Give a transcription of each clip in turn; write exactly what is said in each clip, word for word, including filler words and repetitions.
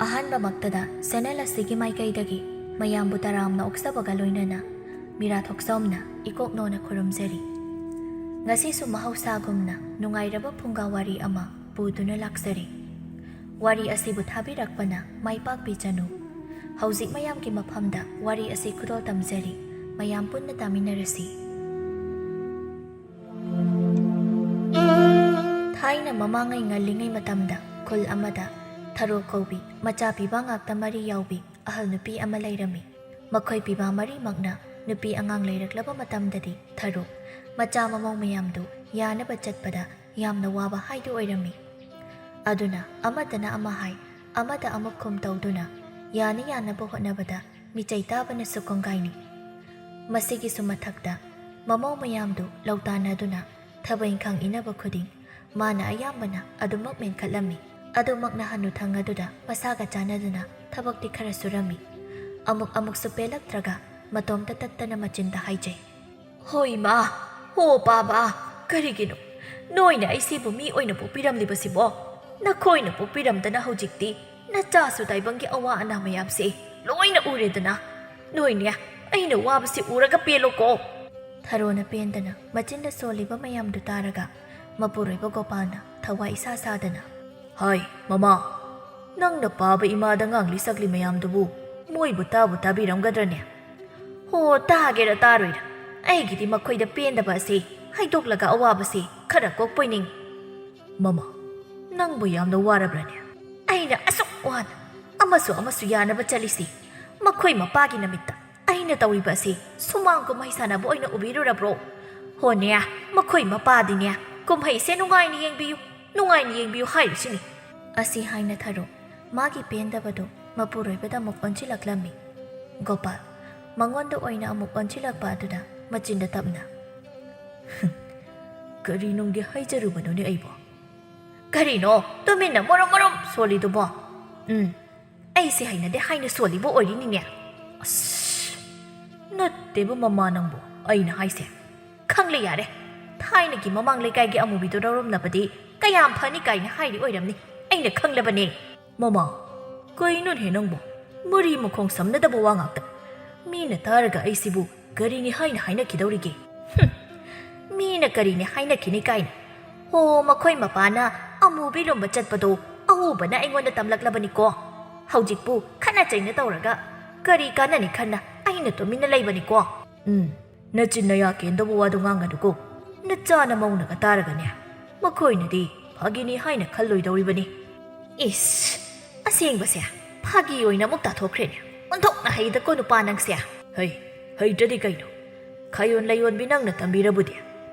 ꯑꯍꯥꯟꯕꯃꯛꯇꯗ channel ꯑꯁꯤꯒꯤ ꯃꯥꯏꯀꯩꯗꯒꯤ ꯃꯌꯥꯝꯕꯨ ꯇꯔꯥꯝꯅ ꯑꯣꯛꯆꯕꯒ ꯂꯣꯏꯅꯅ ꯃꯤꯔꯥ ꯊꯣꯛꯆꯣꯝꯅ ꯏꯀꯣꯛꯅꯣꯅ ꯈꯨꯔꯨꯝꯖꯔꯤ꯫ ꯉꯁꯤꯁꯨ ꯃꯍꯧꯁꯥꯒꯨꯝꯅ ꯅꯨꯡꯉꯥꯏꯔꯕ ꯐꯨꯡꯒꯥ ꯋꯥꯔꯤ ꯑꯃ ꯄꯨꯗꯨꯅ ꯂꯥꯛꯆꯔꯤ꯫ ꯋꯥꯔꯤ ꯑꯁꯤꯕꯨ ꯊꯥꯕꯤꯔꯛꯄꯅ ꯃꯥꯏ ꯄꯥꯛꯄꯤꯖꯅꯨ꯫ ꯍꯧꯖꯤꯛ ꯃꯌꯥꯝꯒꯤ ꯃꯐꯝꯗ ꯋꯥꯔꯤ ꯑꯁꯤ ꯈꯨꯗꯣꯜ ꯇꯝꯖꯔꯤ꯫ ꯃꯌꯥꯝ ꯄꯨꯟꯅ ꯇꯥꯃꯤꯟꯅꯔꯁꯤ꯫ ꯊꯥꯏꯅ ꯃꯃꯥꯡꯉꯩ ꯉꯜꯂꯤꯉꯩ ꯃꯇꯝꯗ ꯈꯨꯜ ꯑꯃꯗ ꯊꯔꯣ ꯀꯧꯕꯤ ꯃꯆꯥ ꯄꯤꯕ ꯉꯥꯛꯇ ꯃꯔꯤ ꯌꯥꯎꯕꯤ ꯑꯍꯜ ꯅꯨꯄꯤ ꯑꯃ ꯂꯩꯔꯝꯃꯤ꯫ ꯃꯈꯣꯏ ꯄꯤꯕ ꯃꯔꯤꯃꯛꯅ ꯅꯨꯄꯤ ꯑꯉꯥꯡ ꯂꯩꯔꯛꯂꯕ ꯃꯇꯝꯗꯗꯤ ꯊꯔꯣ ꯃꯆꯥ ꯃꯃꯧ ꯃꯌꯥꯝꯗꯨ ꯌꯥꯅꯕ ꯆꯠꯄꯗ ꯌꯥꯝꯅ ꯋꯥꯕ ꯍꯥꯏꯗꯨ ꯑꯣꯏꯔꯝꯃꯤ꯫ ꯑꯗꯨꯅ ꯑꯃꯗꯅ ꯑꯃ ꯍꯥꯏ, ꯑꯃꯗ ꯑꯃꯨꯛ ꯈꯨꯝ ꯇꯧꯗꯨꯅ ꯌꯥꯅ ꯌꯥꯅꯕ ꯍꯣꯠꯅꯕꯗ ꯃꯤꯆꯩ ꯇꯥꯕꯅꯁꯨ ꯀꯣꯡꯒꯥꯏꯅꯤ꯫ ꯃꯁꯤꯒꯤꯁꯨ ꯃꯊꯛꯇ ꯃꯃꯧ ꯃꯌꯥꯝꯗꯨ ꯂꯧꯇꯥꯟꯅꯗꯨꯅ ꯊꯕꯛ ꯏꯪꯈꯥꯡ ꯏꯟꯅꯕ ꯈꯨꯗꯤꯡ ꯃꯥꯅ ꯑꯌꯥꯝꯕꯅ ꯑꯗꯨꯃꯛ ꯃꯦꯟꯈꯠꯂꯝꯃꯤ꯫ ꯑꯗꯨꯃꯛꯅ ꯍꯅꯨꯊꯪ ꯑꯗꯨꯗ ꯃꯁꯥꯒ ꯆꯥꯟꯅꯗꯨꯅ ꯊꯕꯛꯇꯤ ꯈꯔ ꯁꯨꯔꯝꯃꯤ꯫ ꯑꯃꯨꯛ ꯑꯃꯨꯛꯁꯨ ꯄꯦꯜꯂꯛꯇ꯭ꯔꯒ ꯃꯇꯣꯝꯇ ꯇꯠꯇꯅ ꯃꯆꯤꯟꯗ ꯍꯥꯏꯖꯩ, "ꯍꯣ ꯏꯃꯥ, ꯍꯣ ꯄꯥꯕ, ꯀꯔꯤꯒꯤꯅꯣ? ꯅꯣꯏꯅ ꯑꯩꯁꯤꯕꯨ ꯃꯤ ꯑꯣꯏꯅ ꯄꯣꯛꯄꯤꯔꯝꯂꯤꯕꯁꯤꯕꯣ? ꯅꯈꯣꯏꯅ ꯄꯣꯛꯄꯤꯔꯝꯗꯅ ꯍꯧꯖꯤꯛꯇꯤ ꯅꯆꯥꯁꯨ ꯇꯥꯏꯕꯪꯒꯤ ꯑꯋꯥ ꯑꯅꯥ ꯃꯌꯥꯝꯁꯤ ꯂꯣꯏꯅ ꯎꯔꯦꯗꯅ꯫ ꯅꯣꯏꯅꯦ ꯑꯩꯅ ꯋꯥꯕꯁꯤ ꯎꯔꯒ ꯄꯦꯜꯂꯣꯀꯣ꯫" ꯊꯔꯣꯅ ꯄꯦꯟꯗꯅ ꯃꯆꯤꯟꯗ ꯁꯣꯜꯂꯤꯕ ꯃꯌꯥꯝꯗꯨ ꯇꯥꯔꯒ ꯃꯄꯨꯔꯣꯏꯕ ꯒꯣꯄꯥꯜꯅ ꯊꯋꯥꯏ ꯏꯁꯥ ꯁꯥꯗꯅ, "ꯍꯥꯏ ꯃꯃꯥ, ꯅꯪꯅ ꯄꯥꯕ ꯏꯃꯥꯗ ꯉꯥꯡꯂꯤ ꯁꯛꯂꯤ ꯃꯌꯥꯝꯗꯨꯕꯨ ꯃꯣꯏꯕꯨ ꯇꯥꯕꯨ ꯇꯥꯕꯤꯔꯝꯒꯗ꯭ꯔꯅꯦ?" "ꯍꯣ, ꯇꯥꯒꯦꯔꯥ ꯇꯥꯔꯣꯏꯔꯥ, ꯑꯩꯒꯤꯗꯤ ꯃꯈꯣꯏꯗ ꯄꯦꯟꯗꯕ ꯑꯁꯤ ꯍꯥꯏꯗꯣꯛꯂꯒ ꯑꯋꯥꯕꯁꯤ ꯈꯔ ꯀꯣꯛꯄꯣꯏ ꯅꯤꯡ꯫" "ꯃꯃꯥ, ꯅꯪꯕꯨ ꯌꯥꯝꯅ ꯋꯥꯔꯕ꯭ꯔꯅꯦ?" "ꯑꯩꯅ ꯑꯁꯨꯛ ꯋꯥꯅ ꯑꯃꯁꯨ ꯑꯃꯁꯨ ꯌꯥꯅꯕ ꯆꯠꯂꯤꯁꯤ ꯃꯈꯣꯏ ꯃꯄꯥꯒꯤ ꯅꯃꯤꯠꯇ ꯑꯩꯅ ꯇꯧꯔꯤꯕ ꯑꯁꯤ ꯁꯨꯃꯥꯡ ꯀꯨꯝꯍꯩ ꯁꯥꯟꯅꯕ ꯑꯣꯏꯅ ꯎꯕꯤꯔꯨꯔꯕ꯭ꯔꯣ? ꯍꯣꯅꯦ, ꯃꯈꯣꯏ ꯃꯄꯥꯗꯤꯅꯦ ꯀꯨꯝꯍꯩꯁꯦ ꯅꯨꯡꯉꯥꯏꯅ ꯌꯦꯡꯕꯤꯌꯨ, ꯅꯨꯡꯉꯥꯏꯅ ꯌꯦꯡꯕꯤꯌꯨ ꯍꯥꯏꯔꯤꯁꯤꯅꯤ꯫" ꯑꯁꯤ ꯍꯥꯏꯅ ꯊꯔꯣ ꯃꯥꯒꯤ ꯄꯦꯟꯗꯕꯗꯨ ꯃꯄꯨꯔꯣꯏꯕꯗ ꯑꯃꯨꯛ ꯑꯣꯟꯁꯤꯜꯂꯛꯂꯝꯃꯤ꯫ ꯒꯣꯄꯥꯜ ꯃꯉꯣꯟꯗ ꯑꯣꯏꯅ ꯑꯃꯨꯛ ꯑꯣꯟꯁꯤꯜꯂꯛꯄ ꯑꯗꯨꯗ ꯃꯆꯤꯟꯗ ꯇꯞꯅ, "ꯀꯔꯤ ꯅꯨꯡꯒꯤ ꯍꯥꯏꯖꯔꯨꯕꯅꯣꯅꯦ ꯑꯩꯕꯣ? ꯀꯔꯤꯅꯣ ꯇꯨꯃꯤꯟꯅ ꯃꯣꯔꯣꯝ ꯃꯣꯔꯣꯝ ꯁꯣꯜꯂꯤꯗꯨꯕꯣ? ꯎꯝ, ꯑꯩꯁꯦ ꯍꯩꯅꯗꯦ ꯍꯥꯏꯅ ꯁꯣꯜꯂꯤꯕ ꯑꯣꯏꯔꯤꯅꯤꯅꯦ꯫" "ꯑꯁ, ꯅꯠꯇꯦꯕ ꯃꯃꯥ ꯅꯪꯕꯨ ꯑꯩꯅ ꯍꯥꯏꯁꯦ꯫ ꯈꯪꯂꯦ ꯌꯥꯔꯦ, ꯊꯥꯏꯅꯒꯤ ꯃꯃꯥꯡ ꯂꯩꯀꯥꯏꯒꯤ ꯑꯃꯨꯕꯤꯗꯣ ꯂꯧꯔꯝꯂꯕꯗꯤ ꯀꯌꯥꯝ ꯐꯅꯤ ꯀꯥꯏꯅ ꯍꯥꯏꯔꯤ ꯑꯣꯏꯔꯝꯅꯤ꯫ ꯑꯩꯅ ꯈꯪꯂꯕꯅꯦ꯫ ꯃꯃꯥ, "ꯀꯩꯅꯣꯅꯦꯍꯦ ꯅꯪꯕꯣ? ꯃꯔꯤ ꯃꯈꯣꯡ ꯁꯝꯅꯗꯕ ꯋꯥ ꯉꯥꯛꯇ꯫ ꯃꯤꯅ ꯇꯥꯔꯒ ꯑꯩꯁꯤꯕꯨ ꯀꯔꯤꯅꯤ ꯍꯥꯏꯅ ꯍꯥꯏꯅꯈꯤꯗꯧꯔꯤꯒꯦ? ꯍꯨꯝ, ꯃꯤꯅ ꯀꯔꯤꯅꯤ ꯍꯥꯏꯅꯈꯤꯅꯤ ꯀꯥꯏꯅ꯫ ꯍꯣ, ꯃꯈꯣꯏ ꯃꯄꯥꯅ ꯑꯃꯨꯕꯤ ꯂꯨꯝꯕ ꯆꯠꯄꯗꯣ ꯑꯎꯕꯅ ꯑꯩꯉꯣꯟꯗ ꯇꯝꯂꯛꯂꯕꯅꯤꯀꯣ꯫ ꯍꯧꯖꯤꯛꯄꯨ ꯈꯠꯅ ꯆꯩꯅ ꯇꯧꯔꯒ ꯀꯔꯤ ꯀꯥꯟꯅꯅꯤ ꯈꯟꯅ ꯑꯩꯅ ꯇꯨꯃꯤꯟꯅ ꯂꯩꯕꯅꯤꯀꯣ꯫ ꯎꯝ, ꯅꯆꯤꯟ ꯅꯌꯥ ꯀꯦꯟꯗꯧꯕ ꯋꯥꯗꯣ ꯉꯥꯡꯒꯅꯨꯀꯣ꯫ ꯅꯆꯥ ꯅꯃꯧꯅꯒ ꯇꯥꯔꯒꯅꯦ, ꯃꯈꯣꯏꯅꯗꯤ ꯐꯥꯒꯤꯅꯤ ꯍꯥꯏꯅ ꯈꯜꯂꯣꯏꯗꯧꯔꯤꯕꯅꯤ꯫ ꯏꯁ, ꯑꯁꯦꯡꯕꯁꯦ ꯐꯥꯒꯤ ꯑꯣꯏꯅ ꯑꯃꯨꯛ ꯇꯥꯊꯣꯛꯈ꯭ꯔꯦꯅꯦ꯫ ꯑꯣꯟꯊꯣꯛꯅ ꯍꯩꯗꯀꯣ ꯅꯨꯄꯥ ꯅꯪꯁꯦ꯫ ꯍꯩ, ꯍꯩꯇ꯭ꯔꯗꯤ ꯀꯩꯅꯣ? ꯈꯥꯌꯣꯟ ꯂꯩꯌꯣꯟꯕꯤ ꯅꯪꯅ ꯇꯝꯕꯤꯔꯕꯨꯗꯤ꯫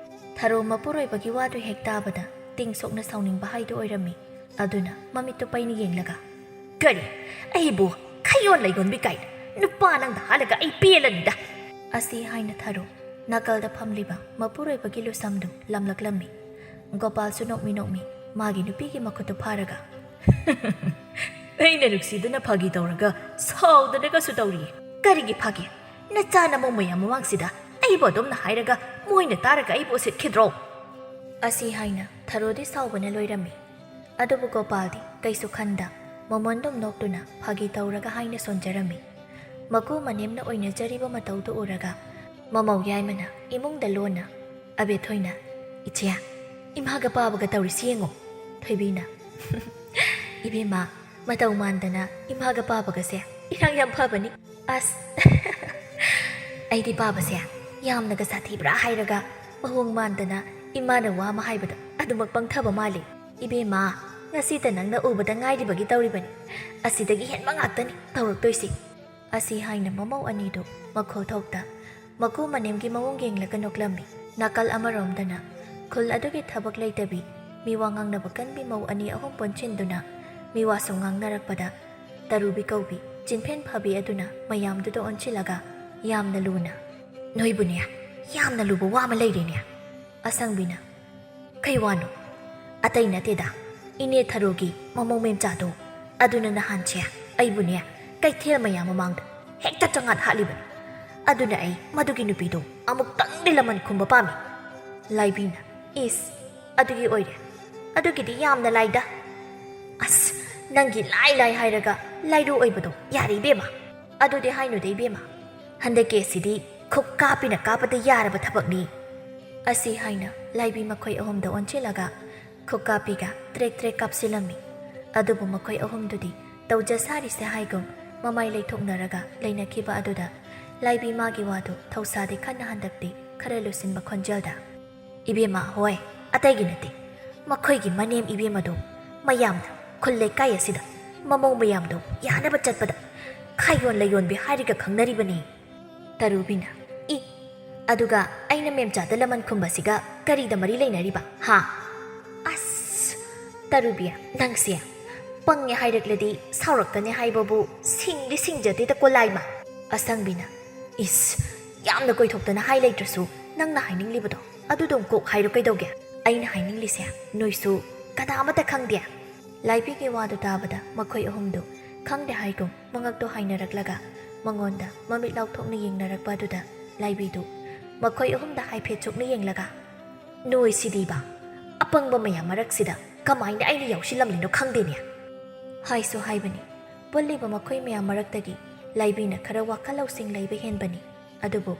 ꯊꯔꯣ ꯃꯄꯨꯔꯣꯏꯕꯒꯤ ꯋꯥꯗꯨ ꯍꯦꯛ ꯇꯥꯕꯗ ꯇꯤꯡ ꯁꯣꯛꯅ ꯁꯥꯎꯅꯤꯡꯕ ꯍꯥꯏꯗꯨ ꯑꯣꯏꯔꯝꯃꯤ꯫ ꯑꯗꯨꯅ ꯃꯃꯤꯠꯇꯨ ꯄꯩꯅ ꯌꯦꯡꯂꯒ, "ꯀꯔꯤ? ꯑꯩꯕꯨ ꯈꯥꯌꯣꯟ ꯂꯩꯌꯣꯟꯕꯤ ꯀꯥꯏꯅ? ꯅꯨꯄꯥ ꯅꯪꯗ ꯍꯥꯠꯂꯒ ꯑꯩ ꯄꯦꯜꯂꯅꯤꯗ!" ꯑꯁꯤ ꯍꯥꯏꯅ ꯊꯔꯣ ꯅꯥꯀꯜꯗ ꯐꯝꯂꯤꯕ ꯃꯄꯨꯔꯣꯏꯕꯒꯤ ꯂꯨꯁꯝꯗꯨ ꯂꯝꯂꯛꯂꯝꯃꯤ꯫ ꯒꯣꯄꯥꯜꯁꯨ ꯅꯣꯛꯃꯤ ꯅꯣꯛꯃꯤ ꯃꯥꯒꯤ ꯅꯨꯄꯤꯒꯤ ꯃꯈꯨꯠꯇꯨ ꯐꯥꯔꯒ, "ꯑꯩꯅ ꯅꯨꯡꯁꯤꯗꯅ ꯐꯥꯒꯤ ꯇꯧꯔꯒ ꯁꯥꯎꯗꯅꯒꯁꯨ ꯇꯧꯔꯤꯌꯦ꯫ ꯀꯔꯤꯒꯤ ꯐꯥꯒꯤ? ꯅꯆꯥ ꯅꯃꯧ ꯃꯌꯥꯝ ꯃꯃꯥꯡꯁꯤꯗ ꯑꯩꯕꯨ ꯑꯗꯨꯝꯅ ꯍꯥꯏꯔꯒ ꯃꯣꯏꯅ ꯇꯥꯔꯒ ꯑꯩꯕꯨ ꯎꯁꯤꯠꯈꯤꯗ꯭ꯔꯣ?" ꯑꯁꯤ ꯍꯥꯏꯅ ꯊꯔꯣꯗꯤ ꯁꯥꯎꯕꯅ ꯂꯣꯏꯔꯝꯃꯤ꯫ ꯑꯗꯨꯕꯨ ꯒꯣꯄꯥꯜꯗꯤ ꯀꯩꯁꯨ ꯈꯟꯗ ꯃꯃꯣꯟꯗꯨꯝ ꯅꯣꯛꯇꯨꯅ ꯐꯥꯒꯤ ꯇꯧꯔꯒ ꯍꯥꯏꯅ ꯁꯣꯟꯖꯔꯝꯃꯤ꯫ ꯃꯀꯨ ꯃꯅꯦꯝꯅ ꯑꯣꯏꯅꯖꯔꯤꯕ ꯃꯇꯧꯗꯨ ꯎꯔꯒ ꯃꯃꯧ ꯌꯥꯏꯃꯅ ꯏꯃꯨꯡꯗ ꯂꯣꯟꯅ, "ꯑꯕꯦ ꯊꯣꯏꯅ, ꯏꯆꯦ, ꯏꯃꯥꯒ ꯄꯥꯕꯒ ꯇꯧꯔꯤꯁꯤ ꯌꯦꯡꯉꯣ꯫" ꯊꯣꯏꯕꯤꯅ, "ꯏꯕꯦꯝꯃ, ꯃꯇꯧ ꯃꯥꯟꯗꯅ ꯏꯃꯥꯒ ꯄꯥꯕꯒꯁꯦ ꯏꯔꯥꯡ ꯌꯥꯝ ꯐꯕꯅꯤ꯫ ꯑꯁ, ꯑꯩꯗꯤ ꯄꯥꯕꯁꯦ ꯌꯥꯝꯅꯒ ꯁꯥꯊꯤꯕ꯭ꯔꯥ ꯍꯥꯏꯔꯒ ꯃꯑꯣꯡ ꯃꯥꯟꯗꯅ ꯏꯃꯥꯅ ꯋꯥ ꯑꯃ ꯍꯥꯏꯕꯗ ꯑꯗꯨꯃꯛ ꯄꯪꯊꯕ ꯃꯥꯜꯂꯤ꯫ ꯏꯕꯦꯝꯃ, ꯉꯁꯤꯇ ꯅꯪꯅ ꯎꯕꯗ ꯉꯥꯏꯔꯤꯕꯒꯤ ꯇꯧꯔꯤꯕꯅꯤ꯫ ꯑꯁꯤꯗꯒꯤ ꯍꯦꯟꯕ ꯉꯥꯛꯇꯅꯤ ꯇꯧꯔꯛꯇꯣꯏꯁꯤ꯫" ꯑꯁꯤ ꯍꯥꯏꯅ ꯃꯃꯧ ꯑꯅꯤꯗꯨ ꯃꯈꯣꯜ ꯊꯣꯛꯇ ꯃꯀꯨ ꯃꯅꯦꯝꯒꯤ ꯃꯑꯣꯡ ꯌꯦꯡꯂꯒ ꯅꯣꯛꯂꯝꯃꯤ꯫ ꯅꯥꯀꯜ ꯑꯃꯔꯣꯝꯗꯅ ꯈꯨꯜ ꯑꯗꯨꯒꯤ ꯊꯕꯛ ꯂꯩꯇꯕꯤ, ꯃꯤꯋꯥ ꯉꯥꯡꯅꯕ ꯀꯟꯕꯤ ꯃꯧ ꯑꯅꯤ ꯑꯍꯨꯝ ꯄꯨꯟꯁꯤꯟꯗꯨꯅ ꯃꯤꯋꯥꯁꯨ ꯉꯥꯡꯅꯔꯛꯄꯗ ꯇꯔꯨꯕꯤ ꯀꯧꯕꯤ ꯆꯤꯟꯐꯦꯟ ꯐꯕꯤ ꯑꯗꯨꯅ ꯃꯌꯥꯝꯗꯨꯗ ꯑꯣꯟꯁꯤꯜꯂꯒ ꯌꯥꯝꯅ ꯂꯨꯅ, "ꯅꯣꯏꯕꯨꯅꯦ, ꯌꯥꯝꯅ ꯂꯨꯕ ꯋꯥ ꯑꯃ ꯂꯩꯔꯦꯅꯦ꯫" ꯑꯁꯪꯕꯤꯅ, "ꯀꯩ ꯋꯥꯅꯣ?" "ꯑꯇꯩ ꯅꯠꯇꯦꯗ, ꯏꯅꯦ ꯊꯔꯣꯒꯤ ꯃꯃꯧ ꯃꯦꯝꯆꯥꯗꯣ, ꯑꯗꯨꯅ ꯅꯍꯥꯟꯁꯦ ꯑꯩꯕꯨꯅꯦ ꯀꯩꯊꯦꯜ ꯃꯌꯥꯝ ꯃꯃꯥꯡꯗ ꯍꯦꯛꯇ ꯆꯪꯉꯥꯟ ꯍꯥꯠꯂꯤꯕꯅꯤ꯫ ꯑꯗꯨꯅ ꯑꯩ ꯃꯗꯨꯒꯤ ꯅꯨꯄꯤꯗꯣ ꯑꯃꯨꯛꯇꯪꯗꯤ ꯂꯃꯟ ꯈꯨꯝꯕ ꯄꯥꯝꯃꯤ꯫" ꯂꯥꯏꯕꯤꯅ, "ꯏꯁ, ꯑꯗꯨꯒꯤ ꯑꯣꯏꯔꯦ? ꯑꯗꯨꯒꯤꯗꯤ ꯌꯥꯝꯅ ꯂꯥꯏꯗ꯫" "ꯑꯁ, ꯅꯪꯒꯤ ꯂꯥꯏ ꯂꯥꯏ ꯍꯥꯏꯔꯒ ꯂꯥꯏꯔꯨ ꯑꯣꯏꯕꯗꯣ ꯌꯥꯔꯦ ꯏꯕꯦꯝꯃ꯫ ꯑꯗꯨꯗꯤ ꯍꯥꯏꯅꯨꯗ ꯏꯕꯦꯝꯃ꯫ ꯍꯟꯗꯛꯀꯤ ꯑꯁꯤꯗꯤ ꯈꯨꯛ ꯀꯥꯞꯄꯤꯅ ꯀꯥꯞꯄꯗ ꯌꯥꯔꯕ ꯊꯕꯛꯅꯤ꯫ ꯑꯁꯤ ꯍꯥꯏꯅ ꯂꯥꯏꯕꯤ ꯃꯈꯣꯏ ꯑꯍꯨꯝꯗ ꯑꯣꯟꯁꯤꯜꯂꯒ ꯈꯨꯛ ꯀꯥꯞꯄꯤꯒ ꯇ꯭ꯔꯦꯛ ꯇ꯭ꯔꯦꯛ ꯀꯥꯞꯁꯤꯜꯂꯝꯃꯤ꯫ ꯑꯗꯨꯕꯨ ꯃꯈꯣꯏ ꯑꯍꯨꯝꯗꯨꯗꯤ ꯇꯧꯖ ꯁꯥꯔꯤꯁꯦ ꯍꯥꯏꯒꯨꯝ ꯃꯃꯥꯏ ꯂꯩꯊꯣꯛꯅꯔꯒ ꯂꯩꯅꯈꯤꯕ ꯑꯗꯨꯗ ꯂꯥꯏꯕꯤ ꯃꯥꯒꯤ ꯋꯥꯗꯨ ꯊꯧꯁꯥꯗꯦ ꯈꯟꯅ ꯍꯟꯗꯛꯇꯤ ꯈꯔ ꯂꯨꯁꯤꯟꯕ ꯈꯣꯟꯖꯦꯜꯗ, "ꯏꯕꯦꯝꯃ ꯍꯣꯏ, ꯑꯇꯩꯒꯤ ꯅꯠꯇꯦ, ꯃꯈꯣꯏꯒꯤ ꯃꯅꯦꯝ ꯏꯕꯦꯝꯃꯗꯣ ꯃꯌꯥꯝꯅ ꯈꯨꯜ ꯂꯩꯀꯥꯏ ꯑꯁꯤꯗ ꯃꯃꯧ ꯃꯌꯥꯝꯗꯣ ꯌꯥꯅꯕ ꯆꯠꯄꯗ ꯈꯥꯏꯌꯣꯟ ꯂꯩꯌꯣꯟꯕꯤ ꯍꯥꯏꯔꯒ ꯈꯪꯅꯔꯤꯕꯅꯤ꯫" ꯇꯔꯨꯕꯤꯅ, "ꯏ, ꯑꯗꯨꯒ ꯑꯩꯅ ꯃꯦꯝꯆꯥꯗ ꯂꯃꯟ ꯈꯨꯝꯕꯁꯤꯒ ꯀꯔꯤꯗ ꯃꯔꯤ ꯂꯩꯅꯔꯤꯕ, ꯍꯥ? ꯑꯁ, ꯇꯔꯨꯕꯤ, ꯅꯪꯁꯦ ꯄꯪꯉꯦ ꯍꯥꯏꯔꯛꯂꯗꯤ ꯁꯥꯎꯔꯛꯀꯅꯤ ꯍꯥꯏꯕꯕꯨ ꯁꯤꯡꯗꯤ ꯁꯤꯡꯖꯗꯦꯗ ꯀꯣꯂꯥꯏꯃ꯫" ꯑꯁꯪꯕꯤꯅ, "ꯏꯁ, ꯌꯥꯝꯅ ꯀꯣꯏꯊꯣꯛꯇꯅ ꯍꯥꯏ ꯂꯩꯇ꯭ꯔꯁꯨ ꯅꯪꯅ ꯍꯥꯏꯅꯤꯡꯂꯤꯕꯗꯣ ꯑꯗꯨꯗꯨꯝ ꯀꯣꯛ ꯍꯥꯏꯔꯣ ꯀꯩꯗꯧꯒꯦ? ꯑꯩꯅ ꯍꯥꯏꯅꯤꯡꯂꯤꯁꯦ ꯅꯣꯏꯁꯨ ꯀꯅꯥ ꯑꯃꯠꯇ ꯈꯪꯗꯦ?" ꯂꯥꯏꯕꯤꯒꯤ ꯋꯥꯗꯨ ꯇꯥꯕꯗ ꯃꯈꯣꯏ ꯑꯍꯨꯝꯗꯨ ꯈꯪꯗꯦ ꯍꯥꯏꯒꯨꯝ ꯃꯉꯛꯇꯣ ꯍꯥꯏꯅꯔꯛꯂꯒ ꯃꯉꯣꯟꯗ ꯃꯃꯤꯠ ꯂꯥꯎꯊꯣꯛꯅ ꯌꯦꯡꯅꯔꯛꯄ ꯑꯗꯨꯗ ꯂꯥꯏꯕꯤꯗꯨ ꯃꯈꯣꯏ ꯑꯍꯨꯝꯗ ꯍꯥꯏꯐꯦꯠ ꯆꯨꯛꯅ ꯌꯦꯡꯂꯒ, "ꯅꯣꯏꯁꯤꯗꯤꯕ ꯑꯄꯪꯕ ꯃꯌꯥꯝ ꯃꯔꯛꯁꯤꯗ ꯀꯃꯥꯏꯅ ꯑꯩꯅ ꯌꯥꯎꯁꯤꯜꯂꯝꯂꯤꯅꯣ ꯈꯪꯗꯦꯅꯦ?" ꯍꯥꯏꯁꯨ ꯍꯥꯏꯕꯅꯤ꯫ ꯄꯨꯜꯂꯤꯕ ꯃꯈꯣꯏ ꯃꯌꯥꯝ ꯃꯔꯛꯇꯒꯤ ꯂꯥꯏꯕꯤꯅ ꯈꯔ ꯋꯥꯈꯜ ꯂꯧꯁꯤꯡ ꯂꯩꯕ ꯍꯦꯟꯕꯅꯤ꯫ ꯑꯗꯨꯕꯨ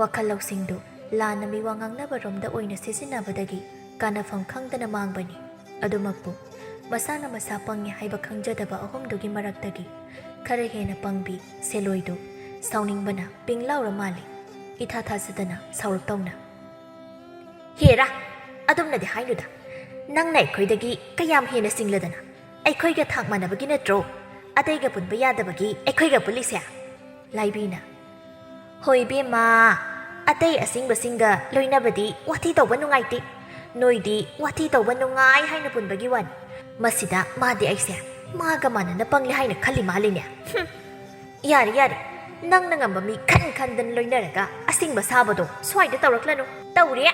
ꯋꯥꯈꯜ ꯂꯧꯁꯤꯡꯗꯨ ꯂꯥꯟꯅ ꯃꯤꯋꯥ ꯉꯥꯡꯅꯕꯔꯣꯝꯗ ꯑꯣꯏꯅ ꯁꯤꯖꯤꯟꯅꯕꯗꯒꯤ ꯀꯥꯟꯅꯐꯝ ꯈꯪꯗꯅ ꯃꯥꯡꯕꯅꯤ꯫ ꯑꯗꯨꯃꯛꯄꯨ ꯃꯁꯥꯅ ꯃꯁꯥ ꯄꯪꯉꯤ ꯍꯥꯏꯕ ꯈꯪꯖꯗꯕ ꯑꯍꯨꯝꯗꯨꯒꯤ ꯃꯔꯛꯇꯒꯤ ꯈꯔ ꯍꯦꯟꯅ ꯄꯪꯕꯤ ꯁꯦꯂꯣꯏꯗꯨ ꯁꯥꯎꯅꯤꯡꯕꯅ ꯄꯤꯡ ꯂꯥꯎꯔ ꯃꯥꯜꯂꯤ꯫ ꯏꯊꯥ ꯊꯥꯖꯗꯅ ꯁꯥꯎꯔꯛꯇꯧꯅ, "ꯍꯦꯔꯥ, ꯑꯗꯨꯝꯅꯗꯤ ꯍꯥꯏꯅꯨꯗ꯫ ꯅꯪꯅ ꯑꯩꯈꯣꯏꯗꯒꯤ ꯀꯌꯥꯝ ꯍꯦꯟꯅ ꯁꯤꯡꯂꯗꯅ? ꯑꯩꯈꯣꯏꯒ ꯊꯥꯛ ꯃꯥꯟꯅꯕꯒꯤ ꯅꯠꯇ꯭ꯔꯣ ꯑꯇꯩꯒ ꯄꯨꯟꯕ ꯌꯥꯗꯕꯒꯤ ꯑꯩꯈꯣꯏꯒ ꯄꯨꯜꯂꯤꯁꯦ?" ꯂꯥꯏꯕꯤꯅ, "ꯍꯣꯏ ꯏꯕꯦꯝꯃ, ꯑꯇꯩ ꯑꯁꯤꯡꯕꯁꯤꯡꯒ ꯂꯣꯏꯅꯕꯗꯤ ꯋꯥꯊꯤ ꯇꯧꯕ ꯅꯨꯡꯉꯥꯏꯇꯦ꯫ ꯅꯣꯏꯗꯤ ꯋꯥꯊꯤ ꯇꯧꯕ ꯅꯨꯡꯉꯥꯏ ꯍꯥꯏꯅ ꯄꯨꯟꯕꯒꯤ ꯋꯥꯅꯤ꯫ ꯃꯁꯤꯗ ꯃꯥꯗꯤ ꯑꯩꯁꯦ ꯃꯥꯒ ꯃꯥꯟꯅꯅ ꯄꯪꯂꯦ ꯍꯥꯏꯅ ꯈꯜꯂꯤ ꯃꯥꯜꯂꯤꯅꯦ꯫ ꯍꯨꯝ꯫ ꯌꯥꯔꯦ, ꯌꯥꯔꯦ꯫ ꯅꯪꯅ ꯉꯝꯕ ꯃꯤ ꯈꯟ ꯈꯟꯗꯅ ꯂꯣꯏꯅꯔꯒ ꯑꯁꯤꯡꯕ ꯁꯥꯕꯗꯣ ꯁ꯭ꯋꯥꯏꯗ ꯇꯧꯔꯛꯂꯅꯨ꯫ ꯇꯧꯔꯦ꯫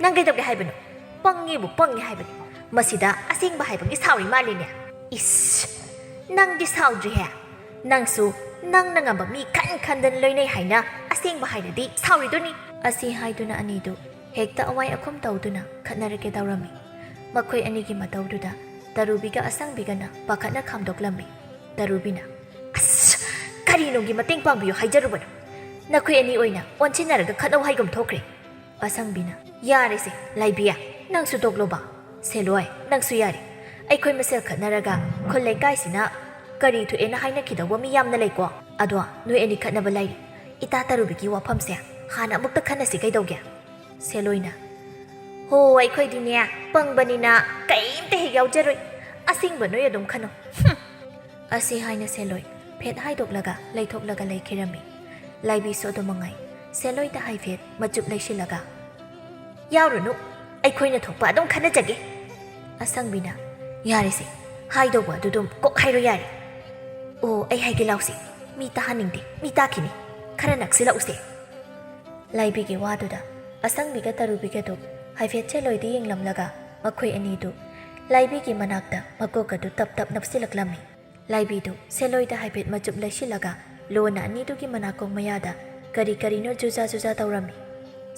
ꯅꯪ ꯀꯩꯗꯧꯒꯦ ꯍꯥꯏꯕꯅꯣ? ꯄꯪꯉꯤꯕꯨ ꯄꯪꯉꯤ ꯍꯥꯏꯕꯅꯤ꯫ ꯃꯁꯤꯗ ꯑꯁꯦꯡꯕ ꯍꯥꯏꯕꯒꯤ ꯁꯥꯎꯔꯤ ꯃꯥꯜꯂꯤꯅꯦ꯫ ꯏꯁ! ꯅꯪꯗꯤ ꯁꯥꯎꯗ꯭ꯔꯤꯍꯦ꯫ ꯅꯪꯁꯨ ꯅꯪꯅ ꯉꯝꯕ ꯃꯤ ꯈꯟ ꯈꯟꯗꯅ ꯂꯣꯏꯅꯩ ꯍꯥꯏꯅ ꯑꯁꯦꯡꯕ ꯍꯥꯏꯔꯗꯤ ꯁꯥꯎꯔꯤꯗꯨꯅꯤ꯫ ꯑꯁꯤ ꯍꯥꯏꯗꯨꯅ ꯑꯅꯤꯗꯨ ꯍꯦꯛꯇ ꯑꯋꯥꯏ ꯑꯈꯨꯝ ꯇꯧꯗꯨꯅ ꯈꯠꯅꯔꯒꯦ ꯇꯧꯔꯝꯃꯤ꯫ ꯃꯈꯣꯏ ꯑꯅꯤꯒꯤ ꯃꯇꯧꯗꯨꯗ ꯇꯔꯨꯕꯤꯒ ꯑꯁꯪꯕꯤꯒꯅ ꯄꯥꯈꯠꯅ ꯈꯥꯝꯗꯣꯛꯂꯝꯃꯤ꯫ ꯇꯔꯨꯕꯤꯅ, "ꯑꯁ, ꯀꯔꯤꯅꯨꯡꯒꯤ ꯃꯇꯦꯡ ꯄꯥꯡꯕꯤꯌꯨ ꯍꯥꯏꯖꯔꯨꯕꯅꯣ? ꯅꯈꯣꯏ ꯑꯅꯤ ꯑꯣꯏꯅ ꯑꯣꯟꯁꯤꯟꯅꯔꯒ ꯈꯠꯅꯧ ꯍꯥꯏꯒꯨꯝ ꯊꯣꯛꯈ꯭ꯔꯦ꯫" ꯑꯁꯪꯕꯤꯅ, "ꯌꯥꯔꯦꯁꯦ, ꯂꯥꯏꯕꯤ, ꯅꯪꯁꯨ ꯇꯣꯛꯂꯣꯕ꯫ ꯁꯦꯂꯣꯏ, ꯅꯪꯁꯨ ꯌꯥꯔꯦ꯫ ꯑꯩꯈꯣꯏ ꯃꯁꯦꯜ ꯈꯠꯅꯔꯒ ꯈꯨꯜ ꯂꯩꯀꯥꯏꯁꯤꯅ ꯀꯔꯤ ꯊꯣꯛꯑꯦꯅ ꯍꯥꯏꯅꯈꯤꯗꯧꯕ ꯃꯤ ꯌꯥꯝꯅ ꯂꯩꯀꯣ꯫ ꯑꯗꯣ ꯅꯣꯏ ꯑꯅꯤ ꯈꯠꯅꯕ ꯂꯥꯏꯔꯤ꯫ ꯏꯇꯥ ꯇꯔꯨꯕꯤꯒꯤ ꯋꯥꯐꯝꯁꯦ ꯍꯥꯟꯅ ꯑꯃꯨꯛꯇ ꯈꯟꯅꯁꯤ ꯀꯩꯗꯧꯒꯦ?" ꯁꯦꯂꯣꯏꯅ, "ꯍꯣ, ꯑꯩꯈꯣꯏꯗꯤꯅꯦ, ꯄꯪꯕꯅꯤꯅ ꯀꯩꯝꯇ ꯍꯦꯛ ꯌꯥꯎꯖꯔꯣꯏ꯫ ꯑꯁꯤꯡꯕ ꯅꯣꯏ ꯑꯗꯨꯝ ꯈꯟꯅꯧ꯫ ꯍꯨꯝ!" ꯑꯁꯤ ꯍꯥꯏꯅ ꯁꯦꯂꯣꯏ ꯐꯦꯠ ꯍꯥꯏꯗꯣꯛꯂꯒ ꯂꯩꯊꯣꯛꯂꯒ ꯂꯩꯈꯤꯔꯝꯃꯤ꯫ ꯂꯥꯏꯕꯤꯁꯨ ꯑꯗꯨ ꯃꯉꯥꯏ, ꯁꯦꯂꯣꯏꯗ ꯍꯥꯏꯐꯦꯠ ꯃꯆꯨꯞ ꯂꯩꯁꯤꯜꯂꯒ, "ꯌꯥꯎꯔꯨꯅꯨ, ꯑꯩꯈꯣꯏꯅ ꯊꯣꯛꯄ ꯑꯗꯨꯝ ꯈꯟꯅꯖꯒꯦ꯫" ꯑꯁꯪꯕꯤꯅ, "ꯌꯥꯔꯦꯁꯦ, ꯍꯥꯏꯗꯧꯕ ꯑꯗꯨꯗꯨꯝ ꯀꯣꯛ ꯍꯥꯏꯔꯣ ꯌꯥꯔꯦ꯫ ꯑꯣ, ꯑꯩ ꯍꯥꯏꯒꯦ ꯂꯥꯎꯁꯦ, ꯃꯤ ꯇꯥꯍꯟꯅꯤꯡꯗꯦ, ꯃꯤ ꯇꯥꯈꯤꯅꯤ, ꯈꯔ ꯅꯛꯁꯤꯜꯂꯛꯎꯁꯦ꯫" ꯂꯥꯏꯕꯤꯒꯤ ꯋꯥꯗꯨꯗ ꯑꯁꯪꯕꯤꯒ ꯇꯔꯨꯕꯤꯒꯗꯨ ꯍꯥꯏꯐꯦꯠ ꯁꯦꯂꯣꯏꯗ ꯌꯦꯡꯂꯝꯂꯒ ꯃꯈꯣꯏ ꯑꯅꯤꯗꯨ ꯂꯥꯏꯕꯤꯒꯤ ꯃꯅꯥꯛꯇ ꯃꯀꯣꯛ ꯑꯗꯨ ꯇꯞ ꯇꯞ ꯅꯞꯁꯤꯜꯂꯛꯂꯝꯃꯤ꯫ ꯂꯥꯏꯕꯤꯗꯨ ꯁꯦꯂꯣꯏꯗ ꯍꯥꯏꯐꯦꯠ ꯃꯆꯨꯞ ꯂꯩꯁꯤꯜꯂꯒ ꯂꯣꯟꯅ ꯑꯅꯤꯗꯨꯒꯤ ꯃꯅꯥꯀꯣꯡ ꯃꯌꯥꯗ ꯀꯔꯤ ꯀꯔꯤꯅꯣ ꯖꯨꯖꯥ ꯖꯨꯖꯥ ꯇꯧꯔꯝꯃꯤ꯫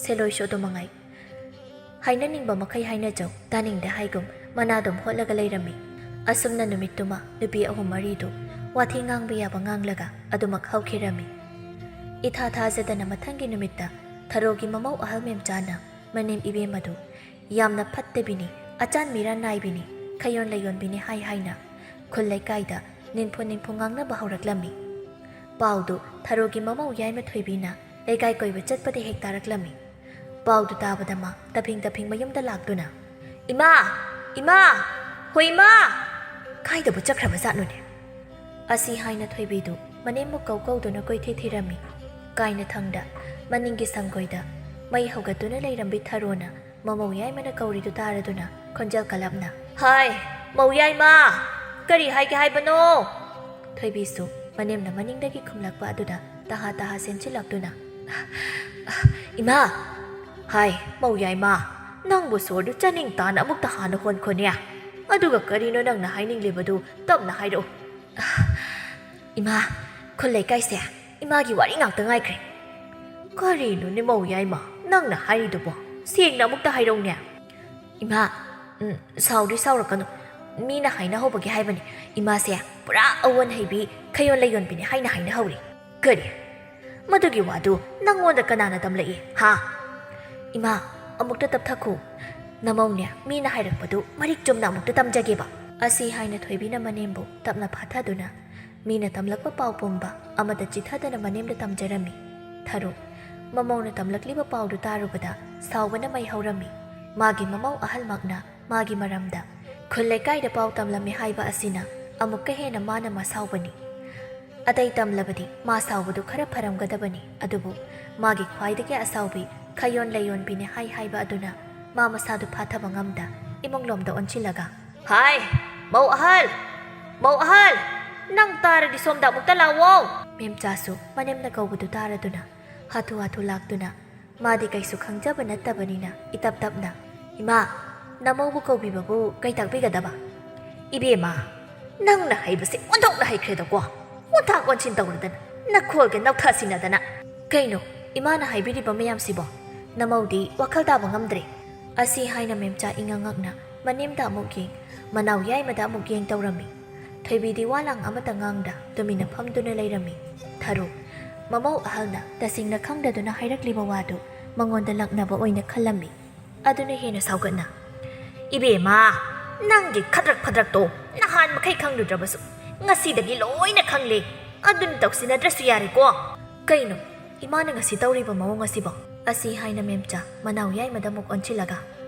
ꯁꯦꯂꯣꯏꯁꯨ ꯑꯗꯨ ꯃꯉꯥꯏ꯫ ꯍꯥꯏꯅꯅꯤꯡꯕ ꯃꯈꯩ ꯍꯥꯏꯅꯖꯧ, ꯇꯥꯅꯤꯡꯗꯦ ꯍꯥꯏꯒꯨꯝ ꯃꯅꯥꯗꯨꯝ ꯍꯣꯠꯂꯒ ꯂꯩꯔꯝꯃꯤ꯫ ꯑꯁꯨꯝꯅ ꯅꯨꯃꯤꯠꯇꯨꯃ ꯅꯨꯄꯤ ꯑꯍꯨꯝ ꯃꯔꯤꯗꯨ ꯋꯥꯊꯤ ꯉꯥꯡꯕ ꯌꯥꯕ ꯉꯥꯡꯂꯒ ꯑꯗꯨꯃꯛ ꯍꯧꯈꯤꯔꯝꯃꯤ꯫ ꯏꯊꯥ ꯊꯥꯖꯗꯅ ꯃꯊꯪꯒꯤ ꯅꯨꯃꯤꯠꯇ ꯊꯔꯣꯒꯤ ꯃꯃꯧ ꯑꯍꯜ ꯃꯦꯝꯆꯥꯅ ꯃꯅꯦꯝ ꯏꯕꯦꯝ ꯑꯗꯨ ꯌꯥꯝꯅ ꯐꯠꯇꯕꯤꯅꯤ, ꯑꯆꯥꯟ ꯃꯤꯔꯥꯟ ꯅꯥꯏꯕꯤꯅꯤ, ꯈꯩꯌꯣꯟ ꯂꯩꯌꯣꯟꯕꯤꯅꯤ ꯍꯥꯏ ꯍꯥꯏꯅ ꯈꯨꯜ ꯂꯩꯀꯥꯏꯗ ꯅꯤꯟꯐꯨ ꯅꯤꯟꯐꯨ ꯉꯥꯡꯅꯕ ꯍꯧꯔꯛꯂꯝꯃꯤ꯫ ꯄꯥꯎꯗꯨ ꯊꯔꯣꯒꯤ ꯃꯃꯧ ꯌꯥꯏꯃ ꯊꯣꯏꯕꯤꯅ ꯂꯩꯀꯥꯏ ꯀꯣꯏꯕ ꯆꯠꯄꯗ ꯍꯦꯛ ꯇꯥꯔꯛꯂꯝꯃꯤ꯫ ꯄꯥꯎꯗꯨ ꯇꯥꯕꯗ ꯃꯥ ꯇꯞꯐꯤꯡ ꯇꯞꯐꯤꯡ ꯃꯌꯨꯝꯗ ꯂꯥꯛꯇꯨꯅ, "ꯏꯃꯥ! ꯏꯃꯥ! ꯍꯣ ꯏꯃꯥ! ꯀꯥꯏꯗꯕꯨ ꯆꯠꯈ꯭ꯔꯕ ꯖꯥꯠꯅꯣꯅꯦ?" ꯑꯁꯤ ꯍꯥꯏꯅ ꯊꯣꯏꯕꯤꯗꯨ ꯃꯅꯦꯝꯕꯨ ꯀꯧ ꯀꯧꯗꯨꯅ ꯀꯣꯏꯊꯤ ꯊꯤꯔꯝꯃꯤ꯫ ꯀꯥꯏꯅ ꯊꯪꯗ ꯃꯅꯤꯡꯒꯤ ꯁꯪꯒꯣꯏꯗ ꯃꯩ ꯍꯧꯒꯠꯇꯨꯅ ꯂꯩꯔꯝꯕꯤ ꯊꯔꯣꯅ ꯃꯃꯧ ꯌꯥꯏꯃꯅ ꯀꯧꯔꯤꯗꯨ ꯇꯥꯔꯗꯨꯅ ꯈꯣꯟꯖꯦꯜ ꯀꯜꯂꯞꯅ, "ꯍꯥꯏ, ꯃꯧ ꯌꯥꯏꯃ! ꯀꯔꯤ ꯍꯥꯏꯒꯦ ꯍꯥꯏꯕꯅꯣ?" ꯊꯣꯏꯕꯤꯁꯨ ꯃꯅꯦꯝꯅ ꯃꯅꯤꯡꯗꯒꯤ ꯈꯨꯝꯂꯛꯄ ꯑꯗꯨꯗ ꯇꯍꯥ ꯇꯍꯥ ꯆꯦꯟꯁꯤꯜꯂꯛꯇꯨꯅ, "ꯏꯃꯥ!" "ꯍꯥꯏ, ꯃꯧ ꯌꯥꯏꯃ, ꯅꯪꯕꯨ ꯁꯣꯔꯗꯨ ꯆꯥꯅꯤꯡ ꯇꯥꯅ ꯑꯃꯨꯛꯇ ꯍꯥꯟꯅ ꯍꯣꯟꯈꯣꯅꯦ꯫ ꯑꯗꯨꯒ ꯀꯔꯤꯅꯣ ꯅꯪꯅ ꯍꯥꯏꯅꯤꯡꯂꯤꯕꯗꯨ ꯇꯞꯅ ꯍꯥꯏꯔꯛꯎ꯫" "ꯏꯃꯥ, ꯈꯨꯜ ꯂꯩꯀꯥꯏꯁꯦ ꯏꯃꯥꯒꯤ ꯋꯥꯔꯤ ꯉꯥꯛꯇ ꯉꯥꯏꯈ꯭ꯔꯦ꯫" "ꯀꯔꯤꯅꯣꯅꯦ ꯃꯧ ꯌꯥꯏꯃ ꯅꯪꯅ ꯍꯥꯏꯔꯤꯗꯨꯕꯣ? ꯁꯦꯡꯅ ꯑꯃꯨꯛꯇ ꯍꯥꯏꯔꯛꯎꯅꯦ꯫" "ꯏꯃꯥ, ꯎꯝ, ꯁꯥꯎꯗꯤ ꯁꯥꯎꯔꯛꯀꯅꯨ꯫ ꯃꯤꯅ ꯍꯥꯏꯅꯍꯧꯕꯒꯤ ꯍꯥꯏꯕꯅꯤ, ꯏꯃꯥꯁꯦ ꯄꯨꯔꯥ ꯑꯑꯣꯟ ꯍꯩꯕꯤ, ꯈꯌꯣꯟ ꯂꯩꯌꯣꯟꯕꯤꯅꯤ ꯍꯥꯏꯅ ꯍꯥꯏꯅꯍꯧꯔꯤ꯫ ꯀꯔꯤ? ꯃꯗꯨꯒꯤ ꯋꯥꯗꯨ ꯅꯪꯉꯣꯟꯗ ꯀꯅꯥꯅ ꯇꯝꯂꯛꯏ, ꯍꯥ? ꯏꯃꯥ, ꯑꯃꯨꯛꯇ ꯇꯞꯊꯈꯣ꯫ ꯅꯃꯧꯅꯦ, ꯃꯤꯅ ꯍꯥꯏꯔꯛꯄꯗꯨ ꯃꯔꯤꯛ ꯆꯨꯝꯅ ꯑꯃꯨꯛꯇ ꯇꯝꯖꯒꯦꯕ꯫ ꯑꯁꯤ ꯍꯥꯏꯅ ꯊꯣꯏꯕꯤꯅ ꯃꯅꯦꯝꯕꯨ ꯇꯞꯅ ꯐꯥꯊꯗꯨꯅ, ꯃꯤꯅ ꯇꯝꯂꯛꯄ ꯄꯥꯎ ꯄꯨꯝꯕ ꯑꯃꯗ ꯆꯤꯊꯗꯅ ꯃꯅꯦꯝꯗ ꯇꯝꯖꯔꯝꯃꯤ꯫ ꯊꯔꯣ, ꯃꯃꯧꯅ ꯇꯝꯂꯛꯂꯤꯕ ꯄꯥꯎꯗꯨ ꯇꯥꯔꯨꯕꯗ ꯁꯥꯎꯕꯅ ꯃꯩ ꯍꯧꯔꯝꯃꯤ꯫ ꯃꯥꯒꯤ ꯃꯃꯧ ꯑꯍꯜꯃꯛꯅ ꯃꯥꯒꯤ ꯃꯔꯝꯗ ꯈꯨꯜ ꯂꯩꯀꯥꯏꯗ ꯄꯥꯎ ꯇꯝꯂꯝꯃꯤ ꯍꯥꯏꯕ ꯑꯁꯤꯅ ꯑꯃꯨꯛꯀ ꯍꯦꯟꯅ ꯃꯥꯅ ꯃꯁꯥꯎꯕꯅꯤ꯫ ꯑꯇꯩ ꯇꯝꯂꯕꯗꯤ ꯃꯥ ꯁꯥꯎꯕꯗꯨ ꯈꯔ ꯐꯔꯝꯒꯗꯕꯅꯤ, ꯑꯗꯨꯕꯨ ꯃꯥꯒꯤ ꯈ꯭ꯋꯥꯏꯗꯒꯤ ꯑꯁꯥꯎꯕꯤ ꯈꯌꯣꯟ ꯂꯩꯌꯣꯟꯕꯤꯅꯤ ꯍꯥꯏ ꯍꯥꯏꯕ ꯑꯗꯨꯅ ꯃꯥ ꯃꯁꯥꯗꯨ ꯐꯥꯊꯕ ꯉꯝꯗ ꯏꯃꯨꯡꯂꯣꯝꯗ ꯑꯣꯟꯁꯤꯜꯂꯒ, "ꯍꯥꯏ, ꯃꯧ ꯑꯍꯜ! ꯃꯧ ꯑꯍꯜ! ꯅꯪ ꯇꯥꯔꯗꯤ ꯁꯣꯝꯗ ꯑꯃꯨꯛꯇ ꯂꯥꯛꯑꯣ!" ꯃꯦꯝꯆꯥꯁꯨ ꯃꯅꯦꯝꯅ ꯀꯧꯕꯗꯨ ꯇꯥꯔꯗꯨꯅ ꯍꯥꯊꯨ ꯍꯥꯊꯨ ꯂꯥꯛꯇꯨꯅ, ꯃꯥꯗꯤ ꯀꯩꯁꯨ ꯈꯪꯖꯕ ꯅꯠꯇꯕꯅꯤꯅ ꯏꯇꯞ ꯇꯞꯅ, "ꯏꯃꯥ, ꯅꯃꯧꯕꯨ ꯀꯧꯕꯤꯕꯕꯨ ꯀꯩ ꯇꯥꯛꯄꯤꯒꯗꯕ?" "ꯏꯕꯦꯝꯃ, ꯅꯪꯅ ꯍꯩꯕꯁꯦ ꯑꯣꯟꯊꯣꯛꯅ ꯍꯩꯈ꯭ꯔꯦꯗꯀꯣ꯫ ꯑꯣꯟꯊꯥꯛ ꯑꯣꯟꯁꯤꯟ ꯇꯧꯔꯗꯅ, ꯅꯈꯣꯜꯒ ꯅꯧꯊꯁꯤꯟꯅꯗꯅ꯫ ꯀꯩꯅꯣ, ꯏꯃꯥꯅ ꯍꯥꯏꯕꯤꯔꯤꯕ ꯃꯌꯥꯝꯁꯤꯕꯣ? ꯅꯃꯧꯗꯤ ꯋꯥꯈꯜ ꯇꯥꯕ ꯉꯝꯗ꯭ꯔꯦ꯫" ꯑꯁꯤ ꯍꯥꯏꯅ ꯃꯦꯝꯆꯥ ꯏꯉꯛ ꯉꯛꯅ ꯃꯅꯦꯝꯗ ꯑꯃꯨꯛ ꯌꯦꯡ, ꯃꯅꯥꯎ ꯌꯥꯏꯃꯗ ꯑꯃꯨꯛ ꯌꯦꯡ ꯇꯧꯔꯝꯃꯤ꯫ ꯊꯣꯏꯕꯤꯗꯤ ꯋꯥ ꯂꯥꯡ ꯑꯃꯠꯇ ꯉꯥꯡꯗ ꯇꯨꯃꯤꯟꯅ ꯐꯝꯗꯨꯅ ꯂꯩꯔꯝꯃꯤ꯫ ꯊꯔꯣ, ꯃꯃꯧ ꯑꯍꯜꯅ ꯇꯁꯦꯡꯅ ꯈꯪꯗꯗꯨꯅ ꯍꯥꯏꯔꯛꯂꯤꯕ ꯋꯥꯗꯨ ꯃꯉꯣꯟꯗ ꯂꯛꯅꯕ ꯑꯣꯏꯅ ꯈꯜꯂꯝꯃꯤ꯫ ꯑꯗꯨꯅ ꯍꯦꯟꯅ ꯁꯥꯎꯒꯠꯅ, "ꯏꯕꯦꯝꯃ, ꯅꯪꯒꯤ ꯈꯗ꯭ꯔꯛ ꯐꯗ꯭ꯔꯛꯇꯣ ꯅꯍꯥꯟ ꯃꯈꯩ ꯈꯪꯂꯨꯗ꯭ꯔꯕꯁꯨ ꯉꯁꯤꯗꯒꯤ ꯂꯣꯏꯅ ꯈꯪꯂꯦ꯫ ꯑꯗꯨꯅ ꯇꯧꯁꯤꯟꯅꯗ꯭ꯔꯁꯨ ꯌꯥꯔꯦꯀꯣ?" "ꯀꯩꯅꯣ, ꯏꯃꯥꯅ ꯉꯁꯤ ꯇꯧꯔꯤꯕ ꯃꯑꯣꯡ ꯑꯁꯤꯕꯣ?" ꯑꯁꯤ ꯍꯥꯏꯅ ꯃꯦꯝꯆꯥ ꯃꯅꯥꯎ ꯌꯥꯏꯃꯗ ꯑꯃꯨꯛ ꯑꯣꯟꯁꯤꯜꯂꯒ,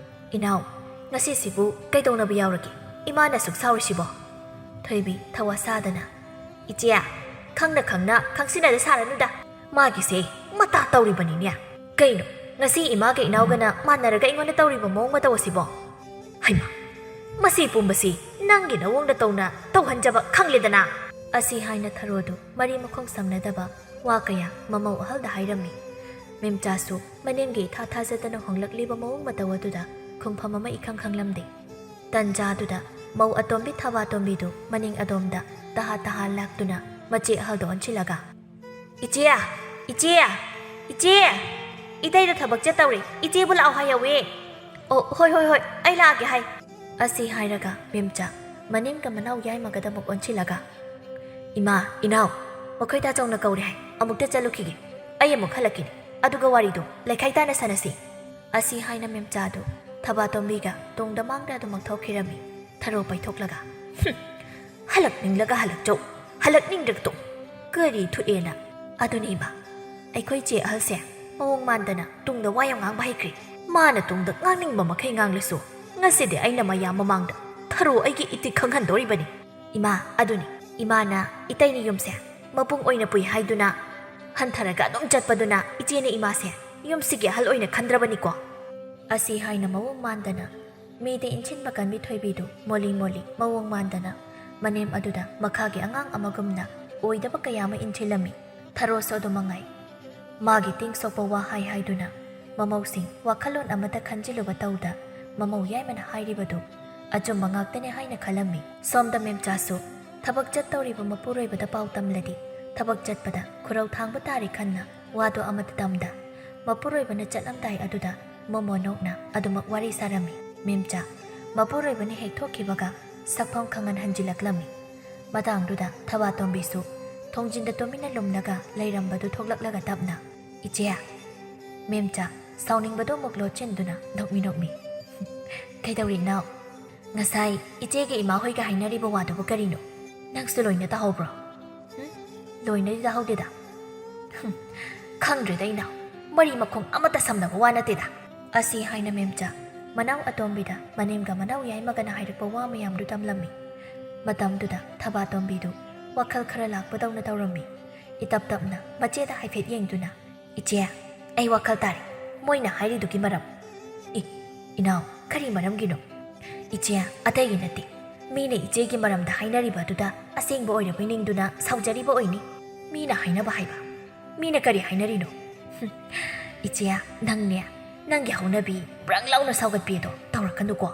"ꯏꯅꯥꯎ, ꯉꯁꯤꯁꯤꯕꯨ ꯀꯩꯗꯧꯅꯕ ꯌꯥꯎꯔꯒꯦ? ꯏꯃꯥꯅ ꯑꯁꯨꯛ ꯁꯥꯎꯔꯤꯁꯤꯕꯣ?" ꯊꯣꯏꯕꯤ ꯊꯋꯥ ꯁꯥꯗꯅ, "ꯏꯆꯦ, ꯈꯪꯅ ꯈꯪꯅ ꯈꯪꯁꯤꯟꯅꯗ ꯁꯥꯔꯅꯨꯗ꯫ ꯃꯥꯒꯤꯁꯦ ꯃꯇꯥ ꯇꯧꯔꯤꯕꯅꯤꯅꯦ꯫ ꯀꯩꯅꯣ, ꯉꯁꯤ ꯏꯃꯥꯒ ꯏꯅꯥꯎꯒꯅ ꯃꯥꯟꯅꯔꯒ ꯑꯩꯉꯣꯟꯗ ꯇꯧꯔꯤꯕ ꯃꯑꯣꯡ ꯃꯇꯧ ꯑꯁꯤꯕꯣ? ꯍꯩꯃꯥ, ꯃꯁꯤ ꯄꯨꯝꯕꯁꯤ ꯅꯪꯒꯤ ꯅꯋꯣꯡ ꯅꯇꯧꯅ ꯇꯧꯍꯟꯖꯕ ꯈꯪꯂꯦꯗꯅ?" ꯑꯁꯤ ꯍꯥꯏꯅ ꯊꯔꯣꯗꯨ ꯃꯔꯤ ꯃꯈꯣꯡ ꯁꯝꯅꯗꯕ ꯋꯥ ꯀꯌꯥ ꯃꯃꯧ ꯑꯍꯜꯗ ꯍꯥꯏꯔꯝꯃꯤ꯫ ꯃꯦꯝꯆꯥꯁꯨ ꯃꯅꯦꯝꯒꯤ ꯏꯊꯥ ꯊꯥꯖꯗꯅ ꯍꯣꯡꯂꯛꯂꯤꯕ ꯃꯑꯣꯡ ꯃꯇꯧ ꯑꯗꯨꯗ ꯈꯨꯝꯐꯝ ꯑꯃ ꯏꯈꯪ ꯈꯪꯂꯝꯗꯦ꯫ ꯇꯟꯖꯥꯗꯨꯗ ꯃꯧ ꯑꯇꯣꯝꯕꯤ ꯊꯕꯥꯇꯣꯝꯕꯤꯗꯨ ꯃꯅꯤꯡ ꯑꯗꯣꯝꯗ ꯇꯍꯥ ꯇꯍꯥ ꯂꯥꯛꯇꯨꯅ ꯃꯆꯦ ꯑꯍꯜꯗ ꯑꯣꯟꯁꯤꯜꯂꯒ, "ꯏꯆꯦ! ꯏꯆꯦ! ꯏꯆꯦ! ꯏꯇꯩꯗ ꯊꯕꯛ ꯆꯠꯇꯧꯔꯦ, ꯏꯆꯦꯕꯨ ꯂꯥꯛꯑꯣ ꯍꯥꯏꯍꯧꯋꯦ꯫" "ꯑꯣ, ꯍꯣꯏ, ꯍꯣꯏ, ꯍꯣꯏ, ꯑꯩ ꯂꯥꯛꯑꯒꯦ ꯍꯥꯏ꯫" ꯑꯁꯤ ꯍꯥꯏꯔꯒ ꯃꯦꯝꯆꯥ ꯃꯅꯦꯝꯒ ꯃꯅꯥꯎ ꯌꯥꯏꯃꯒꯗ ꯑꯃꯨꯛ ꯑꯣꯟꯁꯤꯜꯂꯒ, "ꯏꯃꯥ, ꯏꯅꯥꯎ, ꯃꯈꯣꯏ ꯇꯥꯆꯧꯅ ꯀꯧꯔꯦ ꯍꯥꯏ, ꯑꯃꯨꯛꯇ ꯆꯠꯂꯨꯈꯤꯒꯦ꯫ ꯑꯩ ꯑꯃꯨꯛ ꯍꯜꯂꯛꯈꯤꯅꯤ꯫ ꯑꯗꯨꯒ ꯋꯥꯔꯤꯗꯣ ꯂꯩꯈꯥꯏ ꯇꯥꯅ ꯁꯥꯟꯅꯁꯤ꯫" ꯑꯁꯤ ꯍꯥꯏꯅ ꯃꯦꯝꯆꯥꯗꯨ ꯊꯕꯥꯇꯣꯝꯕꯤꯒ ꯇꯨꯡꯗ ꯃꯥꯡꯗ ꯑꯗꯨꯃꯛ ꯊꯣꯛꯈꯤꯔꯝꯃꯤ꯫ ꯊꯔꯣ ꯄꯩꯊꯣꯛꯂꯒ, "ꯍꯨꯝ, ꯍꯜꯂꯛꯅꯤꯡꯂꯒ ꯍꯜꯂꯛꯆꯧ, ꯍꯜꯂꯛꯅꯤꯡꯗ꯭ꯔꯒ ꯇꯣꯛ꯫ ꯀꯔꯤ ꯊꯣꯛꯑꯦꯅ?" "ꯑꯗꯨꯅꯤ ꯏꯃꯥ, ꯑꯩꯈꯣꯏ ꯆꯦ ꯑꯍꯜꯁꯦ ꯃꯑꯣꯡ ꯃꯥꯟꯗꯅ ꯇꯨꯡꯗ ꯋꯥ ꯌꯥꯝ ꯉꯥꯡꯕ ꯍꯩꯈ꯭ꯔꯦ꯫ ꯃꯥꯅ ꯇꯨꯡꯗ ꯉꯥꯡꯅꯤꯡꯕ ꯃꯈꯩ ꯉꯥꯡꯂꯁꯨ, ꯉꯁꯤꯗꯤ ꯑꯩꯅ ꯃꯌꯥꯝ ꯃꯃꯥꯡꯗ ꯊꯔꯣ ꯑꯩꯒꯤ ꯏꯇꯤꯛ ꯈꯪꯍꯟꯗꯣꯔꯤꯕꯅꯤ꯫" "ꯏꯃꯥ, ꯑꯗꯨꯅꯤ, ꯏꯃꯥꯅ ꯏꯇꯩꯅ ꯌꯨꯝꯁꯦ ꯃꯄꯨꯡ ꯑꯣꯏꯅ ꯄꯨꯏ ꯍꯥꯏꯗꯨꯅ ꯍꯟꯊꯔꯒ ꯑꯗꯨꯝ ꯆꯠꯄꯗꯨꯅ ꯏꯆꯦꯅ ꯏꯃꯥꯁꯦ ꯌꯨꯝꯁꯤꯒꯤ ꯑꯍꯜ ꯑꯣꯏꯅ ꯈꯟꯗ꯭ꯔꯕꯅꯤꯀꯣ?" ꯑꯁꯤ ꯍꯥꯏꯅ ꯃꯑꯣꯡ ꯃꯥꯟꯗꯅ ꯃꯤꯗ ꯏꯟꯁꯤꯟꯕ ꯀꯟꯕꯤ ꯊꯣꯏꯕꯤꯗꯨ ꯃꯣꯂꯤ ꯃꯣꯂꯤ ꯃꯑꯣꯡ ꯃꯥꯟꯗꯅ ꯃꯅꯦꯝ ꯑꯗꯨꯗ ꯃꯈꯥꯒꯤ ꯑꯉꯥꯡ ꯑꯃꯒꯨꯝꯅ ꯑꯣꯏꯗꯕ ꯀꯌꯥ ꯑꯃ ꯏꯟꯁꯤꯜꯂꯝꯃꯤ꯫ ꯊꯔꯣꯁꯨ ꯑꯗꯨ ꯃꯉꯥꯏ꯫ ꯃꯥꯒꯤ ꯇꯤꯡ ꯁꯣꯛꯄ ꯋꯥ ꯍꯥꯏ ꯍꯥꯏꯗꯨꯅ ꯃꯃꯧꯁꯤꯡ ꯋꯥꯈꯜꯂꯣꯟ ꯑꯃꯠꯇ ꯈꯟꯖꯤꯜꯂꯨꯕ ꯇꯧꯗ ꯃꯃꯧ ꯌꯥꯏꯃꯅ ꯍꯥꯏꯔꯤꯕꯗꯨ ꯑꯆꯨꯝꯕ ꯉꯥꯛꯇꯅꯦ ꯍꯥꯏꯅ ꯈꯜꯂꯝꯃꯤ꯫ ꯁꯣꯝꯗ ꯃꯦꯝꯆꯥꯁꯨ ꯊꯕꯛ ꯆꯠꯇꯧꯔꯤꯕ ꯃꯄꯨꯔꯣꯏꯕꯗ ꯄꯥꯎ ꯇꯝꯂꯗꯤ ꯊꯕꯛ ꯆꯠꯄꯗ ꯈꯨꯔꯧ ꯊꯥꯡꯕ ꯇꯥꯔꯦ ꯈꯟꯅ ꯋꯥꯗꯣ ꯑꯃꯠꯇ ꯇꯝꯗ ꯃꯄꯨꯔꯣꯏꯕꯅ ꯆꯠꯂꯝꯗꯥꯏ ꯑꯗꯨꯗ ꯃꯣꯃꯣ ꯅꯣꯛꯅ ꯑꯗꯨꯃꯛ ꯋꯥꯔꯤ ꯁꯥꯔꯝꯃꯤ꯫ ꯃꯦꯝꯆꯥ ꯃꯄꯨꯔꯣꯏꯕꯅ ꯍꯦꯛ ꯊꯣꯛꯈꯤꯕꯒ ꯁꯛꯐꯝ ꯈꯪꯍꯟ ꯍꯟꯖꯤꯜꯂꯛꯂꯝꯃꯤ꯫ ꯃꯇꯥꯡꯗꯨꯗ ꯊꯕꯥꯇꯣꯝꯕꯤꯁꯨ ꯊꯣꯡꯖꯤꯟꯗ ꯇꯨꯃꯤꯟꯅ ꯂꯨꯝꯂꯒ ꯂꯩꯔꯝꯕꯗꯨ ꯊꯣꯛꯂꯛꯂꯒ ꯇꯞꯅ, "ꯏꯆꯦ!" ꯃꯦꯝꯆꯥ ꯁꯥꯎꯅꯤꯡꯕꯗꯨ ꯑꯃꯨꯛ ꯂꯣꯠꯁꯤꯟꯗꯨꯅ ꯅꯣꯛꯃꯤ ꯅꯣꯛꯃꯤ, "ꯀꯩꯗꯧꯔꯤ ꯏꯅꯥꯎ?" "ꯉꯁꯥꯏ ꯏꯆꯦꯒ ꯏꯃꯥꯍꯣꯏꯒ ꯍꯥꯏꯅꯔꯤꯕ ꯋꯥꯗꯨꯕꯨ ꯀꯔꯤꯅꯣ? ꯅꯪꯁꯨ ꯂꯣꯏꯅ ꯇꯥꯍꯧꯕ꯭ꯔꯣ?" "ꯍꯨꯝ? ꯂꯣꯏꯅꯗꯤ ꯇꯥꯍꯧꯗꯦꯗ꯫" "ꯍꯨꯝ, ꯈꯪꯗ꯭ꯔꯦꯗ ꯏꯅꯥꯎ, ꯃꯔꯤ ꯃꯈꯣꯡ ꯑꯃꯠꯇ ꯁꯝꯅꯕ ꯋꯥ ꯅꯠꯇꯦꯗ꯫" ꯑꯁꯤ ꯍꯥꯏꯅ ꯃꯦꯝꯆꯥ ꯃꯅꯥꯎ ꯑꯇꯣꯝꯕꯤꯗ ꯃꯅꯦꯝꯒ ꯃꯅꯥꯎ ꯌꯥꯏꯃꯒꯅ ꯍꯥꯏꯔꯛꯄ ꯋꯥ ꯃꯌꯥꯝꯗꯨ ꯇꯝꯂꯝꯃꯤ꯫ ꯃꯇꯝꯗꯨꯗ ꯊꯕꯥꯇꯣꯝꯕꯤꯗꯨ ꯋꯥꯈꯜ ꯈꯔ ꯂꯥꯛꯄꯗꯧꯅ ꯇꯧꯔꯝꯃꯤ꯫ ꯏꯇꯞ ꯇꯞꯅ ꯃꯆꯦꯗ ꯍꯥꯏꯐꯦꯠ ꯌꯦꯡꯗꯨꯅ, "ꯏꯆꯦ, ꯑꯩ ꯋꯥꯈꯜ ꯇꯥꯔꯦ꯫ ꯃꯣꯏꯅ ꯍꯥꯏꯔꯤꯗꯨꯒꯤ ꯃꯔꯝ꯫" "ꯏ, ꯏꯅꯥꯎ, ꯀꯔꯤ ꯃꯔꯝꯒꯤꯅꯣ?" "ꯏꯆꯦ, ꯑꯇꯩꯒꯤ ꯅꯠꯇꯦ꯫ ꯃꯤꯅ ꯏꯆꯦꯒꯤ ꯃꯔꯝꯗ ꯍꯥꯏꯅꯔꯤꯕ ꯑꯗꯨꯗ ꯑꯁꯦꯡꯕ ꯑꯣꯏꯔꯕꯣꯏ ꯅꯤꯡꯗꯨꯅ ꯁꯥꯎꯖꯔꯤꯕ ꯑꯣꯏꯅꯤ꯫ ꯃꯤꯅ ꯍꯥꯏꯅꯕ ꯍꯥꯏꯕ꯫ ꯃꯤꯅ ꯀꯔꯤ ꯍꯥꯏꯅꯔꯤꯅꯣ?" "ꯍꯨꯝ, ꯏꯆꯦ, ꯅꯪꯅꯦ, ꯅꯪꯒꯤ ꯍꯧꯅꯕꯤ ꯕ꯭ꯔꯪ ꯂꯥꯎꯅ ꯁꯥꯎꯒꯠꯄꯤ ꯑꯗꯣ ꯇꯧꯔꯛꯀꯅꯨꯀꯣ꯫"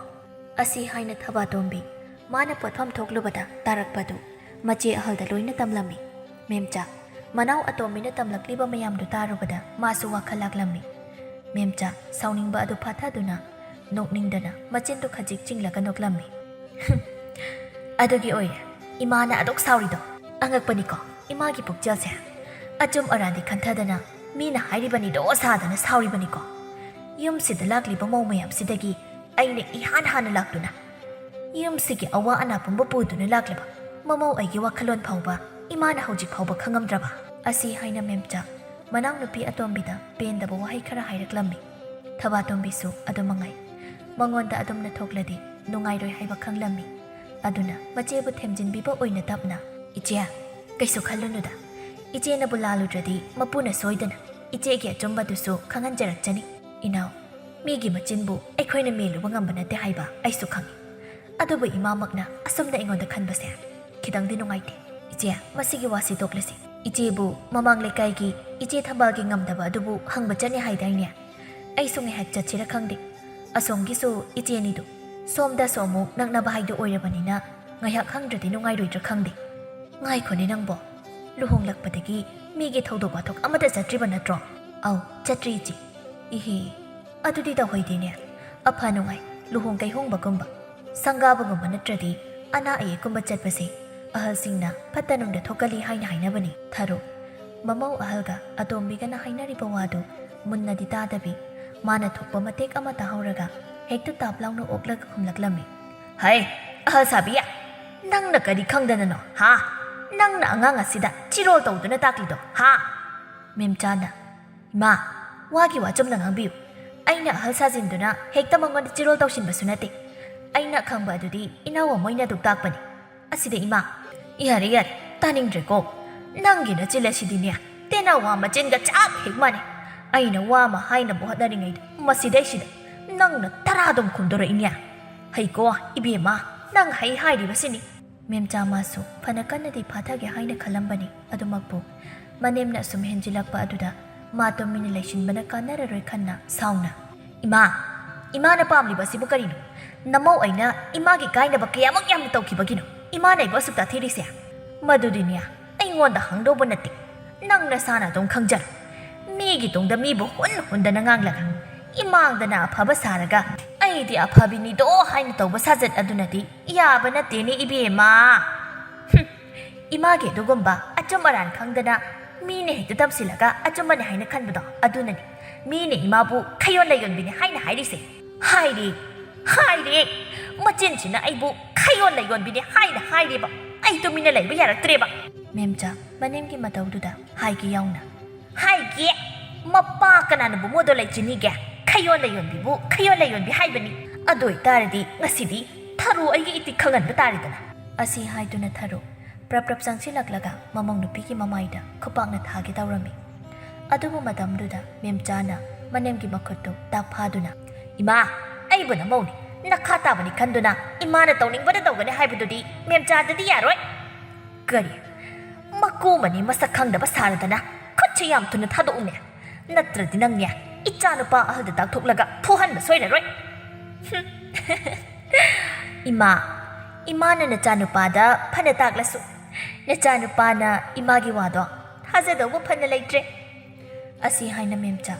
ꯑꯁꯤ ꯍꯥꯏꯅ ꯊꯕꯥꯇꯣꯝꯕꯤ ꯃꯥꯅ ꯄꯣꯠꯐꯝ ꯊꯣꯛꯂꯨꯕꯗ ꯇꯥꯔꯛꯄꯗꯨ ꯃꯆꯦ ꯑꯍꯜꯗ ꯂꯣꯏꯅ ꯇꯝꯂꯝꯃꯤ꯫ ꯃꯦꯝꯆꯥ ꯃꯅꯥꯎ ꯑꯇꯣꯝꯕꯤꯅ ꯇꯝꯂꯛꯂꯤꯕ ꯃꯌꯥꯝꯗꯨ ꯇꯥꯔꯨꯕꯗ ꯃꯥꯁꯨ ꯋꯥꯈꯜ ꯂꯥꯛꯂꯝꯃꯤ꯫ ꯃꯦꯝꯆꯥ ꯁꯥꯎꯅꯤꯡꯕ ꯑꯗꯨ ꯐꯥꯊꯗꯨꯅ ꯅꯣꯛꯅꯤꯡꯗꯅ ꯃꯆꯤꯟꯗꯨ ꯈꯖꯤꯛ ꯆꯤꯡꯂꯒ ꯅꯣꯛꯂꯝꯃꯤ꯫ "ꯑꯗꯨꯒꯤ ꯑꯣꯏꯔꯦ ꯏꯃꯥꯅ ꯑꯗꯨꯛ ꯁꯥꯎꯔꯤꯗꯣ꯫ ꯑꯉꯛꯄꯅꯤꯀꯣ ꯏꯃꯥꯒꯤ ꯄꯨꯛꯆꯦꯜꯁꯦ꯫ ꯑꯆꯨꯝ ꯑꯔꯥꯟꯗꯤ ꯈꯟꯊꯗꯅ ꯃꯤꯅ ꯍꯥꯏꯔꯤꯕꯅꯤꯗꯣ ꯁꯥꯗꯅ ꯁꯥꯎꯔꯤꯕꯅꯤꯀꯣ꯫ ꯌꯨꯝꯁꯤꯗ ꯂꯥꯛꯂꯤꯕ ꯃꯧ ꯃꯌꯥꯝꯁꯤꯗꯒꯤ ꯑꯩꯅ ꯏꯍꯥꯟ ꯍꯥꯟꯅ ꯂꯥꯛꯇꯨꯅ ꯌꯨꯝꯁꯤꯒꯤ ꯑꯋꯥ ꯑꯅꯥ ꯄꯨꯝꯕ ꯄꯨꯗꯨꯅ ꯂꯥꯛꯂꯤꯕ ꯃꯃꯧ ꯑꯩꯒꯤ ꯋꯥꯈꯜꯂꯣꯟ ꯐꯥꯎꯕ ꯏꯃꯥꯅ ꯍꯧꯖꯤꯛ ꯐꯥꯎꯕ ꯈꯪꯉꯝꯗ꯭ꯔꯕ?" ꯑꯁꯤ ꯍꯥꯏꯅ ꯃꯦꯝꯆꯥ ꯃꯅꯥꯎꯅꯨꯄꯤ ꯑꯇꯣꯝꯕꯤꯗ ꯄꯦꯟꯗꯕ ꯋꯥꯍꯩ ꯈꯔ ꯍꯥꯏꯔꯛꯂꯝꯃꯤ꯫ ꯊꯕꯥꯇꯣꯝꯕꯤꯁꯨ ꯑꯗꯨ ꯃꯉꯥꯏ꯫ ꯃꯉꯣꯟꯗ ꯑꯗꯨꯝꯅ ꯊꯣꯛꯂꯗꯤ ꯅꯨꯡꯉꯥꯏꯔꯣꯏ ꯍꯥꯏꯕ ꯈꯪꯂꯝꯃꯤ꯫ ꯑꯗꯨꯅ ꯃꯆꯦꯕꯨ ꯊꯦꯝꯖꯤꯟꯕꯤꯕ ꯑꯣꯏꯅ ꯇꯞꯅ, "ꯏꯆꯦ, ꯀꯩꯁꯨ ꯈꯜꯂꯨꯅꯨꯗ꯫ ꯏꯆꯦꯅꯕꯨ ꯂꯥꯜꯂꯨꯗ꯭ꯔꯗꯤ ꯃꯄꯨꯅ ꯁꯣꯏꯗꯅ ꯏꯆꯦꯒꯤ ꯑꯆꯨꯝꯕꯗꯨꯁꯨ ꯈꯪꯍꯟꯖꯔꯛꯆꯅꯤ꯫ ꯏꯅꯥꯎ, ꯃꯤꯒꯤ ꯃꯆꯤꯟꯕꯨ ꯑꯩꯈꯣꯏꯅ ꯃꯦꯜꯂꯨꯕ ꯉꯝꯕ ꯅꯠꯇꯦ ꯍꯥꯏꯕ ꯑꯩꯁꯨ ꯈꯪꯏ꯫ ꯑꯗꯨꯕꯨ ꯏꯃꯥꯃꯛꯅ ꯑꯁꯨꯝꯅ ꯑꯩꯉꯣꯟꯗ ꯈꯟꯕꯁꯦ ꯈꯤꯇꯪꯗꯤ ꯅꯨꯡꯉꯥꯏꯇꯦ꯫ ꯏꯆꯦ, ꯃꯁꯤꯒꯤ ꯋꯥꯁꯤ ꯇꯣꯛꯂꯁꯤ꯫ ꯏꯆꯦꯕꯨ ꯃꯃꯥꯡ ꯂꯩꯀꯥꯏꯒꯤ ꯏꯆꯦ ꯊꯝꯕꯥꯜꯒꯤ ꯉꯝꯗꯕ ꯑꯗꯨꯕꯨ ꯍꯪꯕ ꯆꯠꯅꯤ ꯍꯥꯏꯗꯥꯏꯅꯦ? ꯑꯩꯁꯨ ꯉꯥꯏꯍꯥꯛ ꯆꯠꯁꯤꯔ ꯈꯪꯗꯦ꯫ ꯑꯁꯣꯝꯒꯤꯁꯨ ꯏꯆꯦꯅꯤꯗꯨ ꯁꯣꯝꯗꯁꯨ ꯑꯃꯨꯛ ꯅꯛꯅꯕ ꯍꯥꯏꯗꯨ ꯑꯣꯏꯔꯕꯅꯤꯅ ꯉꯥꯏꯍꯥꯛ ꯍꯪꯗ꯭ꯔꯗꯤ ꯅꯨꯡꯉꯥꯏꯔꯣꯏꯗ꯭ꯔꯥ ꯈꯪꯗꯦ꯫ ꯉꯥꯏꯈꯣꯅꯦ ꯅꯪꯕꯣ, ꯂꯨꯍꯣꯡꯂꯛꯄꯗꯒꯤ ꯃꯤꯒꯤ ꯊꯧꯗꯣꯛ ꯋꯥꯊꯣꯛ ꯑꯃꯠꯇ ꯆꯠꯇ꯭ꯔꯤꯕ ꯅꯠꯇ꯭ꯔꯣ? ꯑꯧ, ꯆꯠꯇ꯭ꯔꯤ ꯏꯆꯦ꯫ ꯏꯍꯦ, ꯑꯗꯨꯗꯤ ꯇꯧꯍꯩꯗꯦꯅꯦ꯫ ꯑꯐ ꯅꯨꯡꯉꯥꯏ, ꯂꯨꯍꯣꯡ ꯀꯩꯍꯣꯡꯕꯒꯨꯝꯕ, ꯁꯪꯒꯥꯕꯒꯨꯝꯕ ꯅꯠꯇ꯭ꯔꯗꯤ ꯑꯅꯥ ꯑꯌꯦꯛꯀꯨꯝꯕ ꯆꯠꯄꯁꯦ ꯑꯍꯜꯁꯤꯡꯅ ꯐꯠꯇ ꯅꯨꯡꯗ ꯊꯣꯛꯀꯜꯂꯤ ꯍꯥꯏꯅ ꯍꯥꯏꯅꯕꯅꯤ꯫ ꯊꯔꯣ, ꯃꯃꯧ ꯑꯍꯜꯒ ꯑꯇꯣꯝꯕꯤꯒꯅ ꯍꯥꯏꯅꯔꯤꯕ ꯋꯥꯗꯨ ꯃꯨꯟꯅꯗꯤ ꯇꯥꯗꯕꯤ, ꯃꯥꯅ ꯊꯣꯛꯄ ꯃꯇꯦꯛ ꯑꯃ ꯇꯥꯍꯧꯔꯒ ꯍꯦꯛꯇ ꯇꯥꯞ ꯂꯥꯎꯅ ꯑꯣꯛꯂꯒ ꯈꯨꯝꯂꯛꯂꯝꯃꯤ꯫ "ꯍꯩ, ꯑꯍꯜ ꯁꯥꯕꯤ, ꯅꯪꯅ ꯀꯔꯤ ꯈꯪꯗꯅꯅꯣ, ꯍꯥ? ꯅꯪꯅ ꯑꯉꯥꯡ ꯑꯁꯤꯗ ꯆꯤꯔꯣꯜ ꯇꯧꯗꯨꯅ ꯇꯥꯛꯂꯤꯗꯣ, ꯍꯥ?" ꯃꯦꯝꯆꯥꯅ, "ꯏꯃꯥ, ꯋꯥꯒꯤ ꯋꯥ ꯆꯨꯝꯅ ꯉꯥꯡꯕꯤꯌꯨ꯫ ꯑꯩꯅ ꯑꯍꯜ ꯁꯥꯖꯤꯟꯗꯨꯅ ꯍꯦꯛꯇ ꯃꯉꯣꯟꯗ ꯆꯤꯔꯣꯜ ꯇꯧꯁꯤꯟꯕꯁꯨ ꯅꯠꯇꯦ꯫ ꯑꯩꯅ ꯈꯪꯕ ꯑꯗꯨꯗꯤ ꯏꯅꯥꯎ ꯑꯃꯣꯏꯅ ꯑꯗꯨꯛ ꯇꯥꯛꯄꯅꯤ꯫ ꯑꯁꯤꯗ ꯏꯃꯥ, ꯌꯥꯔꯦ, ꯌꯥꯔꯦ, ꯇꯥꯅꯤꯡꯗ꯭ꯔꯦꯀꯣ꯫ ꯅꯪꯒꯤ ꯅꯆꯤꯜ ꯑꯁꯤꯗꯤꯅꯦ, ꯇꯦꯅꯋꯥ ꯃꯆꯤꯟꯒ ꯆꯞ ꯍꯦꯛ ꯃꯥꯟꯅꯩ꯫ ꯑꯩꯅ ꯋꯥ ꯑꯃ ꯍꯥꯏꯅꯕ ꯍꯣꯠꯅꯔꯤꯉꯩꯗ ꯃꯁꯤꯗꯩꯁꯤꯗ ꯅꯪꯅ ꯇꯔꯥꯗꯨꯝ ꯈꯨꯝꯗꯣꯔꯛꯏꯅꯦ꯫ ꯍꯩꯀꯣ, ꯏꯕꯦꯝꯃ, ꯅꯪ ꯍꯩ ꯍꯥꯏꯔꯤꯕꯁꯤꯅꯤ꯫" ꯃꯦꯝꯆꯥ ꯃꯥꯁꯨ ꯐꯅ ꯀꯟꯅꯗꯤ ꯐꯥꯊꯒꯦ ꯍꯥꯏꯅ ꯈꯜꯂꯝꯕꯅꯤ꯫ ꯑꯗꯨꯃꯛꯄꯨ ꯃꯅꯦꯝꯅ ꯑꯁꯨꯝ ꯍꯦꯟꯖꯤꯜꯂꯛꯄ ꯑꯗꯨꯗ ꯃꯥ ꯇꯨꯃꯤꯟꯅ ꯂꯩꯁꯤꯟꯕꯅ ꯀꯥꯟꯅꯔꯔꯣꯏ ꯈꯟꯅ ꯁꯥꯎꯅ, "ꯏꯃꯥ, ꯏꯃꯥꯅ ꯄꯥꯝꯂꯤꯕ ꯑꯁꯤꯕꯨ ꯀꯔꯤꯅꯣ? ꯅꯃꯧ ꯑꯩꯅ ꯏꯃꯥꯒꯤ ꯀꯥꯏꯅꯕ ꯀꯌꯥꯃꯨꯛ ꯌꯥꯝꯅ ꯇꯧꯈꯤꯕꯒꯤꯅꯣ ꯏꯃꯥꯅ ꯑꯩꯕꯨ ꯑꯁꯨꯛ ꯇꯥꯊꯤꯔꯤꯁꯦ? ꯃꯗꯨꯗꯤꯅꯦ, ꯑꯩꯉꯣꯟꯗ ꯍꯪꯗꯧꯕ ꯅꯠꯇꯦ꯫ ꯅꯪ ꯅꯁꯥꯅ ꯑꯗꯨꯝ ꯈꯪꯖꯔꯣ꯫ ꯃꯤꯒꯤ ꯇꯨꯡꯗ ꯃꯤꯕꯨ ꯍꯨꯟ ꯍꯨꯟꯗꯅ ꯉꯥꯡꯂꯒ, ꯏꯃꯥꯡꯗꯅ ꯑꯐꯕ ꯁꯥꯔꯒ, ꯑꯩ ꯑꯩꯗꯤ ꯑꯐꯕꯤꯅꯤꯗꯣ ꯍꯥꯏꯅ ꯇꯧꯕ ꯁꯥꯖꯠ ꯑꯗꯨꯅꯗꯤ ꯌꯥꯕ ꯅꯠꯇꯦꯅꯦ, ꯏꯕꯦꯝꯃ꯫ ꯍꯨꯝ, ꯏꯃꯥꯒꯤ ꯑꯗꯨꯒꯨꯝꯕ ꯑꯆꯨꯝ ꯑꯔꯥꯟ ꯈꯪꯗꯅ ꯃꯤꯅ ꯍꯦꯛꯇ ꯇꯝꯁꯤꯜꯂꯒ ꯑꯆꯨꯝꯕꯅꯤ ꯍꯥꯏꯅ ꯈꯟꯕꯗꯣ ꯑꯗꯨꯅꯅꯤ꯫ ꯃꯤꯅ ꯏꯃꯥꯕꯨ ꯈꯩꯌꯣꯟ ꯂꯩꯌꯣꯟꯕꯤꯅꯤ ꯍꯥꯏꯅ ꯍꯥꯏꯔꯤꯁꯦ꯫ ꯍꯥꯏꯔꯦ, ꯍꯥꯏꯔꯦ, ꯃꯆꯤꯟꯁꯤꯅ ꯑꯩꯕꯨ ꯈꯩꯌꯣꯟ ꯂꯩꯌꯣꯟꯕꯤꯅꯤ ꯍꯥꯏꯅ ꯍꯥꯏꯔꯦꯕ꯫ ꯑꯩ ꯇꯨꯃꯤꯟꯅ ꯂꯩꯕ ꯌꯥꯔꯛꯇ꯭ꯔꯦꯕ꯫ ꯃꯦꯝꯆꯥ ꯃꯅꯦꯝꯒꯤ ꯃꯇꯧꯗꯨꯗ ꯍꯥꯏꯒꯦ ꯌꯥꯎꯅ, ꯍꯥꯏꯒꯦ, ꯃꯄꯥ ꯀꯅꯥꯅꯕꯨ ꯃꯣꯗꯣ ꯂꯩꯆꯤꯅꯤꯒꯦ? ꯈꯩꯌꯣꯟ ꯂꯩꯌꯣꯟꯕꯤꯕꯨ ꯈꯩꯌꯣꯟ ꯂꯩꯌꯣꯟꯕꯤ ꯍꯥꯏꯕꯅꯤ꯫ ꯑꯗꯨ ꯑꯣꯏꯇꯥꯔꯗꯤ ꯉꯁꯤꯗꯤ ꯊꯔꯣ ꯑꯩꯒꯤ ꯏꯇꯤꯛ ꯈꯪꯍꯟꯕ ꯇꯥꯔꯦꯗꯅ꯫ ꯑꯁꯤ ꯍꯥꯏꯗꯨꯅ ꯊꯔꯣ ꯄ꯭ꯔꯞ ꯄ꯭ꯔꯞ ꯆꯪꯁꯤꯜꯂꯛꯂꯒ ꯃꯃꯧ ꯅꯨꯄꯤꯒꯤ ꯃꯃꯥꯏꯗ ꯈꯨꯄꯥꯛꯅ ꯊꯥꯒꯦ ꯇꯧꯔꯝꯃꯤ꯫ ꯑꯗꯨꯕꯨ ꯃꯇꯝꯗꯨꯗ ꯃꯦꯝꯆꯥꯅ ꯃꯅꯦꯝꯒꯤ ꯃꯈꯨꯠꯇꯨ ꯇꯥꯛ ꯐꯥꯗꯨꯅ, "ꯏꯃꯥ, ꯑꯩꯕꯨ ꯅꯃꯧꯅꯤ, ꯅꯈꯥ ꯇꯥꯕꯅꯤ ꯈꯟꯗꯨꯅ ꯏꯃꯥꯅ ꯇꯧꯅꯤꯡꯕꯗ ꯇꯧꯒꯅꯤ ꯍꯥꯏꯕꯗꯨꯗꯤ ꯃꯦꯝꯆꯥꯗꯗꯤ ꯌꯥꯔꯣꯏ꯫ ꯀꯔꯤ? ꯃꯀꯨ ꯃꯅꯤ ꯃꯁꯛ ꯈꯪꯗꯕ ꯁꯥꯔꯗꯅ ꯈꯨꯠꯁꯦ ꯌꯥꯝ ꯊꯨꯅ ꯊꯥꯗꯣꯛꯎꯅꯦ꯫ ꯅꯠꯇ꯭ꯔꯗꯤ ꯅꯪꯅꯦ ꯏꯆꯥꯅꯨꯄꯥ ꯑꯍꯜꯗ ꯇꯥꯛꯊꯣꯛꯂꯒ ꯐꯨꯍꯟꯕ ꯁꯣꯏꯔꯔꯣꯏ꯫" ꯍꯨꯝ꯫ "ꯏꯃꯥ, ꯏꯃꯥꯅ ꯅꯆꯥꯅꯨꯄꯥꯗ ꯐꯅ ꯇꯥꯛꯂꯁꯨ, ꯅꯆꯥꯅꯨꯄꯥꯅ ꯏꯃꯥꯒꯤ ꯋꯥꯗꯣ ꯊꯥꯖꯗꯧꯕ ꯐꯅ ꯂꯩꯇ꯭ꯔꯦ꯫" ꯑꯁꯤ ꯍꯥꯏꯅ ꯃꯦꯝꯆꯥ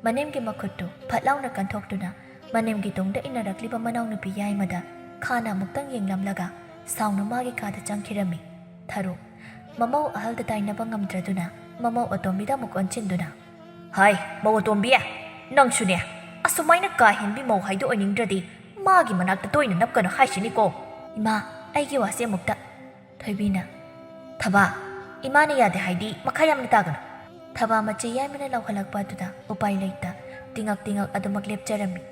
ꯃꯅꯦꯝꯒꯤ ꯃꯈꯨꯠꯇꯨ ꯐꯠ ꯂꯥꯎꯅ ꯀꯟꯊꯣꯛꯇꯨꯅ ꯃꯅꯦꯝꯒꯤ ꯇꯨꯡꯗ ꯏꯟꯅꯔꯛꯂꯤꯕ ꯃꯅꯥꯎꯅꯨꯄꯤ ꯌꯥꯏꯃꯗ ꯈꯥꯅ ꯑꯃꯨꯛꯇꯪ ꯌꯦꯡꯂꯝꯂꯒ ꯁꯥꯎꯅ ꯃꯥꯒꯤ ꯀꯥꯗ ꯆꯪꯈꯤꯔꯝꯃꯤ꯫ ꯊꯔꯣ ꯃꯃꯧ ꯑꯍꯜꯗ ꯇꯥꯏꯅꯕ ꯉꯝꯗ꯭ꯔꯗꯨꯅ ꯃꯃꯧ ꯑꯇꯣꯝꯕꯤꯗ ꯑꯃꯨꯛ ꯑꯣꯟꯁꯤꯟꯗꯨꯅ, "ꯍꯥꯏ, ꯃꯧ ꯑꯇꯣꯝꯕꯤ, ꯅꯪꯁꯨꯅꯦ ꯑꯁꯨꯃꯥꯏꯅ ꯀꯥ ꯍꯦꯟꯕꯤ ꯃꯧ ꯍꯥꯏꯗꯣ ꯑꯣꯏꯅꯤꯡꯗ꯭ꯔꯗꯤ ꯃꯥꯒꯤ ꯃꯅꯥꯛꯇ ꯇꯣꯏꯅ ꯅꯞꯀꯅꯨ ꯍꯥꯏꯁꯤꯅꯤꯀꯣ꯫" "ꯏꯃꯥ, ꯑꯩꯒꯤ ꯋꯥꯁꯦ ꯑꯃꯨꯛꯇ꯫" ꯊꯣꯏꯕꯤꯅ, "ꯊꯕꯥ, ꯏꯃꯥꯅ ꯌꯥꯗꯦ ꯍꯥꯏꯗꯤ ꯃꯈꯥ ꯌꯥꯝꯅ ꯇꯥꯒꯅꯨ꯫" ꯊꯕꯥ ꯃꯆꯦ ꯌꯥꯏꯃꯅ ꯂꯥꯎꯍꯜꯂꯛꯄ ꯑꯗꯨꯗ ꯎꯄꯥꯏ ꯂꯩꯇ ꯇꯤꯉꯛ ꯇꯤꯉꯛ ꯑꯗꯨꯃꯛ ꯂꯦꯞꯆꯔꯝꯃꯤ꯫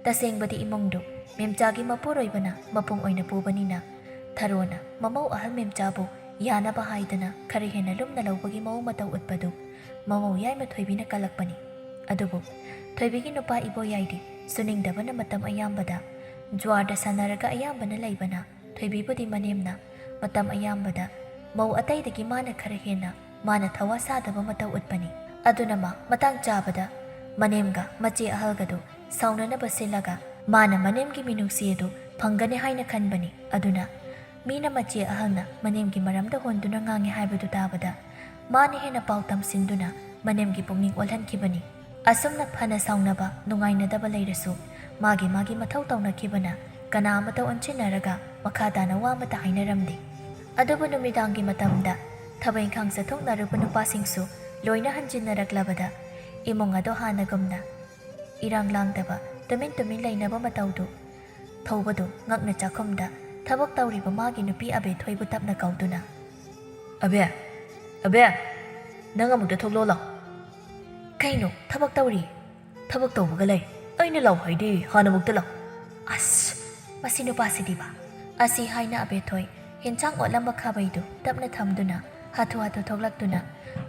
ꯇꯁꯦꯡꯕꯗꯤ ꯏꯃꯨꯡꯗꯨ ꯃꯦꯝꯆꯥꯒꯤ ꯃꯄꯨꯔꯣꯏꯕꯅ ꯃꯄꯨꯡ ꯑꯣꯏꯅ ꯄꯨꯕꯅꯤꯅ ꯊꯔꯣꯅ ꯃꯃꯧ ꯑꯍꯜ ꯃꯦꯝꯆꯥꯕꯨ ꯌꯥꯅꯕ ꯍꯥꯏꯗꯅ ꯈꯔ ꯍꯦꯟꯅ ꯂꯨꯝꯅ ꯂꯧꯕꯒꯤ ꯃꯑꯣꯡ ꯃꯇꯧ ꯎꯠꯄꯗꯨ ꯃꯃꯧ ꯌꯥꯏꯃ ꯊꯣꯏꯕꯤꯅ ꯀꯜꯂꯛꯄꯅꯤ꯫ ꯑꯗꯨꯕꯨ ꯊꯣꯏꯕꯤꯒꯤ ꯅꯨꯄꯥ ꯏꯕꯣꯌꯥꯏꯗꯤ ꯁꯨꯅꯤꯡꯗꯕꯅ ꯃꯇꯝ ꯑꯌꯥꯝꯕꯗ ꯖꯨꯋꯥꯔꯗ ꯁꯥꯟꯅꯔꯒ ꯑꯌꯥꯝꯕꯅ ꯂꯩꯕꯅ ꯊꯣꯏꯕꯤꯕꯨꯗꯤ ꯃꯅꯦꯝꯅ ꯃꯇꯝ ꯑꯌꯥꯝꯕꯗ ꯃꯧ ꯑꯇꯩꯗꯒꯤ ꯃꯥꯅ ꯈꯔ ꯍꯦꯟꯅ ꯃꯥꯅ ꯊꯋꯥ ꯁꯥꯗꯕ ꯃꯇꯧ ꯎꯠꯄꯅꯤ꯫ ꯑꯗꯨꯅ ꯃꯥ ꯃꯇꯥꯡ ꯆꯥꯕꯗ ꯃꯅꯦꯝꯒ ꯃꯆꯦ ꯑꯍꯜꯒꯗꯨ ꯁꯥꯎꯅꯅꯕ ꯁꯤꯜꯂꯒ ꯃꯥꯅ ꯃꯅꯦꯝꯒꯤ ꯃꯤꯅꯨꯡꯁꯤ ꯑꯗꯨ ꯐꯪꯒꯅꯤ ꯍꯥꯏꯅ ꯈꯟꯕꯅꯤ꯫ ꯑꯗꯨꯅ ꯃꯤꯅ ꯃꯆꯦ ꯑꯍꯜꯅ ꯃꯅꯦꯝꯒꯤ ꯃꯔꯝꯗ ꯍꯣꯟꯗꯨꯅ ꯉꯥꯡꯉꯤ ꯍꯥꯏꯕꯗꯨ ꯇꯥꯕꯗ ꯃꯥꯅ ꯍꯦꯟꯅ ꯄꯥꯎ ꯇꯝꯁꯤꯟꯗꯨꯅ ꯃꯅꯦꯝꯒꯤ ꯄꯨꯛꯅꯤꯡ ꯑꯣꯜꯍꯟꯈꯤꯕꯅꯤ꯫ ꯑꯁꯨꯝꯅ ꯐꯅ ꯁꯥꯎꯅꯕ, ꯅꯨꯡꯉꯥꯏꯅꯗꯕ ꯂꯩꯔꯁꯨ ꯃꯥꯒꯤ ꯃꯥꯒꯤ ꯃꯊꯧ ꯇꯧꯅꯈꯤꯕꯅ ꯀꯅꯥ ꯑꯃꯠꯇ ꯑꯣꯟꯁꯤꯟꯅꯔꯒ ꯃꯈꯥ ꯇꯥꯅ ꯋꯥ ꯑꯃꯠꯇ ꯍꯥꯏꯅꯔꯝꯗꯦ꯫ ꯑꯗꯨꯕꯨ ꯅꯨꯃꯤꯗꯥꯡꯒꯤ ꯃꯇꯝꯗ ꯊꯕꯛ ꯏꯪꯈꯥꯡ ꯆꯠꯊꯣꯛꯅꯔꯨꯕ ꯅꯨꯄꯥꯁꯤꯡꯁꯨ ꯂꯣꯏꯅ ꯍꯟꯖꯤꯟꯅꯔꯛꯂꯕꯗ ꯏꯃꯨꯡ ꯑꯗꯣ ꯍꯥꯟꯅꯒꯨꯝꯅ ꯏꯔꯥꯡ ꯂꯥꯡꯗꯕ ꯇꯨꯃꯤꯟ ꯇꯨꯃꯤꯟ ꯂꯩꯅꯕ ꯃꯇꯧꯗꯨ ꯊꯧꯕꯗꯨ ꯉꯛꯅ ꯆꯥꯛꯈꯨꯝꯗ ꯊꯕꯛ ꯇꯧꯔꯤꯕ ꯃꯥꯒꯤ ꯅꯨꯄꯤ ꯑꯕꯦꯊꯣꯏꯕꯨ ꯇꯞꯅ ꯀꯧꯗꯨꯅ, "ꯑꯕꯦ, ꯑꯕꯦ, ꯅꯪ ꯑꯃꯨꯛꯇ ꯊꯣꯛꯂꯛꯑꯣ ꯂꯥꯎ꯫" "ꯀꯩꯅꯣ ꯊꯕꯛ ꯇꯧꯔꯤ?" "ꯊꯕꯛ ꯇꯧꯕꯒ ꯂꯩ꯫ ꯑꯩꯅ ꯂꯥꯎ ꯍꯥꯏꯗꯤ ꯍꯥꯟꯅ ꯑꯃꯨꯛꯇ ꯂꯥꯎ꯫" "ꯑꯁ, ꯃꯁꯤ ꯅꯨꯄꯥꯁꯤꯗꯤꯕ!" ꯑꯁꯤ ꯍꯥꯏꯅ ꯑꯕꯦꯊꯣꯏ ꯍꯦꯟꯁꯥꯡ ꯑꯣꯠꯂꯝꯕ ꯈꯥꯕꯩꯗꯨ ꯇꯞꯅ ꯊꯝꯗꯨꯅ ꯍꯥꯊꯨ ꯍꯥꯊꯨ ꯊꯣꯛꯂꯛꯇꯨꯅ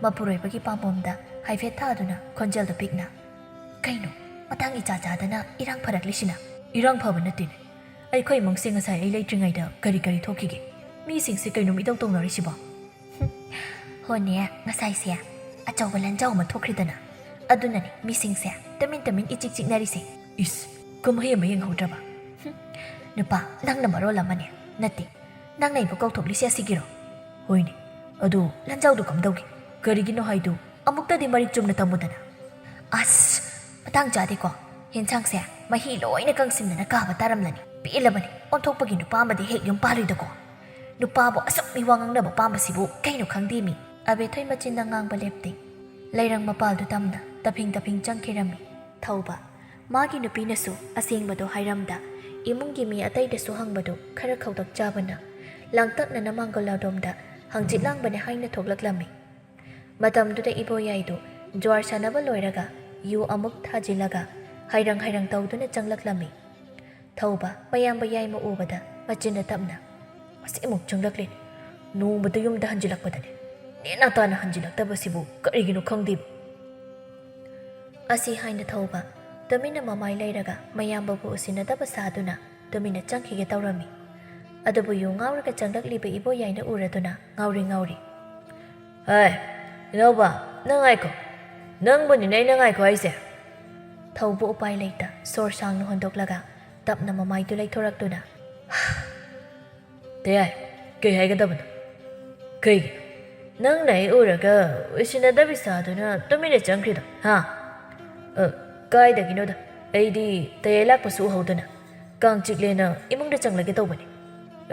ꯃꯄꯨꯔꯣꯏꯕꯒꯤ ꯄꯥꯝꯕꯣꯝꯗ ꯍꯥꯏꯐꯦꯠ ꯊꯥꯗꯨꯅ ꯈꯣꯟꯖꯦꯜꯗꯣ ꯄꯤꯛꯅ, "ꯀꯩꯅꯣ ꯃꯇꯥꯡ ꯏꯆꯥ ꯆꯥꯗꯅ ꯏꯔꯥꯡ ꯐꯔꯛꯂꯤꯁꯤꯅ?" "ꯏꯔꯥꯡ ꯐꯕ ꯅꯠꯇꯦꯅꯦ꯫ ꯑꯩꯈꯣꯏ ꯏꯃꯨꯡꯁꯦ ꯉꯁꯥꯏ ꯑꯩ ꯂꯩꯇ꯭ꯔꯤꯉꯩꯗ ꯀꯔꯤ ꯀꯔꯤ ꯊꯣꯛꯈꯤꯒꯦ? ꯃꯤꯁꯤꯡꯁꯦ ꯀꯩꯅꯣ ꯃꯤꯇꯧ ꯇꯧꯅꯔꯤꯁꯤꯕꯣ?" "ꯍꯣꯅꯦ, ꯉꯁꯥꯏꯁꯦ ꯑꯆꯧꯕ ꯂꯟꯖꯥꯎ ꯑꯃ ꯊꯣꯛꯈ꯭ꯔꯤꯗꯅ꯫ ꯑꯗꯨꯅꯅꯦ ꯃꯤꯁꯤꯡꯁꯦ ꯇꯨꯃꯤꯟ ꯇꯨꯃꯤꯟ ꯏꯆꯤꯛ ꯆꯤꯛꯅꯔꯤꯁꯦ꯫" "ꯏꯁ, ꯀꯨꯝꯍꯩ ꯑꯃ ꯌꯦꯡꯍꯧꯗ꯭ꯔꯕ?" "ꯍꯨꯝ, ꯅꯨꯄꯥ, ꯅꯪꯅ ꯃꯔꯣꯜ ꯑꯃꯅꯦ꯫ ꯅꯠꯇꯦ, ꯅꯪꯅ ꯑꯩꯕꯨ ꯀꯧꯊꯣꯛꯂꯤꯁꯦ ꯑꯁꯤꯒꯤꯔꯣ?" "ꯍꯣꯏꯅꯦ, ꯑꯗꯨ ꯂꯟꯖꯥꯎꯗꯨ ꯀꯝꯗꯧꯒꯦ? ꯀꯔꯤꯒꯤꯅꯣ ꯍꯥꯏꯗꯨ ꯑꯃꯨꯛꯇꯗꯤ ꯃꯔꯤꯛ ꯆꯨꯝꯅ ꯇꯝꯃꯨꯗꯅ꯫" "ꯑꯁ, ꯃꯇꯥꯡ ꯆꯥꯗꯦꯀꯣ꯫ ꯌꯦꯟꯁꯥꯡꯁꯦ ꯃꯍꯤ ꯂꯣꯏꯅ ꯀꯪꯁꯤꯟꯗꯅ ꯀꯥꯕ ꯇꯥꯔꯝꯂꯅꯤ꯫ ꯄꯦꯜꯂꯕꯅꯤ, ꯑꯣꯟꯊꯣꯛꯄꯒꯤ ꯅꯨꯄꯥ ꯑꯃꯗꯤ ꯍꯦꯛ ꯌꯨꯝ ꯄꯥꯜꯂꯣꯏꯗꯀꯣ꯫ ꯅꯨꯄꯥꯕꯨ ꯑꯁꯨꯛ ꯃꯤꯋꯥ ꯉꯥꯡꯅꯕ ꯄꯥꯝꯕꯁꯤꯕꯨ ꯀꯩꯅꯣ ꯈꯪꯗꯦ ꯃꯤ꯫" ꯑꯕꯦꯊꯣꯏ ꯃꯆꯤꯟꯗ ꯉꯥꯡꯕ ꯂꯦꯞꯇꯦ꯫ ꯂꯩꯔꯪ ꯃꯄꯥꯜꯗꯨ ꯇꯝꯅ ꯇꯞꯐꯤꯡ ꯇꯞꯐꯤꯡ ꯆꯪꯈꯤꯔꯝꯃꯤ꯫ ꯊꯧꯕ, ꯃꯥꯒꯤ ꯅꯨꯄꯤꯅꯁꯨ ꯑꯁꯦꯡꯕꯗꯨ ꯍꯥꯏꯔꯝꯗ, ꯏꯃꯨꯡꯒꯤ ꯃꯤ ꯑꯇꯩꯗꯁꯨ ꯍꯪꯕꯗꯨ ꯈꯔ ꯈꯧꯇꯛ ꯆꯥꯕꯅ, ꯂꯥꯡꯇꯛꯅꯅ ꯃꯥꯡꯒꯣꯜ ꯂꯥꯗꯣꯝꯗ ꯍꯪꯆꯤꯠ ꯂꯥꯡꯕꯅꯦ ꯍꯥꯏꯅ ꯊꯣꯛꯂꯛꯂꯝꯃꯤ꯫ ꯃꯇꯝꯗꯨꯗ ꯏꯕꯣꯌꯥꯏꯗꯨ ꯖ꯭ꯋꯥꯔ ꯁꯥꯟꯅꯕ ꯂꯣꯏꯔꯒ ꯌꯨ ꯑꯃꯨꯛ ꯊꯥꯖꯤꯜꯂꯒ ꯍꯩꯔꯪ ꯍꯩꯔꯪ ꯇꯧꯗꯨꯅ ꯆꯪꯂꯛꯂꯝꯃꯤ꯫ ꯊꯧꯕ, ꯃꯌꯥꯝꯕ ꯌꯥꯏꯃ ꯎꯕꯗ ꯃꯆꯤꯟꯅ ꯇꯞꯅ, "ꯃꯁꯤ ꯑꯃꯨꯛ ꯆꯪꯂꯛꯂꯦ꯫ ꯅꯣꯡꯃꯇ ꯌꯨꯝꯗ ꯍꯟꯖꯤꯜꯂꯛꯄꯗꯅꯦ ꯅꯦꯅꯥ ꯇꯥꯅ ꯍꯟꯖꯤꯜꯂꯛꯇꯕꯁꯤꯕꯨ ꯀꯔꯤꯒꯤꯅꯣ ꯈꯪꯗꯦ꯫" ꯑꯁꯤ ꯍꯥꯏꯅ ꯊꯧꯕ ꯇꯨꯃꯤꯟꯅ ꯃꯃꯥꯏ ꯂꯩꯔꯒ ꯃꯌꯥꯝꯕꯕꯨ ꯎꯁꯤꯟꯅꯗꯕ ꯁꯥꯗꯨꯅ ꯇꯨꯃꯤꯟꯅ ꯆꯪꯈꯤꯒꯦ ꯇꯧꯔꯝꯃꯤ꯫ ꯑꯗꯨꯕꯨ ꯌꯨ ꯉꯥꯎꯔꯒ ꯆꯪꯂꯛꯂꯤꯕ ꯏꯕꯣꯌꯥꯏꯅ ꯎꯔꯗꯨꯅ ꯉꯥꯎꯔꯤ ꯉꯥꯎꯔꯤ, "ꯍꯥꯏ, ꯏꯅꯥꯎꯕ, ꯅꯪ ꯉꯥꯏꯈꯣ꯫ ꯅꯪꯕꯨꯅꯤꯅꯦ ꯑꯩꯅ ꯉꯥꯏꯈꯣ ꯍꯥꯏꯁꯦ꯫" ꯊꯧꯕ ꯎꯄꯥꯏ ꯂꯩꯇ ꯁꯣꯔ ꯁꯥꯡꯅ ꯍꯣꯟꯗꯣꯛꯂꯒ ꯇꯞꯅ ꯃꯃꯥꯏꯗꯨ ꯂꯩꯊꯣꯔꯛꯇꯨꯅ, "ꯇꯌꯥꯏ, ꯀꯩ ꯍꯥꯏꯒꯗꯕꯅꯣ? ꯀꯩꯒꯤꯅꯣ ꯅꯪꯅ ꯑꯩ ꯎꯔꯒ ꯎꯁꯤꯟꯅꯗꯕꯤ ꯁꯥꯗꯨꯅ ꯇꯨꯃꯤꯟꯅ ꯆꯪꯈ꯭ꯔꯤꯗꯣ, ꯍꯥ? ꯑ, ꯀꯥꯏꯗꯒꯤꯅꯣꯗ, ꯑꯩꯗꯤ ꯇꯌꯥꯏ ꯂꯥꯛꯄꯁꯨ ꯎꯍꯧꯗꯅ ꯀꯥꯡ ꯆꯤꯛꯂꯦꯅ ꯏꯃꯨꯡꯗ ꯆꯪꯂꯒꯦ ꯇꯧꯕꯅꯤ꯫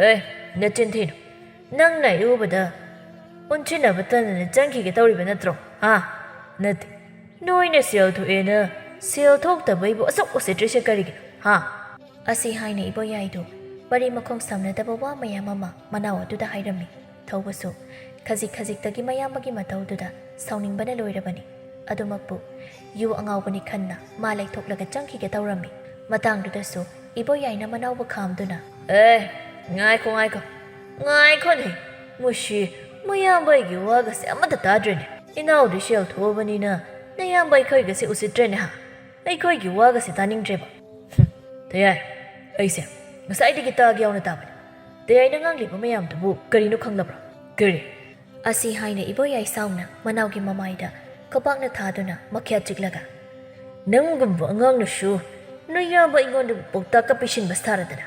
ꯑꯦ, ꯅꯆꯤꯟ ꯊꯤꯅꯨ꯫ ꯅꯪꯅ ꯑꯩ ꯎꯕꯗ ꯑꯣꯟꯁꯤꯟꯅꯕ ꯇꯟꯗꯅ ꯆꯪꯈꯤꯒꯦ ꯇꯧꯔꯤꯕ ꯅꯠꯇ꯭ꯔꯣ? ꯍꯥ? ꯅꯠꯇꯦ꯫ ꯅꯣꯏꯅ ꯁꯦꯜ ꯊꯣꯛꯑꯦꯅ ꯁꯦꯜ ꯊꯣꯛꯇꯕꯩꯕꯨ ꯑꯁꯨꯛ ꯎꯁꯤꯠꯇ꯭ꯔꯤꯁꯦ ꯀꯔꯤꯒꯤꯅꯣ? ꯍꯥ? ꯑꯁꯤ ꯍꯥꯏꯅ ꯏꯕꯣꯌꯥꯏꯗꯨ ꯃꯔꯤ ꯃꯈꯣꯡ ꯁꯝꯅꯗꯕ ꯋꯥ ꯃꯌꯥꯝ ꯑꯃ ꯃꯅꯥꯎ ꯑꯗꯨꯗ ꯍꯥꯏꯔꯝꯃꯤ꯫ ꯊꯧꯕꯁꯨ ꯈꯖꯤꯛ ꯈꯖꯤꯛꯇꯒꯤ ꯃꯌꯥꯝꯕꯒꯤ ꯃꯇꯧꯗꯨꯗ ꯁꯥꯎꯅꯤꯡꯕꯅ ꯂꯣꯏꯔꯕꯅꯤ꯫ ꯑꯗꯨꯃꯛꯄꯨ ꯌꯨ ꯑꯉꯥꯎꯕꯅꯤ ꯈꯟꯅ ꯃꯥ ꯂꯩꯊꯣꯛꯂꯒ ꯆꯪꯈꯤꯒꯦ ꯇꯧꯔꯝꯃꯤ꯫ ꯃꯇꯥꯡꯗꯨꯗꯁꯨ ꯏꯕꯣꯌꯥꯏꯅ ꯃꯅꯥꯎꯕꯨ ꯈꯥꯝꯗꯨꯅ, "ꯑꯦ, ꯉꯥꯏꯈꯣ, ꯉꯥꯏꯈꯣ, ꯉꯥꯏꯈꯣꯅꯦ꯫ ꯃꯨꯁꯤ, ꯃꯌꯥꯝꯕ ꯑꯩꯒꯤ ꯋꯥꯒꯁꯦ ꯑꯃꯠꯇ ꯇꯥꯗ꯭ꯔꯦꯅꯦ꯫ ꯏꯅꯥꯎꯗꯤ ꯁꯦꯜ ꯊꯣꯛꯑꯕꯅꯤꯅ ꯅꯌꯥꯝꯕ ꯑꯩꯈꯣꯏꯒꯁꯦ ꯎꯁꯤꯠꯇ꯭ꯔꯦꯅꯦ ꯍꯥ? ꯑꯩꯈꯣꯏꯒꯤ ꯋꯥꯒꯁꯦ ꯇꯥꯅꯤꯡꯗ꯭ꯔꯦꯕ꯫ ꯍꯨꯝ, ꯇꯌꯥꯏ, ꯑꯩꯁꯦ ꯉꯁꯥꯏꯗꯒꯤ ꯇꯥꯒꯦ ꯌꯥꯎꯅ ꯇꯥꯕꯅꯦ꯫ ꯇꯌꯥꯏꯅ ꯉꯥꯡꯂꯤꯕ ꯃꯌꯥꯝꯗꯨꯕꯨ ꯀꯔꯤꯅꯣ ꯈꯪꯂꯕ꯭ꯔꯥ?" "ꯀꯔꯤ?" ꯑꯁꯤ ꯍꯥꯏꯅ ꯏꯕꯣꯌꯥꯏ ꯁꯥꯎꯅ ꯃꯅꯥꯎꯒꯤ ꯃꯃꯥꯏꯗ ꯈꯨꯕꯥꯛꯅ ꯊꯥꯗꯨꯅ ꯃꯈ꯭ꯌꯥꯠ ꯆꯤꯛꯂꯒ, "ꯅꯪꯒꯨꯝꯕ ꯑꯉꯥꯡꯅꯁꯨ ꯅꯌꯥꯝꯕ ꯑꯩꯉꯣꯟꯗꯕꯨ ꯄꯥꯎꯇꯥꯛꯀ ꯄꯤꯁꯤꯟꯕ ꯁꯥꯔꯗꯅ!"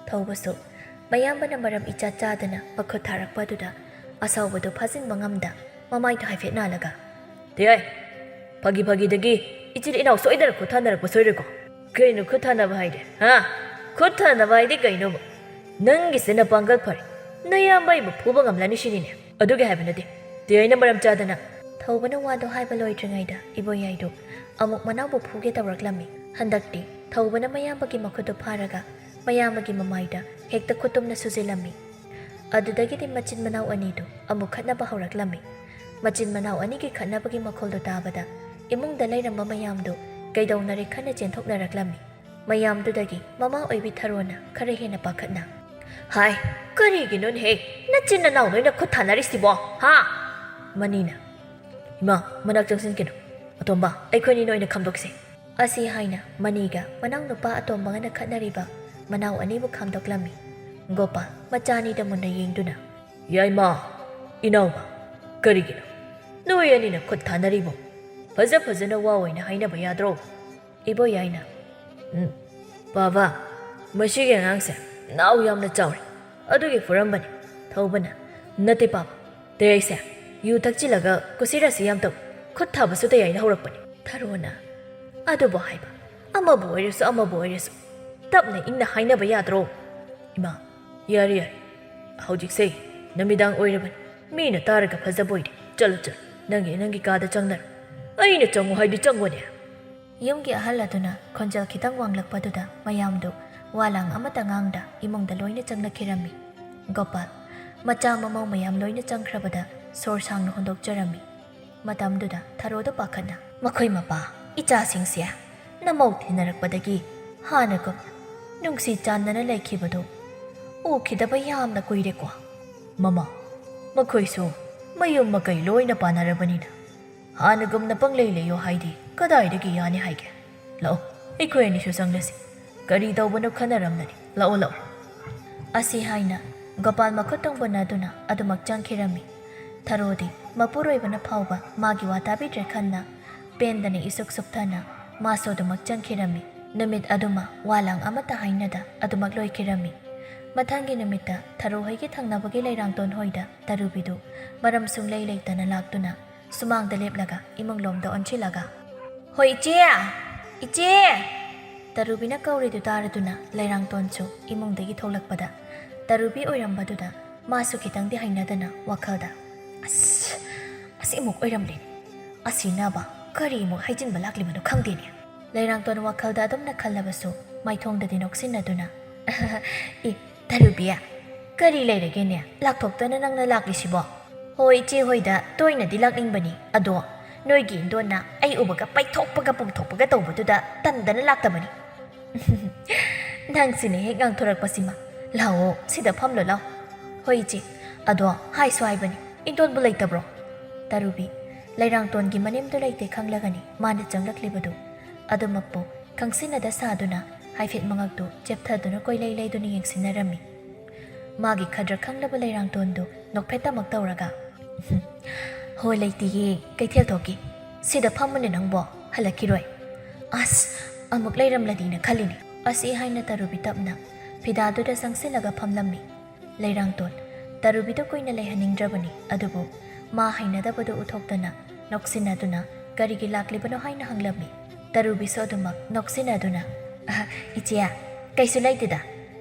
ꯊꯧꯕꯁꯨ ꯃꯌꯥꯝꯕꯅ ꯃꯔꯝ ꯏꯆꯥ ꯆꯥꯗꯅ ꯃꯈꯨꯠ ꯊꯥꯔꯛꯄ ꯑꯗꯨꯗ ꯑꯁꯥꯎꯕꯗꯨ ꯐꯥꯖꯤꯟꯕ ꯉꯝꯗ ꯃꯃꯥꯏꯗꯨ ꯍꯥꯏꯐꯦꯠ ꯅꯥꯜꯂꯒ, "ꯇꯌꯥꯏ, ꯐꯥꯒꯤ ꯐꯥꯒꯤꯗꯒꯤ ꯏꯆꯤꯜ ꯏꯅꯥꯎ ꯁꯣꯏꯗꯅ ꯈꯨꯠ ꯊꯥꯅꯔꯛꯄ ꯁꯣꯏꯔꯣꯏꯀꯣ?" "ꯀꯩꯅꯣ ꯈꯨꯠ ꯊꯥꯅꯕ ꯍꯥꯏꯗꯤ? ꯍꯥ? ꯈꯨꯠ ꯊꯥꯅꯕ ꯍꯥꯏꯗꯤ ꯀꯩꯅꯣꯕ? ꯅꯪꯒꯤꯁꯦ ꯅꯄꯥꯡꯒꯜ ꯐꯔꯦ꯫ ꯅꯌꯥꯝꯕ ꯑꯩꯕꯨ ꯐꯨꯕ ꯉꯝꯂꯅꯤ ꯁꯤꯅꯤꯅꯦ?" "ꯑꯗꯨꯒꯤ ꯍꯥꯏꯕ ꯅꯠꯇꯦ꯫ ꯇꯌꯥꯏꯅ ꯃꯔꯝ ꯆꯥꯗꯅ!" ꯊꯧꯕꯅ ꯋꯥꯗꯣ ꯍꯥꯏꯕ ꯂꯣꯏꯗ꯭ꯔꯤꯉꯩꯗ ꯏꯕꯣꯌꯥꯏꯗꯨ ꯑꯃꯨꯛ ꯃꯅꯥꯎꯕꯨ ꯐꯨꯒꯦ ꯇꯧꯔꯛꯂꯝꯃꯤ꯫ ꯍꯟꯗꯛꯇꯤ ꯊꯧꯕꯅ ꯃꯌꯥꯝꯕꯒꯤ ꯃꯈꯨꯠꯇꯨ ꯐꯥꯔꯒ ꯃꯌꯥꯝꯕꯒꯤ ꯃꯃꯥꯏꯗ ꯍꯦꯛꯇ ꯈꯨꯇꯨꯝꯅ ꯁꯨꯖꯤꯜꯂꯝꯃꯤ꯫ ꯑꯗꯨꯗꯒꯤꯗꯤ ꯃꯆꯤꯟ ꯃꯅꯥꯎ ꯑꯅꯤꯗꯨ ꯑꯃꯨꯛ ꯈꯠꯅꯕ ꯍꯧꯔꯛꯂꯝꯃꯤ꯫ ꯃꯆꯤꯟ ꯃꯅꯥꯎ ꯑꯅꯤꯒꯤ ꯈꯠꯅꯕꯒꯤ ꯃꯈꯣꯜꯗꯨ ꯇꯥꯕꯗ ꯏꯃꯨꯡꯗ ꯂꯩꯔꯝꯕ ꯃꯌꯥꯝꯗꯨ ꯀꯩꯗꯧꯅꯔꯦ ꯈꯟꯅ ꯆꯦꯟꯊꯣꯛꯅꯔꯛꯂꯝꯃꯤ꯫ ꯃꯌꯥꯝꯗꯨꯗꯒꯤ ꯃꯃꯥ ꯑꯣꯏꯕꯤ ꯊꯔꯣꯅ ꯈꯔ ꯍꯦꯟꯅ ꯄꯥꯈꯠꯅ, "ꯍꯥꯏ, ꯀꯔꯤꯒꯤꯅꯣꯅꯦꯍꯦ? ꯅꯆꯤꯟ ꯅꯅꯥꯎ ꯅꯣꯏꯅ ꯈꯨꯠ ꯊꯥꯅꯔꯤꯁꯤꯕꯣ, ꯍꯥ?" ꯃꯅꯤꯅ, "ꯏꯃꯥ, ꯃꯅꯥꯛ ꯆꯪꯁꯤꯟꯒꯅꯨ꯫ ꯑꯇꯣꯝꯕ, ꯑꯩꯈꯣꯏꯅꯤ ꯅꯣꯏꯅ ꯈꯥꯝꯗꯣꯛꯁꯦ꯫" ꯑꯁꯤ ꯍꯥꯏꯅ ꯃꯅꯤꯒ ꯃꯅꯥꯎꯅꯨꯄꯥ ꯑꯇꯣꯝꯕꯒꯅ ꯈꯠꯅꯔꯤꯕ ꯃꯅꯥꯎ ꯑꯅꯤꯕꯨ ꯈꯥꯝꯗꯣꯛꯂꯝꯃꯤ꯫ ꯒꯣꯄꯥꯜ ꯃꯆꯥ ꯑꯅꯤꯗ ꯃꯨꯟꯅ ꯌꯦꯡꯗꯨꯅ, "ꯌꯥꯏꯃ, ꯏꯅꯥꯎꯕ, ꯀꯔꯤꯒꯤꯅꯣ? ꯅꯣꯏ ꯑꯅꯤꯅ ꯈꯨꯠ ꯊꯥꯅꯔꯤꯕꯣ? ꯐꯖ ꯐꯖꯅ ꯋꯥ ꯑꯣꯏꯅ ꯍꯥꯏꯅꯕ ꯌꯥꯗ꯭ꯔꯣ?" ꯏꯕꯣꯌꯥꯏꯅ, "ꯎꯝ, ꯄꯥꯕ, ꯃꯁꯤꯒꯤ ꯑꯉꯥꯡꯁꯦ ꯅꯥꯎ ꯌꯥꯝꯅ ꯆꯥꯎꯔꯦ, ꯑꯗꯨꯒꯤ ꯐꯨꯔꯝꯕꯅꯤ꯫" ꯊꯧꯕꯅ, "ꯅꯠꯇꯦ ꯄꯥꯕ, ꯇꯌꯥꯏꯁꯦ ꯌꯨ ꯊꯛꯆꯤꯜꯂꯒ ꯀꯨꯁꯤꯔꯥꯁꯤ ꯌꯥꯝ ꯇꯧꯏ꯫ ꯈꯨꯠ ꯊꯥꯕꯁꯨ ꯇꯌꯥꯏꯅ ꯍꯧꯔꯛꯄꯅꯤ꯫" ꯊꯔꯣꯅ, "ꯑꯗꯨꯕꯨ ꯍꯥꯏꯕ, ꯑꯃꯕꯨ ꯑꯣꯏꯔꯁꯨ ꯑꯃꯕꯨ ꯑꯣꯏꯔꯁꯨ ꯇꯞꯅ ꯏꯪꯅ ꯍꯥꯏꯅꯕ ꯌꯥꯗ꯭ꯔꯣ? ꯏꯃꯥ, ꯌꯥꯔꯦ ꯌꯥꯔꯦ, ꯍꯧꯖꯤꯛꯁꯦ ꯅꯨꯃꯤꯗꯥꯡ ꯑꯣꯏꯔꯕꯅꯤ, ꯃꯤꯅ ꯇꯥꯔꯒ ꯐꯖꯕꯣꯏꯔꯦ꯫ ꯆꯠꯂꯣ ꯆꯠꯂꯣ, ꯅꯪꯒꯤ ꯅꯪꯒꯤ ꯀꯥꯗ ꯆꯪꯅꯔꯣ꯫ ꯑꯩꯅ ꯆꯪꯉꯨ ꯍꯥꯏꯗꯤ ꯆꯪꯉꯨꯅꯦ꯫ ꯌꯨꯝꯒꯤ ꯑꯍꯜ ꯑꯗꯨꯅ ꯈꯣꯟꯖꯦꯜ ꯈꯤꯇꯪ ꯋꯥꯡꯂꯛꯄꯗꯨꯗ ꯃꯌꯥꯝꯗꯨ ꯋꯥ ꯂꯥꯡ ꯑꯃꯠꯇ ꯉꯥꯡꯗ ꯏꯃꯨꯡꯗ ꯂꯣꯏꯅ ꯆꯪꯂꯛꯈꯤꯔꯝꯃꯤ꯫ ꯒꯣꯄꯥꯜ, ꯃꯆꯥ ꯃꯃꯧ ꯃꯌꯥꯝ ꯂꯣꯏꯅ ꯆꯪꯈ꯭ꯔꯕꯗ ꯁꯣꯔ ꯁꯥꯡꯅ ꯍꯣꯟꯗꯣꯛꯆꯔꯝꯃꯤ꯫ ꯃꯇꯝꯗꯨꯗ ꯊꯔꯣꯗꯣ ꯄꯥꯈꯠꯅ, "ꯃꯈꯣꯏ ꯃꯄꯥ, ꯏꯆꯥꯁꯤꯡꯁꯦ ꯅꯃꯧ ꯊꯤꯟꯅꯔꯛꯄꯗꯒꯤ ꯍꯥꯟꯅꯒꯨꯝ ꯅꯨꯡꯁꯤ ꯆꯥꯟꯅꯅ ꯂꯩꯈꯤꯕꯗꯨ ꯎꯈꯤꯗꯕ ꯌꯥꯝꯅ ꯀꯨꯏꯔꯦꯀꯣ꯫ ꯃꯃꯥ, ꯃꯈꯣꯏꯁꯨ ꯃꯌꯨꯝ ꯃꯀꯩ ꯂꯣꯏꯅ ꯄꯥꯟꯅꯔꯕꯅꯤꯅ ꯍꯥꯟꯅꯒꯨꯝꯅ ꯄꯪꯂꯩ ꯂꯩꯌꯣ ꯍꯥꯏꯗꯤ ꯀꯗꯥꯏꯗꯒꯤ ꯌꯥꯅꯤ ꯍꯥꯏꯒꯦ? ꯂꯥꯛꯑꯣ, ꯑꯩꯈꯣꯏ ꯑꯅꯤꯁꯨ ꯆꯪꯂꯁꯤ꯫ ꯀꯔꯤ ꯇꯧꯕꯅꯣ ꯈꯟꯅꯔꯝꯂꯅꯤ꯫ ꯂꯥꯛꯑꯣ, ꯂꯥꯛꯑꯣ꯫" ꯑꯁꯤ ꯍꯥꯏꯅ ꯒꯣꯄꯥꯜ ꯃꯈꯨꯠ ꯇꯣꯡꯕꯅꯗꯨꯅ ꯑꯗꯨꯃꯛ ꯆꯪꯈꯤꯔꯝꯃꯤ꯫ ꯊꯔꯣꯗꯤ ꯃꯄꯨꯔꯣꯏꯕꯅ ꯐꯥꯎꯕ ꯃꯥꯒꯤ ꯋꯥ ꯇꯥꯕꯤꯗ꯭ꯔꯦ ꯈꯟꯅ ꯄꯦꯟꯗꯅ ꯏꯁꯨꯛ ꯁꯨꯛꯊꯅ ꯃꯥꯁꯨ ꯑꯗꯨꯃꯛ ꯆꯪꯈꯤꯔꯝꯃꯤ꯫ ꯅꯨꯃꯤꯠ ꯑꯗꯨꯃ ꯋꯥ ꯂꯥꯡ ꯑꯃꯠꯇ ꯍꯥꯏꯅꯗ ꯑꯗꯨꯃꯛ ꯂꯣꯏꯈꯤꯔꯝꯃꯤ꯫ ꯃꯊꯪꯒꯤ ꯅꯨꯃꯤꯠꯇ ꯊꯔꯣ ꯍꯣꯏꯒꯤ ꯊꯪꯅꯕꯒꯤ ꯂꯩꯔꯥꯡꯇꯣꯟ ꯍꯣꯏꯗ ꯇꯔꯨꯕꯤꯗꯨ ꯃꯔꯝ ꯁꯨꯡꯂꯩ ꯂꯩꯇꯅ ꯂꯥꯛꯇꯨꯅ ꯁꯨꯃꯥꯡꯗ ꯂꯦꯞꯂꯒ ꯏꯃꯨꯡꯂꯣꯝꯗ ꯑꯣꯟꯁꯤꯜꯂꯒ, "ꯍꯣꯏ, ꯏꯆꯦ! ꯏꯆꯦ!" ꯇꯔꯨꯕꯤꯅ ꯀꯧꯔꯤꯗꯨ ꯇꯥꯔꯗꯨꯅ ꯂꯩꯔꯥꯡꯇꯣꯟꯁꯨ ꯏꯃꯨꯡꯗꯒꯤ ꯊꯣꯛꯂꯛꯄꯗ ꯇꯔꯨꯕꯤ ꯑꯣꯏꯔꯝꯕꯗꯨꯗ ꯃꯥꯁꯨ ꯈꯤꯇꯪꯗꯤ ꯍꯩꯅꯗꯅ ꯋꯥꯈꯜꯗ, "ꯑꯁ, ꯑꯁꯤꯃꯨꯛ ꯑꯣꯏꯔꯝꯂꯦꯅꯦ꯫ ꯑꯁꯤꯅꯕ ꯀꯔꯤꯃꯨꯛ ꯍꯥꯏꯖꯤꯟꯕ ꯂꯥꯛꯂꯤꯕꯅꯣ ꯈꯪꯗꯦꯅꯦ꯫" ꯂꯩꯔꯥꯡꯇꯣꯟ ꯋꯥꯈꯜꯗ ꯑꯗꯨꯝꯅ ꯈꯜꯂꯕꯁꯨ ꯃꯥꯏꯊꯣꯡꯗꯗꯤ ꯅꯣꯛꯁꯤꯟꯅꯗꯨꯅ, "ꯏ, ꯇꯔꯨꯕꯤ, ꯀꯔꯤ ꯂꯩꯔꯒꯦꯅꯦ? ꯂꯥꯛꯊꯣꯛꯇꯅ ꯅꯪꯅ ꯂꯥꯛꯂꯤꯁꯤꯕꯣ?" "ꯍꯣꯏ, ꯏꯆꯦ ꯍꯣꯏꯗ ꯇꯣꯏꯅꯗꯤ ꯂꯥꯛꯅꯤꯡꯕꯅꯤ꯫ ꯑꯗꯣ ꯅꯣꯏꯒꯤ ꯏꯟꯗꯣꯟꯅ ꯑꯩ ꯎꯕꯒ ꯄꯩꯊꯣꯛꯄꯒ ꯄꯨꯝꯊꯣꯛꯄꯒ ꯇꯧꯕꯗꯨꯗ ꯇꯟꯗꯅ ꯂꯥꯛꯇꯕꯅꯤ꯫" "ꯅꯪꯁꯤꯅ ꯍꯦꯛ ꯉꯥꯡꯊꯣꯔꯛꯄꯁꯤꯃ꯫ ꯂꯥꯛꯑꯣ, ꯁꯤꯗ ꯐꯝꯂꯣ ꯂꯥꯎ꯫" "ꯍꯣꯏ, ꯏꯆꯦ꯫ ꯑꯗꯣ ꯍꯥꯏꯁꯨ ꯍꯥꯏꯕꯅꯤ, ꯏꯟꯗꯣꯟꯕꯨ ꯂꯩꯇꯕ꯭ꯔꯣ?" ꯇꯔꯨꯕꯤ, ꯂꯩꯔꯥꯡꯇꯣꯟꯒꯤ ꯃꯅꯦꯝꯗꯨ ꯂꯩꯇꯦ ꯈꯪꯂꯒꯅꯤ ꯃꯥꯅ ꯆꯪꯂꯛꯂꯤꯕꯗꯨ꯫ ꯑꯗꯨꯃꯛꯄꯨ ꯈꯪꯁꯤꯟꯅꯗ ꯁꯥꯗꯨꯅ ꯍꯥꯏꯐꯦꯠ ꯃꯉꯛꯇꯨ ꯆꯦꯞꯊꯗꯨꯅ ꯀꯣꯏꯂꯩ ꯂꯩꯗꯨꯅ ꯌꯦꯡꯁꯤꯟꯅꯔꯝꯃꯤ꯫ ꯃꯥꯒꯤ ꯈꯗ꯭ꯔꯛ ꯈꯪꯂꯕ ꯂꯩꯔꯥꯡꯇꯣꯟꯗꯨ ꯅꯣꯛꯐꯦꯠꯇꯃꯛ ꯇꯧꯔꯒ, "ꯍꯣꯏ, ꯂꯩꯇꯤꯌꯦ, ꯀꯩꯊꯦꯜ ꯊꯣꯛꯀꯦ꯫ ꯁꯤꯗ ꯐꯝꯃꯨꯅꯦ ꯅꯪꯕꯣ, ꯍꯜꯂꯛꯈꯤꯔꯣꯏ꯫ ꯑꯁ, ꯑꯃꯨꯛ ꯂꯩꯔꯝꯂꯗꯤꯅ ꯈꯜꯂꯤꯅꯦ꯫" ꯑꯁꯤ ꯍꯥꯏꯅ ꯇꯔꯨꯕꯤ ꯇꯞꯅ ꯐꯤꯗꯥꯗꯨꯗ ꯆꯪꯁꯤꯜꯂꯒ ꯐꯝꯂꯝꯃꯤ꯫ ꯂꯩꯔꯥꯡꯇꯣꯟ ꯇꯔꯨꯕꯤꯗ ꯀꯨꯏꯅ ꯂꯩꯍꯟꯅꯤꯡꯗ꯭ꯔꯕꯅꯤ, ꯑꯗꯨꯕꯨ ꯃꯥ ꯍꯩꯅꯗꯕꯗꯨ ꯎꯠꯊꯣꯛꯇꯅ ꯅꯣꯛꯁꯤꯟꯅꯗꯨꯅ ꯀꯔꯤꯒꯤ ꯂꯥꯛꯂꯤꯕꯅꯣ ꯍꯥꯏꯅ ꯍꯪꯂꯝꯃꯤ꯫ ꯇꯔꯨꯕꯤꯁꯨ ꯑꯗꯨꯃꯛ ꯅꯣꯛꯁꯤꯟꯅꯗꯨꯅ, "ꯑꯍ, ꯏꯆꯦ, ꯀꯩꯁꯨ ꯂꯩꯇꯦꯗ,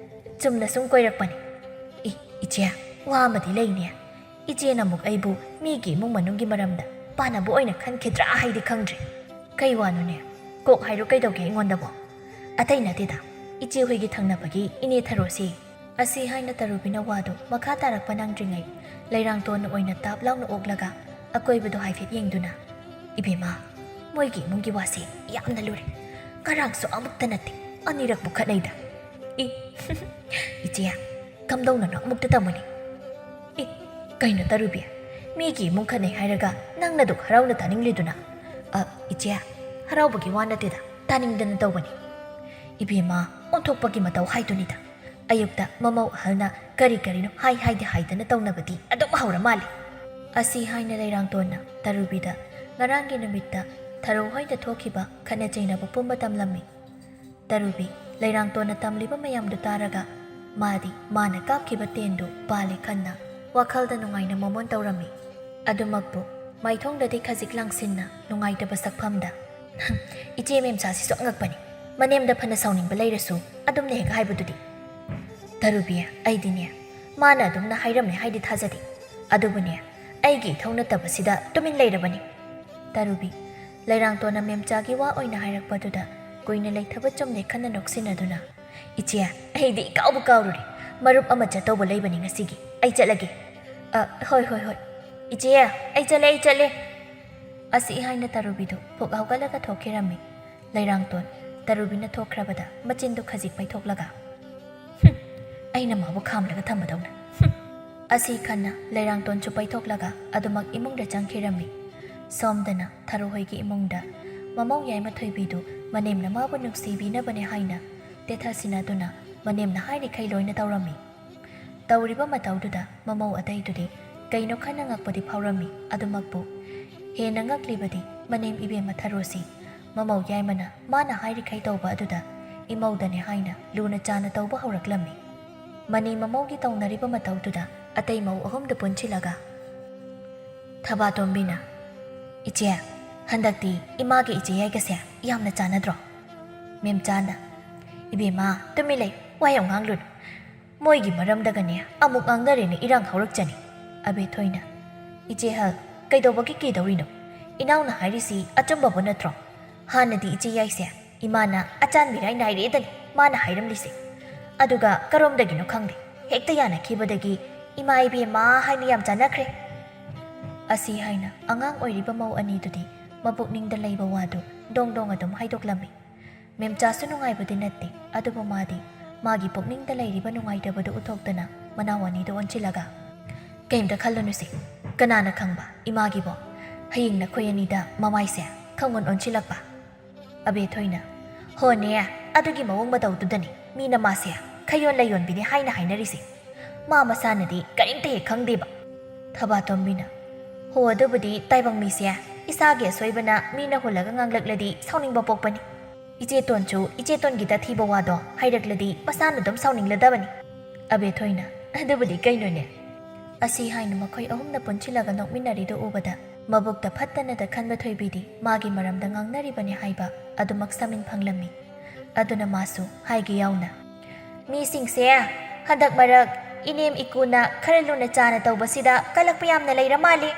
ꯆꯨꯝꯅ ꯁꯨꯝ ꯀꯣꯏꯔꯛꯄꯅꯤ꯫ ꯏ, ꯏꯆꯦ, ꯋꯥ ꯑꯃꯗꯤ ꯂꯩꯅꯦ꯫ ꯏꯆꯦꯅ ꯑꯃꯨꯛ ꯑꯩꯕꯨ ꯃꯤꯒꯤ ꯏꯃꯨꯡ ꯃꯅꯨꯡꯒꯤ ꯃꯔꯝꯗ ꯄꯥꯟꯅꯕ ꯑꯣꯏꯅ ꯈꯟꯈꯤꯗ꯭ꯔꯥ ꯍꯥꯏꯗꯤ ꯈꯪꯗ꯭ꯔꯦ꯫ ꯀꯩ ꯋꯥꯅꯣꯅꯦ? ꯀꯣꯛ ꯍꯥꯏꯔꯣ, ꯀꯩꯗꯧꯒꯦ ꯑꯩꯉꯣꯟꯗꯕꯣ?" "ꯑꯇꯩ ꯅꯠꯇꯦꯗ, ꯏꯆꯦ ꯍꯣꯏꯒꯤ ꯊꯪꯅꯕꯒꯤ ꯏꯅꯦ ꯊꯔꯣꯁꯤ"꯫ ꯑꯁꯤ ꯍꯥꯏꯅ ꯇꯔꯨꯕꯤꯅ ꯋꯥꯗꯨ ꯃꯈꯥ ꯇꯥꯔꯛꯄ ꯅꯪꯗ꯭ꯔꯤꯉꯩ, ꯂꯩꯔꯥꯡꯇꯣꯟꯅ ꯑꯣꯏꯅ ꯇꯥꯞ ꯂꯥꯎꯅ ꯑꯣꯛꯂꯒ ꯑꯀꯣꯏꯕꯗꯣ ꯍꯥꯏꯐꯦꯠ ꯌꯦꯡꯗꯨꯅ, "ꯏꯕꯦꯝꯃ, ꯃꯣꯏꯒꯤ ꯏꯃꯨꯡꯒꯤ ꯋꯥꯁꯦ ꯌꯥꯝꯅ ꯂꯨꯔꯦ꯫ ꯉꯔꯥꯡꯁꯨ ꯑꯃꯨꯛꯇ ꯅꯠꯇꯦ, ꯑꯅꯤꯔꯛꯄꯨ ꯈꯠꯅꯩꯗ꯫ ꯏ, ꯏꯆꯦ, ꯀꯝꯗꯧꯅꯅꯣ ꯑꯃꯨꯛꯇ ꯇꯝꯃꯨꯅꯦ꯫ ꯏ, ꯀꯩꯅꯣ ꯇꯔꯨꯕꯤ? ꯃꯤꯒꯤ ꯏꯃꯨꯡ ꯈꯠꯅꯩ ꯍꯥꯏꯔꯒ ꯅꯪꯅ ꯑꯗꯨꯛ ꯍꯔꯥꯎꯅ ꯇꯥꯅꯤꯡꯂꯤꯗꯨꯅ?" "ꯑ, ꯏꯆꯦ, ꯍꯔꯥꯎꯕꯒꯤ ꯋꯥ ꯅꯠꯇꯦꯗ, ꯇꯥꯅꯤꯡꯗꯅ ꯇꯧꯕꯅꯤ꯫ ꯏꯕꯦꯝꯃ, ꯑꯣꯟꯊꯣꯛꯄꯒꯤ ꯃꯇꯧ ꯍꯥꯏꯗꯨꯅꯤꯗ꯫ ꯑꯌꯨꯛꯇ ꯃꯃꯧ ꯑꯍꯜꯅ ꯀꯔꯤ ꯀꯔꯤꯅꯣ ꯍꯥꯏ ꯍꯥꯏꯗꯤ ꯍꯥꯏꯗꯅ ꯇꯧꯅꯕꯗꯤ ꯑꯗꯨꯝ ꯍꯧꯔ ꯃꯥꯜꯂꯦ"꯫ ꯑꯁꯤ ꯍꯥꯏꯅ ꯂꯩꯔꯥꯡꯇꯣꯟꯅ ꯇꯔꯨꯕꯤꯗ ꯉꯔꯥꯡꯒꯤ ꯅꯨꯃꯤꯠꯇ ꯊꯔꯣ ꯍꯣꯏꯗ ꯊꯣꯛꯈꯤꯕ ꯈꯠꯅ ꯆꯩꯅꯕ ꯄꯨꯝꯕ ꯇꯝꯂꯝꯃꯤ꯫ ꯇꯔꯨꯕꯤ ꯂꯩꯔꯥꯡꯇꯣꯟꯅ ꯇꯝꯂꯤꯕ ꯃꯌꯥꯝꯗꯨ ꯇꯥꯔꯒ ꯃꯥꯗꯤ ꯃꯥꯅ ꯀꯥꯞꯈꯤꯕ ꯇꯦꯟꯗꯨ ꯄꯥꯜꯂꯦ ꯈꯟꯅ ꯋꯥꯈꯜꯗ ꯅꯨꯡꯉꯥꯏꯅ ꯃꯣꯃꯣꯟ ꯇꯧꯔꯝꯃꯤ꯫ ꯑꯗꯨꯃꯛꯄꯨ ꯃꯥꯏꯊꯣꯡꯗꯗꯤ ꯈꯖꯤꯛ ꯂꯥꯡꯁꯤꯟꯅ ꯅꯨꯡꯉꯥꯏꯇꯕ ꯁꯛꯐꯝꯗ, "ꯏꯆꯦ ꯃꯦꯝꯆꯥꯁꯤꯁꯨ ꯑꯉꯛꯄꯅꯤ꯫ ꯃꯅꯦꯝꯗ ꯐꯅ ꯁꯥꯎꯅꯤꯡꯕ ꯂꯩꯔꯁꯨ ꯑꯗꯨꯝꯅ ꯍꯦꯛ ꯍꯥꯏꯕꯗꯨꯗꯤ"꯫ "ꯇꯔꯨꯕꯤ, ꯑꯩꯗꯤꯅꯦ, ꯃꯥꯅ ꯑꯗꯨꯝꯅ ꯍꯥꯏꯔꯝꯃꯦ ꯍꯥꯏꯗꯤ ꯊꯥꯖꯗꯦ꯫ ꯑꯗꯨꯕꯨꯅꯦ, ꯑꯩꯒꯤ ꯏꯊꯧ ꯅꯠꯇꯕꯁꯤꯗ ꯇꯨꯃꯤꯟ ꯂꯩꯔꯕꯅꯤ"꯫ ꯇꯔꯨꯕꯤ ꯂꯩꯔꯥꯡꯇꯣꯟꯅ ꯃꯦꯝꯆꯥꯒꯤ ꯋꯥ ꯑꯣꯏꯅ ꯍꯥꯏꯔꯛꯄꯗꯨꯗ ꯀꯨꯏꯅ ꯂꯩꯊꯕ ꯆꯨꯝꯅꯦ ꯈꯟꯅ ꯅꯣꯛꯁꯤꯟꯅꯗꯨꯅ, "ꯏꯆꯦ, ꯑꯩꯗꯤ ꯏꯀꯥꯎꯕꯨ ꯀꯥꯎꯔꯨꯔꯦ꯫ ꯃꯔꯨꯞ ꯑꯃ ꯆꯠꯇꯧꯕ ꯂꯩꯕꯅꯤ ꯉꯁꯤꯒꯤ꯫ ꯑꯩ ꯆꯠꯂꯒꯦ꯫ ꯑ, ꯍꯣꯏ, ꯍꯣꯏ, ꯍꯣꯏ꯫ ꯏꯆꯦ, ꯑꯩ ꯆꯠꯂꯦ, ꯑꯩ ꯆꯠꯂꯦ"꯫ ꯑꯁꯤ ꯍꯥꯏꯅ ꯇꯔꯨꯕꯤꯗꯨ ꯐꯨꯛ ꯍꯧꯒꯠꯂꯒ ꯊꯣꯛꯈꯤꯔꯝꯃꯤ꯫ ꯂꯩꯔꯥꯡꯇꯣꯟ ꯇꯔꯨꯕꯤꯅ ꯊꯣꯛꯈ꯭ꯔꯕꯗ ꯃꯆꯤꯟꯗꯨ ꯈꯖꯤꯛ ꯄꯩꯊꯣꯛꯂꯒ, "ꯍꯨꯝ, ꯑꯩꯅ ꯃꯥꯕꯨ ꯈꯥꯝꯂꯒ ꯊꯝꯕꯗꯧꯅ꯫ ꯍꯨꯝ"꯫ ꯑꯁꯤ ꯈꯟꯅ ꯂꯩꯔꯥꯡꯇꯣꯟꯁꯨ ꯄꯩꯊꯣꯛꯂꯒ ꯑꯗꯨꯃꯛ ꯏꯃꯨꯡꯗ ꯆꯪꯈꯤꯔꯝꯃꯤ꯫ ꯁꯣꯝꯗꯅ ꯊꯔꯣ ꯍꯣꯏꯒꯤ ꯏꯃꯨꯡꯗ ꯃꯃꯧ ꯌꯥꯏꯃ ꯊꯣꯏꯕꯤꯗꯨ ꯃꯅꯦꯝꯅ ꯃꯥꯕꯨ ꯅꯨꯡꯁꯤꯕꯤꯅꯕꯅꯦ ꯍꯥꯏꯅ ꯇꯦꯊꯁꯤꯟꯅꯗꯨꯅ ꯃꯅꯦꯝꯅ ꯍꯥꯏꯔꯤꯈꯩ ꯂꯣꯏꯅ ꯇꯧꯔꯝꯃꯤ꯫ ꯇꯧꯔꯤꯕ ꯃꯇꯧꯗꯨꯗ ꯃꯃꯧ ꯑꯇꯩꯗꯨꯗꯤ ꯀꯩꯅꯣ ꯈꯟꯅ ꯉꯛꯄꯗꯤ ꯐꯥꯎꯔꯝꯃꯤ꯫ ꯑꯗꯨꯃꯛꯄꯨ ꯍꯦꯟꯅ ꯉꯛꯂꯤꯕꯗꯤ ꯃꯅꯦꯝ ꯏꯕꯦꯝꯃ ꯊꯔꯣꯁꯤ ꯃꯃꯧ ꯌꯥꯏꯃꯅ ꯃꯥꯅ ꯍꯥꯏꯔꯤꯈꯩ ꯇꯧꯕ ꯑꯗꯨꯗ ꯏꯃꯧꯗꯅꯦ ꯍꯥꯏꯅ ꯂꯨꯅ ꯆꯥꯅ ꯇꯧꯕ ꯍꯧꯔꯛꯂꯝꯃꯤ꯫ ꯃꯅꯤ ꯃꯃꯧꯒꯤ ꯇꯧꯅꯔꯤꯕ ꯃꯇꯧꯗꯨꯗ ꯑꯇꯩ ꯃꯧ ꯑꯍꯨꯝꯗꯨ ꯄꯨꯟꯁꯤꯜꯂꯒ ꯊꯕꯥꯇꯣꯝꯕꯤꯅ, "ꯏꯆꯦ, ꯍꯟꯗꯛꯇꯤ ꯏꯃꯥꯒꯤ ꯏꯆꯦ ꯌꯥꯏꯒꯁꯦ ꯌꯥꯝꯅ ꯆꯥꯟꯅꯗ꯭ꯔꯣ?" ꯃꯦꯝꯆꯥꯅ, "ꯏꯕꯦꯝꯃ, ꯇꯨꯃꯤꯟ ꯂꯩ, ꯋꯥ ꯌꯥꯝ ꯉꯥꯡꯂꯨꯅꯨ꯫ ꯃꯣꯏꯒꯤ ꯃꯔꯝꯗꯒꯅꯦ ꯑꯃꯨꯛ ꯉꯥꯡꯅꯔꯦꯅ ꯏꯔꯥꯡ ꯍꯧꯔꯛꯆꯅꯤ꯫" ꯑꯕꯦꯊꯣꯏꯅ, "ꯏꯆꯦ ꯍꯜ, ꯀꯩꯗꯧꯕꯒꯤ ꯀꯤꯗꯧꯔꯤꯅꯣ? ꯏꯅꯥꯎꯅ ꯍꯥꯏꯔꯤꯁꯤ ꯑꯆꯨꯝꯕꯕꯨ ꯅꯠꯇ꯭ꯔꯣ? ꯍꯥꯟꯅꯗꯤ ꯏꯆꯦ ꯌꯥꯏꯁꯦ ꯏꯃꯥꯅ ꯑꯆꯥꯟ ꯃꯤꯔꯥꯏ ꯅꯥꯏꯔꯦꯗꯅꯤ ꯃꯥꯅ ꯍꯥꯏꯔꯝꯂꯤꯁꯦ꯫ ꯑꯗꯨꯒ ꯀꯔꯣꯝꯗꯒꯤꯅꯣ ꯈꯪꯗꯦ, ꯍꯦꯛꯇ ꯌꯥꯅꯈꯤꯕꯗꯒꯤ ꯏꯃꯥ ꯏꯕꯦꯝꯃ ꯍꯥꯏꯅ ꯌꯥꯝ ꯆꯥꯟꯅꯈ꯭ꯔꯦ꯫" ꯑꯁꯤ ꯍꯥꯏꯅ ꯑꯉꯥꯡ ꯑꯣꯏꯔꯤꯕ ꯃꯧ ꯑꯅꯤꯗꯨꯗꯤ ꯃꯄꯨꯛꯅꯤꯡꯗ ꯂꯩꯕ ꯋꯥꯗꯨ ꯗꯣꯡ ꯗꯣꯡ ꯑꯗꯨꯝ ꯍꯥꯏꯗꯣꯛꯂꯝꯃꯤ꯫ ꯃꯦꯝꯆꯥꯁꯨ ꯅꯨꯡꯉꯥꯏꯕꯗꯤ ꯅꯠꯇꯦ, ꯑꯗꯨꯕꯨ ꯃꯥꯗꯤ ꯃꯥꯒꯤ ꯄꯨꯛꯅꯤꯡꯗ ꯂꯩꯔꯤꯕ ꯅꯨꯡꯉꯥꯏꯇꯕꯗꯨ ꯎꯠꯊꯣꯛꯇꯅ ꯃꯅꯥꯎ ꯑꯅꯤꯗꯨ ꯑꯣꯟꯁꯤꯜꯂꯒ, "ꯀꯩꯝꯇ ꯈꯜꯂꯨꯅꯨꯁꯦ, ꯀꯅꯥꯅ ꯈꯪꯕ ꯏꯃꯥꯒꯤꯕꯣ, ꯍꯌꯦꯡ ꯅꯈꯣꯏ ꯑꯅꯤꯗ ꯃꯃꯥꯏꯁꯦ ꯈꯪꯑꯣꯟ ꯑꯣꯟꯁꯤꯜꯂꯛꯄ꯫" ꯑꯕꯦꯊꯣꯏꯅ, "ꯍꯣꯅꯦ, ꯑꯗꯨꯒꯤ ꯃꯑꯣꯡ ꯃꯇꯧꯗꯨꯗꯅꯤ ꯃꯤꯅ ꯃꯥꯁꯦ ꯈꯩꯌꯣꯟ ꯂꯩꯌꯣꯟꯕꯤꯅꯤ ꯍꯥꯏꯅ ꯍꯥꯏꯅꯔꯤꯁꯦ꯫ ꯃꯥ ꯃꯁꯥꯅꯗꯤ ꯀꯔꯤꯝꯇ ꯍꯦꯛ ꯈꯪꯗꯦꯕ꯫" ꯊꯕꯥꯇꯣꯝꯕꯤꯅ, "ꯍꯣ, ꯑꯗꯨꯕꯨꯗꯤ ꯇꯥꯏꯕꯪ ꯃꯤꯁꯦ ꯏꯁꯥꯒꯤ ꯑꯁꯣꯏꯕꯅ ꯃꯤꯅ ꯍꯨꯜꯂꯒ ꯉꯥꯡꯂꯛꯂꯗꯤ ꯁꯥꯎꯅꯤꯡꯕ ꯄꯣꯛꯄꯅꯤ꯫ ꯏꯆꯦꯇꯣꯟꯁꯨ ꯏꯆꯦꯇꯣꯟꯒꯤ ꯇꯊꯤꯕ ꯋꯥꯗꯣ ꯍꯥꯏꯔꯛꯂꯗꯤ ꯃꯁꯥꯅ ꯑꯗꯨꯝ ꯁꯥꯎꯅꯤꯡꯂꯗꯕꯅꯤ꯫" ꯑꯕꯦꯊꯣꯏꯅ, "ꯑꯗꯨꯕꯨꯗꯤ ꯀꯩꯅꯣꯅꯦ?" ꯑꯁꯤ ꯍꯥꯏꯅ ꯃꯈꯣꯏ ꯑꯍꯨꯝꯅ ꯄꯨꯟꯁꯤꯜꯂꯒ ꯅꯣꯛꯃꯤꯟꯅꯔꯤꯗꯨ ꯎꯕꯗ ꯃꯕꯨꯛꯇ ꯐꯠꯇꯅꯗ ꯈꯟꯕ ꯊꯣꯏꯕꯤꯗꯤ ꯃꯥꯒꯤ ꯃꯔꯝꯗ ꯉꯥꯡꯅꯔꯤꯕꯅꯤ ꯍꯥꯏꯕ ꯑꯗꯨꯃꯛ ꯁꯥꯃꯤꯟ ꯐꯪꯂꯝꯃꯤ꯫ ꯑꯗꯨꯅ ꯃꯥꯁꯨ ꯍꯥꯏꯒꯦ ꯌꯥꯎꯅ, "ꯃꯤꯁꯤꯡꯁꯦ ꯍꯟꯗꯛ ꯃꯔꯛ ꯏꯅꯦꯝ ꯏꯀꯨꯅ ꯈꯔ ꯂꯨꯅ ꯆꯥꯅ ꯇꯧꯕꯁꯤꯗ ꯀꯜꯂꯛꯄ ꯌꯥꯝꯅ ꯂꯩꯔ ꯃꯥꯜꯂꯤ꯫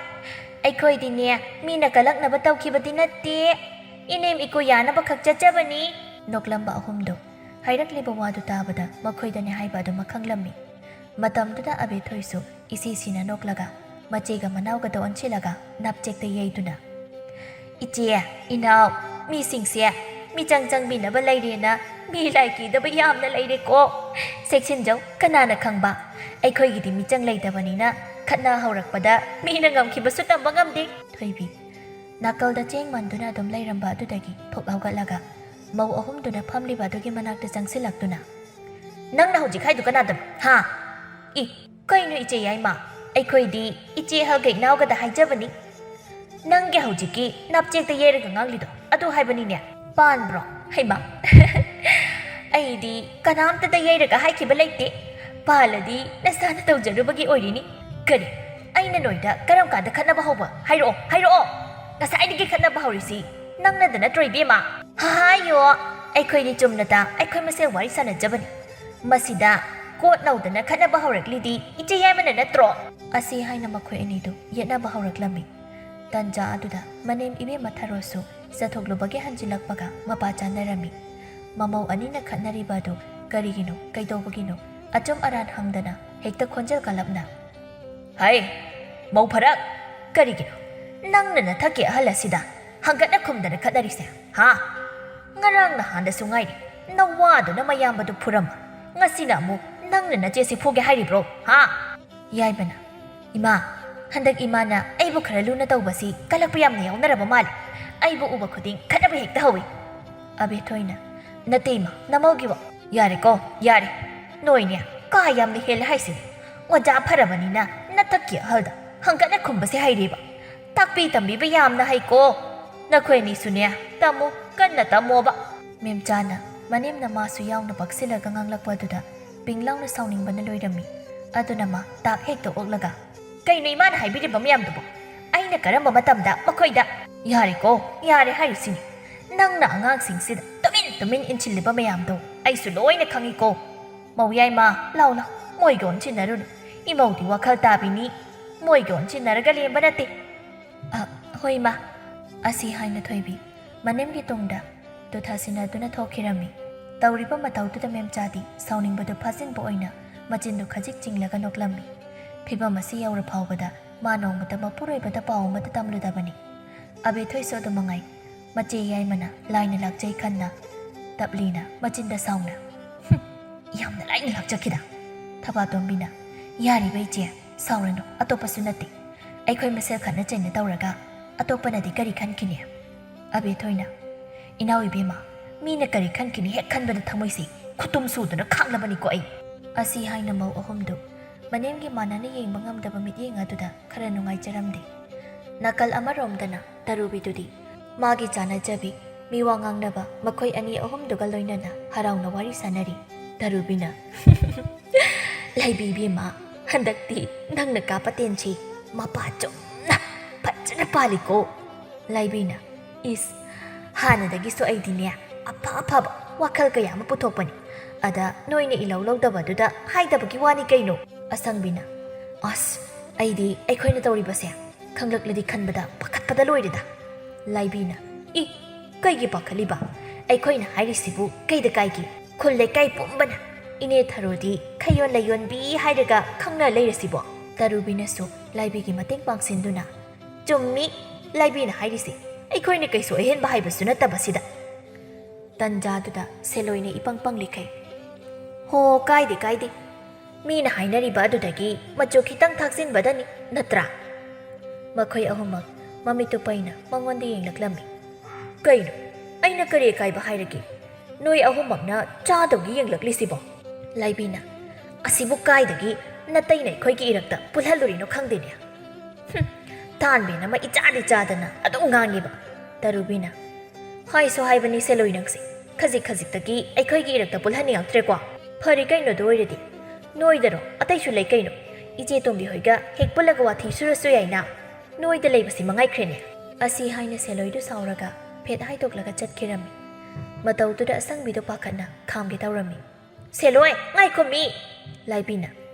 ꯑꯩꯈꯣꯏꯗꯤꯅꯦ ꯃꯤꯅ ꯀꯜꯂꯛꯅꯕ ꯇꯧꯈꯤꯕꯗꯤ ꯅꯠꯇꯦ꯫ ꯏꯅꯦꯝ ꯏꯀꯨ ꯌꯥꯅꯕ ꯈꯛ ꯆꯠꯆꯕꯅꯤ꯫" ꯅꯣꯛꯂꯝꯕ ꯑꯍꯨꯝꯗꯨ ꯍꯥꯏꯔꯛꯂꯤꯕ ꯋꯥꯗꯨ ꯇꯥꯕꯗ ꯃꯈꯣꯏꯗꯅꯤ ꯍꯥꯏꯕ ꯑꯗꯨꯃꯛ ꯈꯪꯂꯝꯃꯤ꯫ ꯃꯇꯝꯗꯨꯗ ꯑꯕꯦꯊꯣꯏꯁꯨ ꯏꯁꯤ ꯁꯤꯅ ꯅꯣꯛꯂꯒ ꯃꯆꯦꯒ ꯃꯅꯥꯎꯒꯗ ꯑꯣꯟꯁꯤꯜꯂꯒ ꯅꯞꯆꯦꯛꯇ ꯌꯩꯗꯨꯅ, "ꯏꯆꯦ, ꯏꯅꯥꯎ, ꯃꯤꯁꯤꯡꯁꯦ ꯃꯤꯆꯪ ꯆꯪꯕꯤꯅꯕ ꯂꯩꯔꯦꯅ ꯃꯤ ꯂꯥꯏ ꯀꯤꯗꯕ ꯌꯥꯝꯅ ꯂꯩꯔꯦꯀꯣ꯫ ꯆꯦꯛꯁꯤꯟꯖꯧ, ꯀꯅꯥꯅ ꯈꯪꯕ? ꯑꯩꯈꯣꯏꯒꯤꯗꯤ ꯃꯤꯆꯪ ꯂꯩꯇꯕꯅꯤꯅ ꯈꯠꯅ ꯍꯧꯔꯛꯄꯗ ꯃꯤꯅ ꯉꯝꯈꯤꯕꯁꯨ ꯇꯝꯕ ꯉꯝꯗꯦ꯫" ꯊꯣꯏꯕꯤ ꯅꯥꯀꯜꯗ ꯆꯦꯡ ꯃꯟꯗꯨꯅ ꯑꯗꯨꯝ ꯂꯩꯔꯝꯕ ꯑꯗꯨꯗꯒꯤ ꯐꯨꯛ ꯍꯧꯒꯠꯂꯒ ꯃꯧ ꯑꯍꯨꯝꯗꯨꯅ ꯐꯝꯂꯤꯕ ꯑꯗꯨꯒꯤ ꯃꯅꯥꯛꯇ ꯆꯪꯁꯤꯜꯂꯛꯇꯨꯅ, "ꯅꯪꯅ ꯍꯧꯖꯤꯛ ꯍꯥꯏꯗꯨ ꯀꯅꯥꯗꯅꯣ? ꯍꯥ? ꯏ, ꯀꯩꯅꯣ ꯏꯆꯦ ꯌꯥꯏꯃ? ꯑꯩꯈꯣꯏꯗꯤ ꯏꯆꯦ ꯍꯜꯒ ꯏꯅꯥꯎꯒꯗ ꯍꯥꯏꯖꯕꯅꯤ꯫ ꯅꯪꯒꯤ ꯍꯧꯖꯤꯛꯀꯤ ꯅꯞꯆꯦꯛꯇ ꯌꯩꯔꯒ ꯉꯥꯡꯂꯤꯗꯣ ꯑꯗꯨ ꯍꯥꯏꯕꯅꯤꯅꯦ꯫ ꯄꯥꯟꯕ꯭ꯔꯣ? ꯍꯩꯃ, ꯑꯩꯗꯤ ꯀꯅꯥꯝꯇꯗ ꯌꯩꯔꯒ ꯍꯥꯏꯈꯤꯕ ꯂꯩꯇꯦ꯫ ꯄꯥꯜꯂꯗꯤ ꯅꯁꯥꯅ ꯇꯧꯖꯔꯨꯕꯒꯤ ꯑꯣꯏꯔꯤꯅꯤ꯫ ꯀꯔꯤ? ꯑꯩꯅ ꯅꯣꯏꯗ ꯀꯔꯝ ꯀꯥꯟꯗ ꯈꯠꯅꯕ ꯍꯧꯕ? ꯍꯥꯏꯔꯛꯑꯣ, ꯍꯥꯏꯔꯛꯑꯣ! ꯉꯁꯥꯏꯗꯒꯤ ꯈꯠꯅꯕ ꯍꯧꯔꯤꯁꯤ "ꯅꯪꯅꯗ ꯅꯠꯇ꯭ꯔꯣ, ꯏꯕꯦꯝꯃ?" "ꯍꯥꯏꯌꯣ, ꯑꯩꯈꯣꯏꯗꯤ ꯆꯨꯝꯅꯇ ꯑꯩꯈꯣꯏ ꯃꯁꯦꯜ ꯋꯥꯔꯤ ꯁꯥꯟꯅꯖꯕꯅꯤ꯫ ꯃꯁꯤꯗ ꯀꯣꯠ ꯅꯧꯗꯅ ꯈꯠꯅꯕ ꯍꯧꯔꯛꯂꯤꯗꯤ ꯏꯆꯦ ꯌꯥꯏꯃꯅ ꯅꯠꯇ꯭ꯔꯣ?" ꯑꯁꯤ ꯍꯥꯏꯅ ꯃꯈꯣꯏ ꯑꯅꯤꯗꯨ ꯌꯦꯠꯅꯕ ꯍꯧꯔꯛꯂꯝꯃꯤ꯫ ꯇꯟꯖꯥ ꯑꯗꯨꯗ ꯃꯅꯦꯝ ꯏꯕꯦꯝꯃ ꯊꯔꯣꯁꯨ ꯆꯠꯊꯣꯛꯂꯨꯕꯒꯤ ꯍꯟꯖꯤꯜꯂꯛꯄꯒ ꯃꯄꯥ ꯆꯥꯅꯔꯝꯃꯤ꯫ ꯃꯃꯧ ꯑꯅꯤꯅ ꯈꯠꯅꯔꯤꯕ ꯑꯗꯨ ꯀꯔꯤꯒꯤꯅꯣ, ꯀꯩꯗꯧꯕꯒꯤꯅꯣ, ꯑꯆꯨꯝ ꯑꯔꯥꯟ ꯍꯪꯗꯅ ꯍꯦꯛꯇ ꯈꯣꯟꯖꯦꯜ ꯀꯜꯂꯞꯅ, "ꯍꯩ, ꯃꯧ ꯐꯔꯛ, ꯀꯔꯤꯒꯤꯅꯣ ꯅꯪꯅ ꯅꯊꯛꯀꯤ ꯑꯍꯜ ꯑꯁꯤꯗ ꯍꯪꯒꯠꯅ ꯈꯨꯝꯗꯅ ꯈꯠꯅꯔꯤꯁꯦ, ꯍꯥ? ꯉꯔꯥꯡ ꯅꯍꯥꯟꯗꯁꯨ ꯉꯥꯏꯔꯤ ꯅꯋꯥꯗꯨꯅ ꯃꯌꯥꯝꯕꯗꯨ ꯐꯨꯔꯝꯃ, ꯉꯁꯤꯅ ꯑꯃꯨꯛ ꯅꯪꯅ ꯅꯆꯦꯁꯤ ꯐꯨꯒꯦ ꯍꯥꯏꯔꯤꯕ꯭ꯔꯣ, ꯍꯥ?" ꯌꯥꯏꯃꯅ, "ꯏꯃꯥ, ꯍꯟꯗꯛ ꯏꯃꯥꯅ ꯑꯩꯕꯨ ꯈꯔ ꯂꯨꯅ ꯇꯧꯕꯁꯤ ꯀꯜꯂꯛꯄ ꯌꯥꯝꯅ ꯌꯥꯎꯅꯔꯕ ꯃꯥꯜꯂꯦ꯫ ꯑꯩꯕꯨ ꯎꯕ ꯈꯨꯗꯤꯡ ꯈꯠꯅꯕ ꯍꯦꯛꯇ ꯍꯧꯏ꯫" ꯑꯕꯦꯊꯣꯏꯅ, "ꯅꯠꯇꯦ ꯏꯃꯥ, ꯅꯃꯧꯒꯤ ꯋꯥ-" "ꯌꯥꯔꯦꯀꯣ, ꯌꯥꯔꯦ꯫ ꯅꯣꯏꯅꯦ ꯀꯥ ꯌꯥꯝꯅ ꯍꯦꯜꯂꯦ ꯍꯥꯏꯁꯤꯅꯦ꯫ ꯑꯣꯖꯥ ꯐꯔꯕꯅꯤꯅ ꯅꯊꯛꯀꯤ ꯑꯍꯜꯗ ꯍꯪꯒꯠꯅ ꯈꯨꯝꯕꯁꯦ ꯍꯩꯔꯦꯕ꯫ ꯇꯥꯛꯄꯤ ꯇꯝꯕꯤꯕ ꯌꯥꯝꯅ ꯍꯩꯀꯣ꯫ ꯅꯈꯣꯏ ꯑꯅꯤꯁꯨꯅꯦ, ꯇꯝꯃꯨ, ꯀꯟꯅ ꯇꯝꯃꯣꯕ꯫" ꯃꯦꯝꯆꯥꯅ ꯃꯅꯦꯝꯅ ꯃꯥꯁꯨ ꯌꯥꯎꯅ ꯄꯛꯁꯤꯜꯂꯒ ꯉꯥꯡꯂꯛꯄ ꯑꯗꯨꯗ ꯄꯤꯡ ꯂꯥꯎꯅ ꯁꯥꯎꯅꯤꯡꯕꯅ ꯂꯣꯏꯔꯝꯃꯤ꯫ ꯑꯗꯨꯅ ꯃꯥ ꯇꯥꯛ ꯍꯦꯛꯇ ꯑꯣꯛꯂꯒ, "ꯀꯩꯅꯣ ꯏꯃꯥꯅ ꯍꯥꯏꯕꯤꯔꯤꯕ ꯃꯌꯥꯝꯗꯨꯕꯣ? ꯑꯩꯅ ꯀꯔꯝꯕ ꯃꯇꯝꯗ ꯃꯈꯣꯏꯗ?" "ꯌꯥꯔꯦꯀꯣ, ꯌꯥꯔꯦ ꯍꯥꯏꯔꯤꯁꯤꯅꯤ꯫ ꯅꯪꯅ ꯑꯉꯥꯡꯁꯤꯡꯁꯤꯗ ꯇꯨꯃꯤꯟ ꯇꯨꯃꯤꯟ ꯏꯟꯁꯤꯜꯂꯤꯕ ꯃꯌꯥꯝꯗꯣ ꯑꯩꯁꯨ ꯂꯣꯏꯅ ꯈꯪꯉꯤꯀꯣ꯫ ꯃꯧ ꯌꯥꯏꯃ, ꯂꯥꯎ ꯂꯥꯎ, ꯃꯣꯏꯒ ꯑꯣꯟꯁꯤꯟꯅꯔꯨꯅꯨ꯫ ꯏꯃꯧꯗꯤ ꯋꯥꯈꯜ ꯇꯥꯕꯤꯅꯤ, ꯃꯣꯏꯒ ꯑꯣꯟꯁꯤꯟꯅꯔꯒ ꯂꯦꯝꯕ ꯅꯠꯇꯦ꯫" "ꯑ, ꯍꯣꯏ ꯏꯃꯥ꯫" ꯑꯁꯤ ꯍꯥꯏꯅ ꯊꯣꯏꯕꯤ ꯃꯅꯦꯝꯒꯤ ꯇꯨꯡꯗ ꯇꯨꯊꯥꯁꯤꯟꯅꯗꯨꯅ ꯊꯣꯛꯈꯤꯔꯝꯃꯤ꯫ ꯇꯧꯔꯤꯕ ꯃꯇꯧꯗꯨꯗ ꯃꯦꯝꯆꯥꯗꯤ ꯁꯥꯎꯅꯤꯡꯕꯗꯨ ꯐꯥꯖꯤꯟꯕ ꯑꯣꯏꯅ ꯃꯆꯤꯟꯗꯨ ꯈꯖꯤꯛ ꯆꯤꯡꯂꯒ ꯅꯣꯛꯂꯝꯃꯤ꯫ ꯐꯤꯚꯝ ꯑꯁꯤ ꯌꯧꯔ ꯐꯥꯎꯕꯗ ꯃꯥ ꯅꯣꯡꯃꯇ ꯃꯄꯨꯔꯣꯏꯕꯗ ꯄꯥꯎ ꯑꯃꯠꯇ ꯇꯝꯂꯨꯗꯕꯅꯤ꯫ ꯑꯕꯦꯊꯣꯏꯁꯨ ꯑꯗꯨꯃꯉꯥꯏ꯫ ꯃꯆꯦ ꯌꯥꯏꯃꯅ ꯂꯥꯏꯅ ꯂꯥꯛꯆꯩ ꯈꯟꯅ ꯇꯞꯂꯤꯅ ꯃꯆꯤꯟꯗ ꯁꯥꯎꯅ, "ꯍꯨꯝ, ꯌꯥꯝꯅ ꯂꯥꯏꯅ ꯂꯥꯛꯆꯈꯤꯗ꯫" ꯊꯕꯥꯇꯣꯝꯕꯤꯅ, "ꯌꯥꯔꯤꯕ ꯏꯆꯦ, ꯁꯥꯎꯔꯅꯨ, ꯑꯇꯣꯞꯄꯁꯨ ꯅꯠꯇꯦ꯫ ꯑꯩꯈꯣꯏ ꯃꯁꯦꯜ ꯈꯠꯅ ꯆꯩꯅ ꯇꯧꯔꯒ ꯑꯇꯣꯞꯄꯅꯗꯤ ꯀꯔꯤ ꯈꯟꯈꯤꯅꯤ?" ꯑꯕꯦꯊꯣꯏꯅ, "ꯏꯅꯥꯎ ꯏꯕꯦꯝꯃ, ꯃꯤꯅ ꯀꯔꯤ ꯈꯟꯈꯤꯅꯤ ꯍꯦꯛ ꯈꯟꯕꯗ ꯊꯃꯣꯏꯁꯤ ꯈꯨꯇꯨꯝ ꯁꯨꯗꯨꯅ ꯈꯥꯡꯂꯕꯅꯤꯀꯣ ꯑꯩ꯫" ꯑꯁꯤ ꯍꯥꯏꯅ ꯃꯧ ꯑꯍꯨꯝꯗꯨ ꯃꯅꯦꯝꯒꯤ ꯃꯥꯟꯅꯅ ꯌꯦꯡꯕ ꯉꯝꯗꯕ ꯃꯤꯠꯌꯦꯡ ꯑꯗꯨꯗ ꯈꯔ ꯅꯨꯡꯉꯥꯏꯖꯔꯝꯗꯦ꯫ ꯅꯥꯀꯜ ꯑꯃꯔꯣꯝꯗꯅ ꯇꯔꯨꯕꯤꯗꯨꯗꯤ ꯃꯥꯒꯤ ꯆꯥꯅꯖꯕꯤ, ꯃꯤꯋꯥ ꯉꯥꯡꯅꯕ ꯃꯈꯣꯏ ꯑꯅꯤ ꯑꯍꯨꯝꯗꯨꯒ ꯂꯣꯏꯅꯅ ꯍꯔꯥꯎꯅ ꯋꯥꯔꯤ ꯁꯥꯟꯅꯔꯤ꯫ ꯇꯔꯨꯕꯤꯅ, "ꯂꯩꯕꯤ ꯏꯕꯦꯝꯃ, ꯍꯟꯗꯛꯇꯤ ꯅꯪꯅ ꯀꯥꯞꯄ ꯇꯦꯟꯁꯤ ꯃꯄꯥ ꯆꯨꯝꯅ ꯐꯖꯅ ꯄꯥꯜꯂꯤꯀꯣ꯫" ꯂꯩꯕꯤꯅ, "ꯏꯁ, "ꯍꯥꯟꯅꯗꯒꯤꯁꯨ ꯑꯩꯗꯤꯅꯦ, ꯑꯐ ꯑꯐꯕ ꯋꯥꯈꯜ ꯀꯌꯥ ꯑꯃ ꯄꯨꯊꯣꯛꯄꯅꯤ꯫ ꯑꯗ ꯅꯣꯏꯅ ꯏꯂꯧ ꯂꯧꯗꯕꯗꯨꯗ ꯍꯥꯏꯗꯕꯒꯤ ꯋꯥꯅꯤ ꯀꯩꯅꯣ?" ꯑꯁꯪꯕꯤꯅ, "ꯑꯁ, ꯑꯩꯗꯤ ꯑꯩꯈꯣꯏꯅ ꯇꯧꯔꯤꯕꯁꯦ ꯈꯪꯂꯛꯂꯗꯤ ꯈꯟꯕꯗ ꯄꯥꯈꯠꯄꯗ ꯂꯣꯏꯔꯦꯗ꯫" ꯂꯥꯏꯕꯤꯅ, "ꯏ, ꯀꯩꯒꯤ ꯄꯥꯈꯠꯂꯤꯕ? ꯑꯩꯈꯣꯏꯅ ꯍꯥꯏꯔꯤꯁꯤꯕꯨ ꯀꯩꯗ ꯀꯥꯏꯒꯦ? ꯈꯨꯜ ꯂꯩꯀꯥꯏ ꯄꯨꯝꯕꯅ, ꯏꯅꯦ ꯊꯔꯣꯗꯤ ꯈꯩꯌꯣꯟ ꯂꯩꯌꯣꯟꯕꯤ ꯍꯥꯏꯔꯒ ꯈꯪꯅ ꯂꯩꯔꯁꯤꯕꯣ?" ꯇꯔꯨꯕꯤꯅꯁꯨ ꯂꯥꯏꯕꯤꯒꯤ ꯃꯇꯦꯡ ꯄꯥꯡꯁꯤꯟꯗꯨꯅ, "ꯆꯨꯝꯃꯤ, ꯂꯥꯏꯕꯤꯅ ꯍꯥꯏꯔꯤꯁꯦ꯫ ꯑꯩꯈꯣꯏꯅ ꯀꯩꯁꯨ ꯑꯍꯦꯟꯕ ꯍꯥꯏꯕꯁꯨ ꯅꯠꯇꯕꯁꯤꯗ꯫" ꯇꯟꯖꯥꯗꯨꯗ ꯁꯦꯂꯣꯏꯅ ꯏꯄꯪ ꯄꯪꯂꯤꯈꯩ, "ꯍꯣ, ꯀꯥꯏꯗꯦ, ꯀꯥꯏꯗꯦ꯫ ꯃꯤꯅ ꯍꯥꯏꯅꯔꯤꯕ ꯑꯗꯨꯗꯒꯤ ꯃꯆꯨ ꯈꯤꯇꯪ ꯊꯥꯛꯆꯤꯟꯕꯗꯅꯤ, ꯅꯠꯇ꯭ꯔꯥ?" ꯃꯈꯣꯏ ꯑꯍꯨꯝꯃꯛ ꯃꯃꯤꯠꯇꯨ ꯄꯩꯅ ꯃꯉꯣꯟꯗ ꯌꯦꯡꯂꯛꯂꯝꯃꯤ꯫ "ꯀꯩꯅꯣ? ꯑꯩꯅ ꯀꯔꯤ ꯑꯀꯥꯏꯕ ꯍꯥꯏꯔꯒꯦ? ꯅꯣꯏ ꯑꯍꯨꯝꯃꯛꯅ ꯆꯥꯗꯧꯒꯤ ꯌꯦꯡꯂꯛꯂꯤꯁꯤꯕꯣ?" ꯂꯥꯏꯕꯤꯅ, "ꯑꯁꯤꯕꯨ ꯀꯥꯏꯗꯒꯤ ꯅꯇꯩꯅ ꯑꯩꯈꯣꯏꯒꯤ ꯏꯔꯛꯇ ꯄꯨꯜꯍꯜꯂꯨꯔꯤꯅꯣ ꯈꯪꯗꯦꯅꯦ꯫ ꯍꯨꯝ, ꯇꯥꯟꯕꯦꯟ ꯑꯃ ꯏꯆꯥꯗꯤ ꯆꯥꯗꯅ ꯑꯗꯨꯝ ꯉꯥꯡꯉꯤꯕ꯫" ꯇꯔꯨꯕꯤꯅ, "ꯍꯥꯏꯁꯨ ꯍꯥꯏꯕꯅꯤ ꯁꯦꯂꯣꯏ ꯅꯪꯁꯦ, ꯈꯖꯤꯛ ꯈꯖꯤꯛꯇꯒꯤ ꯑꯩꯈꯣꯏꯒꯤ ꯏꯔꯛꯇ ꯄꯨꯜꯍꯟꯅꯤꯡꯉꯛꯇ꯭ꯔꯦꯀꯣ꯫ ꯐꯔꯦ ꯀꯩꯅꯣ, ꯑꯗꯨ ꯑꯣꯏꯔꯗꯤ ꯅꯣꯏꯗꯔꯣ, ꯑꯇꯩꯁꯨ ꯂꯩ ꯀꯩꯅꯣ꯫ ꯏꯆꯦ ꯇꯣꯝꯕꯤ ꯍꯣꯏꯒ ꯍꯦꯛ ꯄꯨꯜꯂꯒ ꯋꯥꯊꯤ ꯁꯨꯔꯁꯨ ꯌꯥꯏꯅ꯫ ꯅꯣꯏꯗ ꯂꯩꯕꯁꯤ ꯃꯉꯥꯏꯈ꯭ꯔꯦꯅꯦ꯫" ꯑꯁꯤ ꯍꯥꯏꯅ ꯁꯦꯂꯣꯏꯗꯨ ꯁꯥꯎꯔꯒ ꯐꯦꯠ ꯍꯥꯏꯗꯣꯛꯂꯒ ꯆꯠꯈꯤꯔꯝꯃꯤ꯫ ꯃꯇꯧꯗꯨꯗ ꯑꯁꯪꯕꯤꯗꯣ ꯄꯥꯈꯠꯅ ꯈꯥꯝꯒꯦ ꯇꯧꯔꯝꯃꯤ꯫ "ꯁꯦꯂꯣꯏ, ꯉꯥꯏꯈꯣ ꯃꯤ!" ꯂꯥꯏꯕꯤꯅ,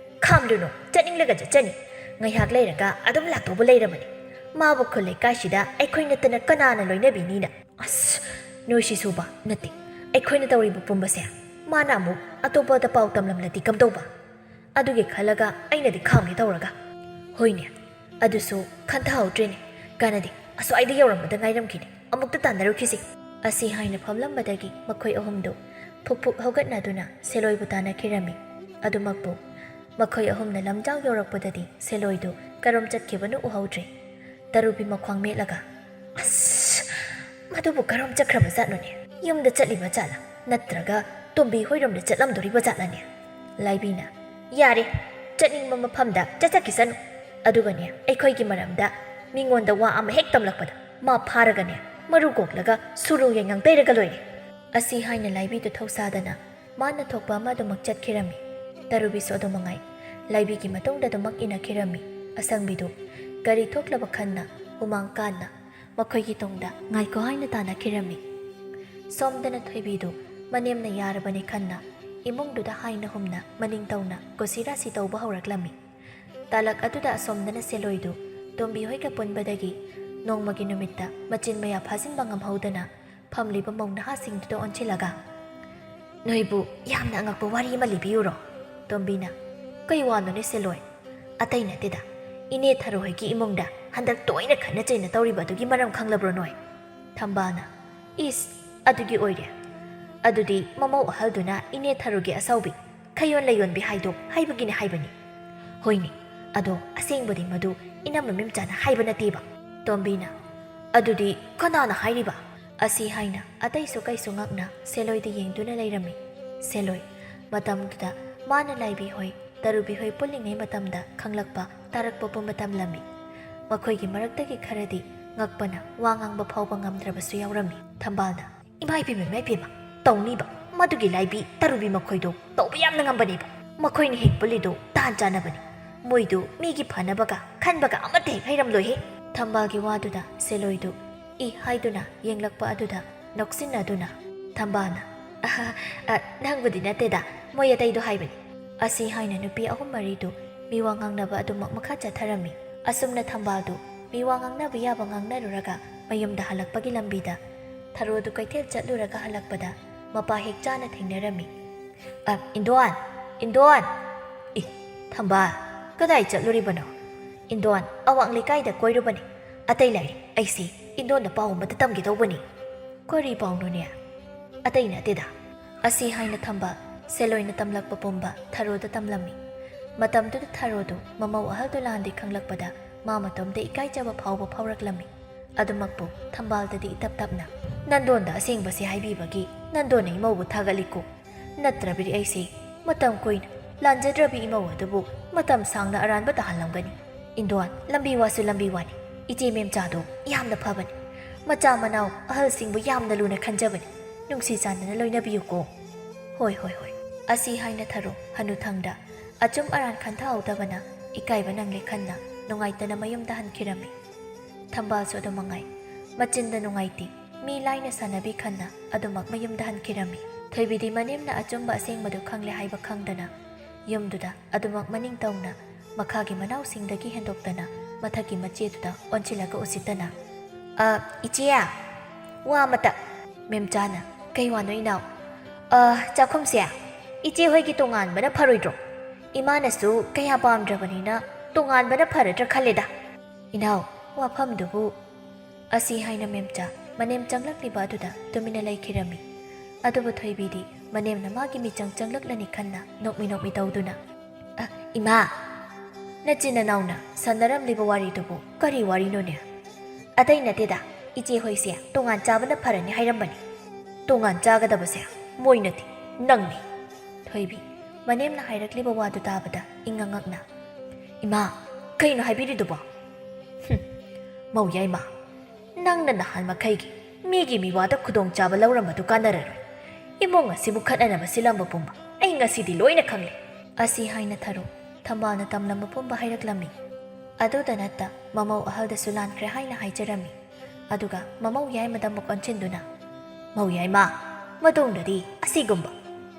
"ꯈꯥꯝꯂꯨꯅꯨ, ꯆꯠꯅꯤꯡꯂꯒ ꯆꯠꯆꯅꯤ꯫ ꯉꯥꯏꯍꯥꯛ ꯂꯩꯔꯒ ꯑꯗꯨꯝ ꯂꯥꯛꯇꯧꯕ ꯂꯩꯔꯕꯅꯤ꯫ ꯃꯥꯕꯨ ꯈꯨꯜ ꯂꯩꯀꯥꯏꯁꯤꯗ ꯑꯩꯈꯣꯏ ꯅꯠꯇꯅ ꯀꯅꯥꯅ ꯂꯣꯏꯅꯕꯤꯅꯤꯅ?" "ꯑꯁ, ꯅꯣꯏꯁꯤꯁꯨꯕ ꯅꯠꯇꯦ, ꯑꯩꯈꯣꯏꯅ ꯇꯧꯔꯤꯕ ꯄꯨꯝꯕꯁꯦ ꯃꯥꯅ ꯑꯃꯨꯛ ꯑꯇꯣꯞꯄꯗ ꯄꯥꯎ ꯇꯝꯂꯝꯂꯗꯤ ꯀꯝꯗꯧꯕ? ꯑꯗꯨꯒꯤ ꯈꯜꯂꯒ ꯑꯩꯅꯗꯤ ꯈꯥꯝꯒꯦ ꯇꯧꯔꯒ꯫" "ꯍꯣꯏꯅꯦ, ꯑꯗꯨꯁꯨ ꯈꯟꯊꯍꯧꯗ꯭ꯔꯦꯅꯦ꯫ ꯀꯥꯟꯅꯗꯦ, ꯑꯁ꯭ꯋꯥꯏꯗ ꯌꯧꯔꯝꯕꯗ ꯉꯥꯏꯔꯝꯈꯤꯅꯦ꯫ ꯑꯃꯨꯛꯇ ꯇꯥꯟꯅꯔꯨꯈꯤꯁꯤ꯫" ꯑꯁꯤ ꯍꯥꯏꯅ ꯐꯝꯂꯝꯕꯗꯒꯤ ꯃꯈꯣꯏ ꯑꯍꯨꯝꯗꯨ ꯐꯨꯛ ꯐꯨꯛ ꯍꯧꯒꯠꯅꯗꯨꯅ ꯁꯦꯂꯣꯏꯕꯨ ꯇꯥꯟꯅꯈꯤꯔꯝꯃꯤ꯫ ꯑꯗꯨꯃꯛꯄꯨ ꯃꯈꯣꯏ ꯑꯍꯨꯝꯅ ꯂꯝꯖꯥꯎ ꯌꯧꯔꯛꯄꯗꯗꯤ ꯁꯦꯂꯣꯏꯗꯨ ꯀꯔꯣꯝ ꯆꯠꯈꯤꯕꯅꯣ ꯎꯍꯧꯗ꯭ꯔꯦ꯫ ꯇꯔꯨꯕꯤ ꯃꯈ꯭ꯋꯥꯡ ꯃꯦꯠꯂꯒ, "ꯑꯁ, ꯃꯗꯨꯕꯨ ꯀꯔꯣꯝ ꯆꯠꯈ꯭ꯔꯕ ꯖꯥꯠꯅꯣꯅꯦ? ꯌꯨꯝꯗ ꯆꯠꯂꯤꯕ ꯖꯥꯠꯂ? ꯅꯠꯇ꯭ꯔꯒ ꯇꯣꯝꯕꯤ ꯍꯣꯏꯔꯣꯝꯗ ꯆꯠꯂꯝꯗꯣꯔꯤꯕ ꯖꯥꯠꯂꯅꯦ?" ꯂꯥꯏꯕꯤꯅ, "ꯌꯥꯔꯦ, ꯆꯠꯅꯤꯡꯕ ꯃꯐꯝꯗ ꯆꯠꯆꯈꯤꯁꯅꯨ꯫ ꯑꯗꯨꯒꯅꯦ, ꯑꯩꯈꯣꯏꯒꯤ ꯃꯔꯝꯗ ꯃꯤꯉꯣꯟꯗ ꯋꯥ ꯑꯃ ꯍꯦꯛ ꯇꯝꯂꯛꯄꯗ ꯃꯥ ꯐꯥꯔꯒꯅꯦ, ꯃꯔꯨ ꯀꯣꯛꯂꯒ ꯁꯨꯔꯨ ꯌꯥꯏꯉꯪ ꯇꯩꯔꯒ ꯂꯣꯏꯔꯦ꯫" ꯑꯁꯤ ꯍꯥꯏꯅ ꯂꯥꯏꯕꯤꯗꯨ ꯊꯧꯁꯥꯗꯅ ꯃꯥꯅ ꯊꯣꯛꯄ ꯑꯃ ꯑꯗꯨꯃꯛ ꯆꯠꯈꯤꯔꯝꯃꯤ꯫ ꯇꯔꯨꯕꯤꯁꯨ ꯑꯗꯨꯃꯉꯥꯏ, ꯂꯥꯏꯕꯤꯒꯤ ꯃꯇꯨꯡꯗ ꯑꯗꯨꯃꯛ ꯏꯟꯅꯈꯤꯔꯝꯃꯤ꯫ ꯑꯁꯪꯕꯤꯗꯨ ꯒꯥꯔꯤ ꯊꯣꯛꯂꯕ ꯈꯟꯅ ꯍꯨꯃꯥꯡ ꯀꯥꯟꯅ ꯃꯈꯣꯏꯒꯤ ꯇꯨꯡꯗ ꯉꯥꯏꯈꯣ ꯍꯥꯏꯅ ꯇꯥꯟꯅꯈꯤꯔꯝꯃꯤ꯫ ꯁꯣꯝꯗꯅ ꯊꯣꯏꯕꯤꯗꯨ ꯃꯅꯦꯝꯅ ꯌꯥꯔꯕꯅꯤ ꯈꯟꯅ ꯏꯃꯨꯡꯗꯨꯗ ꯍꯥꯏꯅ ꯍꯨꯝꯅ ꯃꯅꯤꯡ ꯇꯧꯅ ꯀꯣꯁꯤ ꯔꯥꯁꯤ ꯇꯧꯕ ꯍꯧꯔꯛꯂꯝꯃꯤ꯫ ꯇꯥꯂꯛ ꯑꯗꯨꯗ ꯑꯁꯣꯝꯗꯅ ꯁꯦꯂꯣꯏꯗꯨ ꯇꯣꯝꯕꯤ ꯍꯣꯏꯒ ꯄꯨꯟꯕꯗꯒꯤ ꯅꯣꯡꯃꯒꯤ ꯅꯨꯃꯤꯠꯇ ꯃꯆꯤꯟ ꯃꯌꯥ ꯐꯥꯖꯤꯟꯕ ꯉꯝꯍꯧꯗꯅ ꯐꯝꯂꯤꯕ ꯃꯧ ꯅꯍꯥꯁꯤꯡꯗꯨꯗ ꯑꯣꯟꯁꯤꯜꯂꯒ, "ꯅꯣꯏꯕꯨ ꯌꯥꯝꯅ ꯑꯉꯛꯄ ꯋꯥꯔꯤ ꯑꯃ ꯂꯤꯕꯤꯌꯨꯔꯣ?" ꯇꯣꯝꯕꯤꯅ, "ꯀꯩ ꯋꯥꯅꯣꯅꯦ ꯁꯦꯂꯣꯏ?" "ꯑꯇꯩ ꯅꯠꯇꯦꯗ, ꯏꯅꯦ ꯊꯔꯣ ꯍꯣꯏꯒꯤ ꯏꯃꯨꯡꯗ ꯍꯟꯗꯛ ꯇꯣꯏꯅ ꯈꯠꯅ ꯆꯩꯅ ꯇꯧꯔꯤꯕ ꯑꯗꯨꯒꯤ ꯃꯔꯝ ꯈꯪꯂꯕ꯭ꯔꯣ ꯅꯣꯏ?" ꯊꯝꯕꯥꯜꯅ, "ꯏꯁ, ꯑꯗꯨꯒꯤ ꯑꯣꯏꯔꯦ꯫ ꯑꯗꯨꯗꯤ ꯃꯃꯧ ꯑꯍꯜꯗꯨꯅ ꯏꯅꯦ ꯊꯔꯣꯒꯤ ꯑꯁꯥꯎꯕꯤ, ꯈꯩꯌꯣꯟ ꯂꯩꯌꯣꯟꯕꯤ ꯍꯥꯏꯗꯣ ꯍꯥꯏꯕꯒꯤꯅꯤ ꯍꯥꯏꯕꯅꯤ꯫" "ꯍꯣꯏꯅꯦ, ꯑꯗꯣ ꯑꯁꯦꯡꯕꯗꯤ ꯃꯗꯨ ꯏꯅꯝꯃ ꯃꯦꯝꯆꯥꯅ ꯍꯥꯏꯕ ꯅꯠꯇꯦꯕ꯫" ꯇꯣꯝꯕꯤꯅ, "ꯑꯗꯨꯗꯤ ꯀꯅꯥꯅ ꯍꯥꯏꯔꯤꯕ?" ꯑꯁꯤ ꯍꯥꯏꯅ ꯑꯇꯩꯁꯨ ꯀꯩꯁꯨ ꯉꯛꯅ ꯁꯦꯂꯣꯏꯗ ꯌꯦꯡꯗꯨꯅ ꯂꯩꯔꯝꯃꯤ꯫ ꯁꯦꯂꯣꯏ, ꯃꯇꯝꯗꯨꯗ ꯃꯥꯅ ꯂꯥꯏꯕꯤ ꯍꯣꯏ, ꯇꯔꯨꯕꯤ ꯍꯣꯏ ꯄꯨꯜꯂꯤꯉꯩ ꯃꯇꯝꯗ ꯈꯪꯂꯛꯄ, ꯇꯥꯔꯛꯄ ꯄꯨꯝꯕ ꯇꯝꯂꯝꯃꯤ꯫ ꯃꯈꯣꯏꯒꯤ ꯃꯔꯛꯇꯒꯤ ꯈꯔꯗꯤ ꯉꯛꯄꯅ ꯋꯥ ꯉꯥꯡꯕ ꯐꯥꯎꯕ ꯉꯝꯗ꯭ꯔꯕꯁꯨ ꯌꯥꯎꯔꯝꯃꯤ꯫ ꯊꯝꯕꯥꯜꯅ, "ꯏꯃꯥ ꯏꯕꯦꯝꯃ, ꯏꯃꯥ ꯏꯕꯦꯝꯃ, ꯇꯧꯅꯤꯕ꯫ ꯃꯗꯨꯒꯤ ꯂꯥꯏꯕꯤ ꯇꯔꯨꯕꯤ ꯃꯈꯣꯏꯗꯣ ꯇꯧꯕ ꯌꯥꯝꯅ ꯉꯝꯕꯅꯦꯕ꯫ ꯃꯈꯣꯏꯅ ꯍꯦꯛ ꯄꯨꯜꯂꯤꯗꯣ ꯇꯥꯟ ꯆꯥꯅꯕꯅꯤ꯫ ꯃꯣꯏꯗꯨ ꯃꯤꯒꯤ ꯐꯅꯕꯒ ꯈꯟꯕꯒ ꯑꯃꯠꯇ ꯍꯦꯛ ꯍꯩꯔꯝꯂꯣꯏꯍꯦ꯫" ꯊꯝꯕꯥꯜꯒꯤ ꯋꯥꯗꯨꯗ ꯁꯦꯂꯣꯏꯗꯨ ꯏ ꯍꯥꯏꯗꯨꯅ ꯌꯦꯡꯂꯛꯄ ꯑꯗꯨꯗ ꯅꯣꯛꯁꯤꯟꯅꯗꯨꯅ ꯊꯝꯕꯥꯜꯅ, "ꯑꯍ, ꯑ, ꯅꯪꯕꯨꯗꯤ ꯅꯠꯇꯦꯗ, ꯃꯣꯏ ꯑꯇꯩꯗꯣ ꯍꯥꯏꯕꯅꯤ꯫" ꯑꯁꯤ ꯍꯥꯏꯅ ꯅꯨꯄꯤ ꯑꯍꯨꯝ ꯃꯔꯤꯗꯨ ꯃꯤꯋꯥ ꯉꯥꯡꯅꯕ ꯑꯗꯨꯃꯛ ꯃꯈꯥ ꯆꯠꯊꯔꯝꯃꯤ꯫ ꯑꯁꯨꯝꯅ ꯊꯝꯕꯥꯜꯗꯨ ꯃꯤꯋꯥ ꯉꯥꯡꯅꯕ ꯌꯥꯕ ꯉꯥꯡꯅꯔꯨꯔꯒ ꯃꯌꯨꯝꯗ ꯍꯜꯂꯛꯄꯒꯤ ꯂꯝꯕꯤꯗ ꯊꯔꯣꯗꯨ ꯀꯩꯊꯦꯜ ꯆꯠꯂꯨꯔꯒ ꯍꯜꯂꯛꯄꯗ ꯃꯄꯥ ꯍꯦꯛ ꯆꯥꯅ ꯊꯦꯡꯅꯔꯝꯃꯤ꯫ "ꯑ, ꯏꯟꯗꯣꯟ! ꯏꯟꯗꯣꯟ!" "ꯏ, ꯊꯝꯕꯥꯜ, ꯀꯗꯥꯏ ꯆꯠꯂꯨꯔꯤꯕꯅꯣ?" "ꯏꯟꯗꯣꯟ, ꯑꯋꯥꯡ ꯂꯩꯀꯥꯏꯗ ꯀꯣꯏꯔꯨꯕꯅꯤ꯫ ꯑꯇꯩ ꯂꯥꯏꯔꯤ, ꯑꯩꯁꯤ ꯏꯟꯗꯣꯟꯗ ꯄꯥꯎ ꯑꯃꯇ ꯇꯝꯒꯦ ꯇꯧꯕꯅꯤ꯫" "ꯀꯔꯤ ꯄꯥꯎꯅꯣꯅꯦ?" "ꯑꯇꯩ ꯅꯠꯇꯦꯗ꯫" ꯑꯁꯤ ꯍꯥꯏꯅ ꯊꯝꯕꯥꯜ ꯁꯦꯂꯣꯏꯅ ꯇꯝꯂꯛꯄ ꯄꯨꯝꯕ ꯊꯔꯣꯗ ꯇꯝꯂꯝꯃꯤ꯫ ꯃꯇꯝꯗꯨꯗ ꯊꯔꯣꯗꯨ ꯃꯃꯧ ꯑꯍꯜꯗꯨ ꯂꯥꯟꯗꯦ ꯈꯪꯂꯛꯄꯗ ꯃꯥ ꯃꯇꯣꯝꯇ ꯏꯀꯥꯏꯖꯕ ꯐꯥꯎꯕ ꯐꯥꯎꯔꯛꯂꯝꯃꯤ꯫ ꯑꯗꯨꯃꯛꯄꯨ ꯊꯝꯕꯥꯜꯗꯗꯤ ꯏꯇꯞ ꯇꯞꯅ, "ꯅꯟꯗꯣꯟꯗ ꯑꯁꯦꯡꯕꯁꯤ ꯍꯥꯏꯕꯤꯕꯒꯤ ꯅꯟꯗꯣꯟꯅ ꯏꯃꯧꯕꯨ ꯊꯥꯒꯠꯂꯤꯀꯣ꯫ ꯅꯠꯇ꯭ꯔꯕꯗꯤ ꯑꯩꯁꯤ ꯃꯇꯝ ꯀꯨꯏꯅ ꯂꯥꯟꯖꯗ꯭ꯔꯕꯤ ꯏꯃꯧ ꯑꯗꯨꯕꯨ ꯃꯇꯝ ꯁꯥꯡꯅ ꯑꯔꯥꯟꯕ ꯇꯥꯍꯜꯂꯝꯒꯅꯤ꯫ ꯏꯟꯗꯣꯟ, ꯂꯝꯕꯤ ꯋꯥꯁꯨ ꯂꯝꯕꯤ ꯋꯥꯅꯤ꯫ ꯏꯆꯦ ꯃꯦꯝꯆꯥꯗꯣ ꯌꯥꯝꯅ ꯐꯕꯅꯤ꯫ ꯃꯆꯥ ꯃꯅꯥꯎ ꯑꯍꯜꯁꯤꯡꯕꯨ ꯌꯥꯝꯅ ꯂꯨꯅ ꯈꯟꯖꯕꯅꯤ꯫ ꯅꯨꯡꯁꯤ ꯆꯥꯟꯅꯅ ꯂꯣꯏꯅꯕꯤꯌꯨꯀꯣ꯫" "ꯍꯣꯏ, ꯍꯣꯏ, ꯍꯣꯏ꯫" ꯑꯁꯤ ꯍꯥꯏꯅ ꯊꯔꯣ ꯍꯅꯨꯊꯪꯗ ꯑꯆꯨꯝ ꯑꯔꯥꯟ ꯈꯟꯊꯍꯧꯗꯕꯅ ꯏꯀꯥꯏꯕ ꯅꯪꯂꯦ ꯈꯟꯅ ꯅꯨꯡꯉꯥꯏꯇꯅ ꯃꯌꯨꯝꯗ ꯍꯟꯈꯤꯔꯝꯃꯤ꯫ ꯊꯝꯕꯥꯜꯁꯨ ꯑꯗꯨ ꯃꯉꯥꯏ꯫ ꯃꯆꯤꯟꯗ ꯅꯨꯡꯉꯥꯏꯇꯦ, ꯃꯤ ꯂꯥꯏꯅ ꯁꯥꯟꯅꯕꯤ ꯈꯟꯅ ꯑꯗꯨꯃꯛ ꯃꯌꯨꯝꯗ ꯍꯟꯈꯤꯔꯝꯃꯤ꯫ ꯊꯣꯏꯕꯤꯗꯤ ꯃꯅꯦꯝꯅ ꯑꯆꯨꯝꯕ ꯑꯁꯦꯡꯕꯗꯨ ꯈꯪꯂꯦ ꯍꯥꯏꯕ ꯈꯪꯗꯅ ꯌꯨꯝꯗꯨꯗ ꯑꯗꯨꯃꯛ ꯃꯅꯤꯡ ꯇꯧꯅ ꯃꯈꯥꯒꯤ ꯃꯅꯥꯎꯁꯤꯡꯗꯒꯤ ꯍꯦꯟꯗꯣꯛꯇꯅ ꯃꯊꯛꯀꯤ ꯃꯆꯦꯗꯨꯗ ꯑꯣꯟꯁꯤꯜꯂꯒ ꯎꯁꯤꯠꯇꯅ, "ꯑ, ꯏꯆꯦ, ꯋꯥ ꯑꯃꯇ꯫" ꯃꯦꯝꯆꯥꯅ, "ꯀꯩ ꯋꯥꯅꯣ ꯏꯅꯥꯎ?" "ꯑ, ꯆꯥꯛꯈꯨꯝꯁꯦ ꯏꯆꯦ ꯍꯣꯏꯒꯤ ꯇꯣꯉꯥꯟꯕꯅ ꯐꯔꯣꯏꯗ꯭ꯔꯣ? ꯏꯃꯥꯅꯁꯨ ꯀꯌꯥ ꯄꯥꯝꯗ꯭ꯔꯕꯅꯤꯅ ꯇꯣꯉꯥꯟꯕꯅ ꯐꯔꯗ꯭ꯔꯥ ꯈꯜꯂꯦꯗ꯫ ꯏꯅꯥꯎ, ꯋꯥꯐꯝꯗꯨꯕꯨ" ꯑꯁꯤ ꯍꯥꯏꯅ ꯃꯦꯝꯆꯥ ꯃꯅꯦꯝ ꯆꯪꯂꯛꯂꯤꯕ ꯑꯗꯨꯗ ꯇꯨꯃꯤꯟꯅ ꯂꯩꯈꯤꯔꯝꯃꯤ꯫ ꯑꯗꯨꯕꯨ ꯊꯣꯏꯕꯤꯗꯤ ꯃꯅꯦꯝꯅ ꯃꯥꯒꯤ ꯃꯤꯆꯪ ꯆꯪꯂꯛꯂꯅꯤ ꯈꯟꯅ ꯅꯣꯛꯃꯤ ꯅꯣꯛꯃꯤ ꯇꯧꯗꯨꯅ, "ꯑ, ꯏꯃꯥ, ꯅꯆꯤꯟ ꯅꯅꯥꯎꯅ ꯁꯥꯟꯅꯔꯝꯂꯤꯕ ꯋꯥꯔꯤꯗꯨꯕꯨ ꯀꯔꯤ ꯋꯥꯔꯤꯅꯣꯅꯦ? ꯑꯇꯩ ꯅꯠꯇꯦꯗ, ꯏꯆꯦ ꯍꯣꯏꯁꯦ ꯇꯣꯉꯥꯟ ꯆꯥꯕꯅ ꯐꯔꯅꯤ ꯍꯥꯏꯔꯝꯕꯅꯤ꯫ ꯇꯣꯉꯥꯟ ꯆꯥꯒꯗꯕꯁꯦ ꯃꯣꯏ ꯅꯠꯇꯦ, ꯅꯪꯅꯤ꯫" ꯊꯣꯏꯕꯤ, ꯃꯅꯦꯝꯅ ꯍꯥꯏꯔꯛꯂꯤꯕ ꯋꯥꯗꯨ ꯇꯥꯕꯗ ꯏꯉꯛ ꯉꯛꯅ, "ꯏꯃꯥ, ꯀꯩꯅꯣ ꯍꯥꯏꯕꯤꯔꯤꯗꯨꯕꯣ?" "ꯍꯨꯝ, ꯃꯧ ꯌꯥꯏꯃ, ꯅꯪꯅ ꯅꯍꯥꯟ ꯃꯈꯩꯒꯤ ꯃꯤꯒꯤ ꯃꯤꯋꯥꯗ ꯈꯨꯗꯣꯡꯆꯥꯕ ꯂꯧꯔꯝꯕꯗꯨ ꯀꯥꯟꯅꯔꯔꯣꯏ꯫ ꯏꯃꯨꯡ ꯑꯁꯤꯕꯨ ꯈꯠꯅꯅꯕ ꯁꯤꯜꯂꯝꯕ ꯄꯨꯝꯕ ꯑꯩ ꯉꯁꯤꯗꯤ ꯂꯣꯏꯅ ꯈꯪꯂꯦ꯫" ꯑꯁꯤ ꯍꯥꯏꯅ ꯊꯔꯣ ꯊꯝꯕꯥꯜꯅ ꯇꯝꯂꯝꯕ ꯄꯨꯝꯕ ꯍꯥꯏꯔꯛꯂꯝꯃꯤ꯫ ꯑꯗꯨꯗ ꯅꯠꯇ ꯃꯃꯧ ꯑꯍꯜꯗꯁꯨ ꯂꯥꯟꯈ꯭ꯔꯦ ꯍꯥꯏꯅ ꯍꯥꯏꯖꯔꯝꯃꯤ꯫ ꯑꯗꯨꯒ ꯃꯃꯧ ꯌꯥꯏꯃꯗ ꯑꯃꯨꯛ ꯑꯣꯟꯁꯤꯟꯗꯨꯅ, "ꯃꯧ ꯌꯥꯏꯃ, ꯃꯇꯨꯡꯗꯗꯤ ꯑꯁꯤꯒꯨꯝꯕ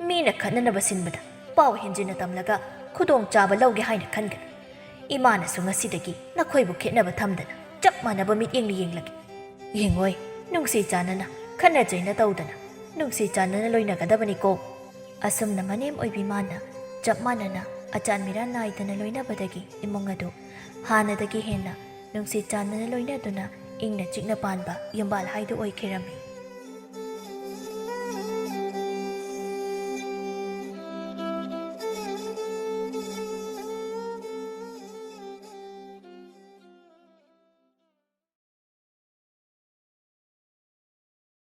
ꯃꯤꯅ ꯈꯠꯅꯅꯕ ꯁꯤꯟꯕꯗ ꯄꯥꯎ ꯍꯦꯟꯖꯤꯟꯅ ꯇꯝꯂꯒ ꯈꯨꯗꯣꯡꯆꯥꯕ ꯂꯧꯒꯦ ꯍꯥꯏꯅ ꯈꯟꯒꯅꯨ꯫ ꯏꯃꯥꯅꯁꯨ ꯉꯁꯤꯗꯒꯤ ꯅꯈꯣꯏꯕꯨ ꯈꯦꯠꯅꯕ ꯊꯝꯗꯅ ꯆꯞ ꯃꯥꯟꯅꯕ ꯃꯤꯠꯌꯦꯡꯅ ꯌꯦꯡꯂꯒꯦ꯫ ꯌꯦꯡꯉꯣꯏ, ꯅꯨꯡꯁꯤ ꯆꯥꯟꯅꯅ, ꯈꯠꯅ ꯆꯩꯅ ꯇꯧꯗꯅ ꯅꯨꯡꯁꯤ ꯆꯥꯟꯅꯅ ꯂꯣꯏꯅꯒꯗꯕꯅꯤꯀꯣ꯫" ꯑꯁꯨꯝꯅ ꯃꯅꯦꯝ ꯑꯣꯏꯕꯤ ꯃꯥꯅ ꯆꯞ ꯃꯥꯟꯅꯅ ꯑꯆꯥꯟ ꯃꯤꯔꯥꯟ ꯅꯥꯏꯗꯅ ꯂꯣꯏꯅꯕꯗꯒꯤ ꯏꯃꯨꯡ ꯑꯗꯨ ꯍꯥꯟꯅꯗꯒꯤ ꯍꯦꯟꯅ ꯅꯨꯡꯁꯤ ꯆꯥꯟꯅꯅ ꯂꯣꯏꯅꯗꯨꯅ ꯏꯪꯅ ꯆꯤꯛꯅ ꯄꯥꯟꯕ ꯌꯨꯝꯕꯥꯜ ꯍꯥꯏꯗꯨ ꯑꯣꯏꯈꯤꯔꯝꯃꯤ꯫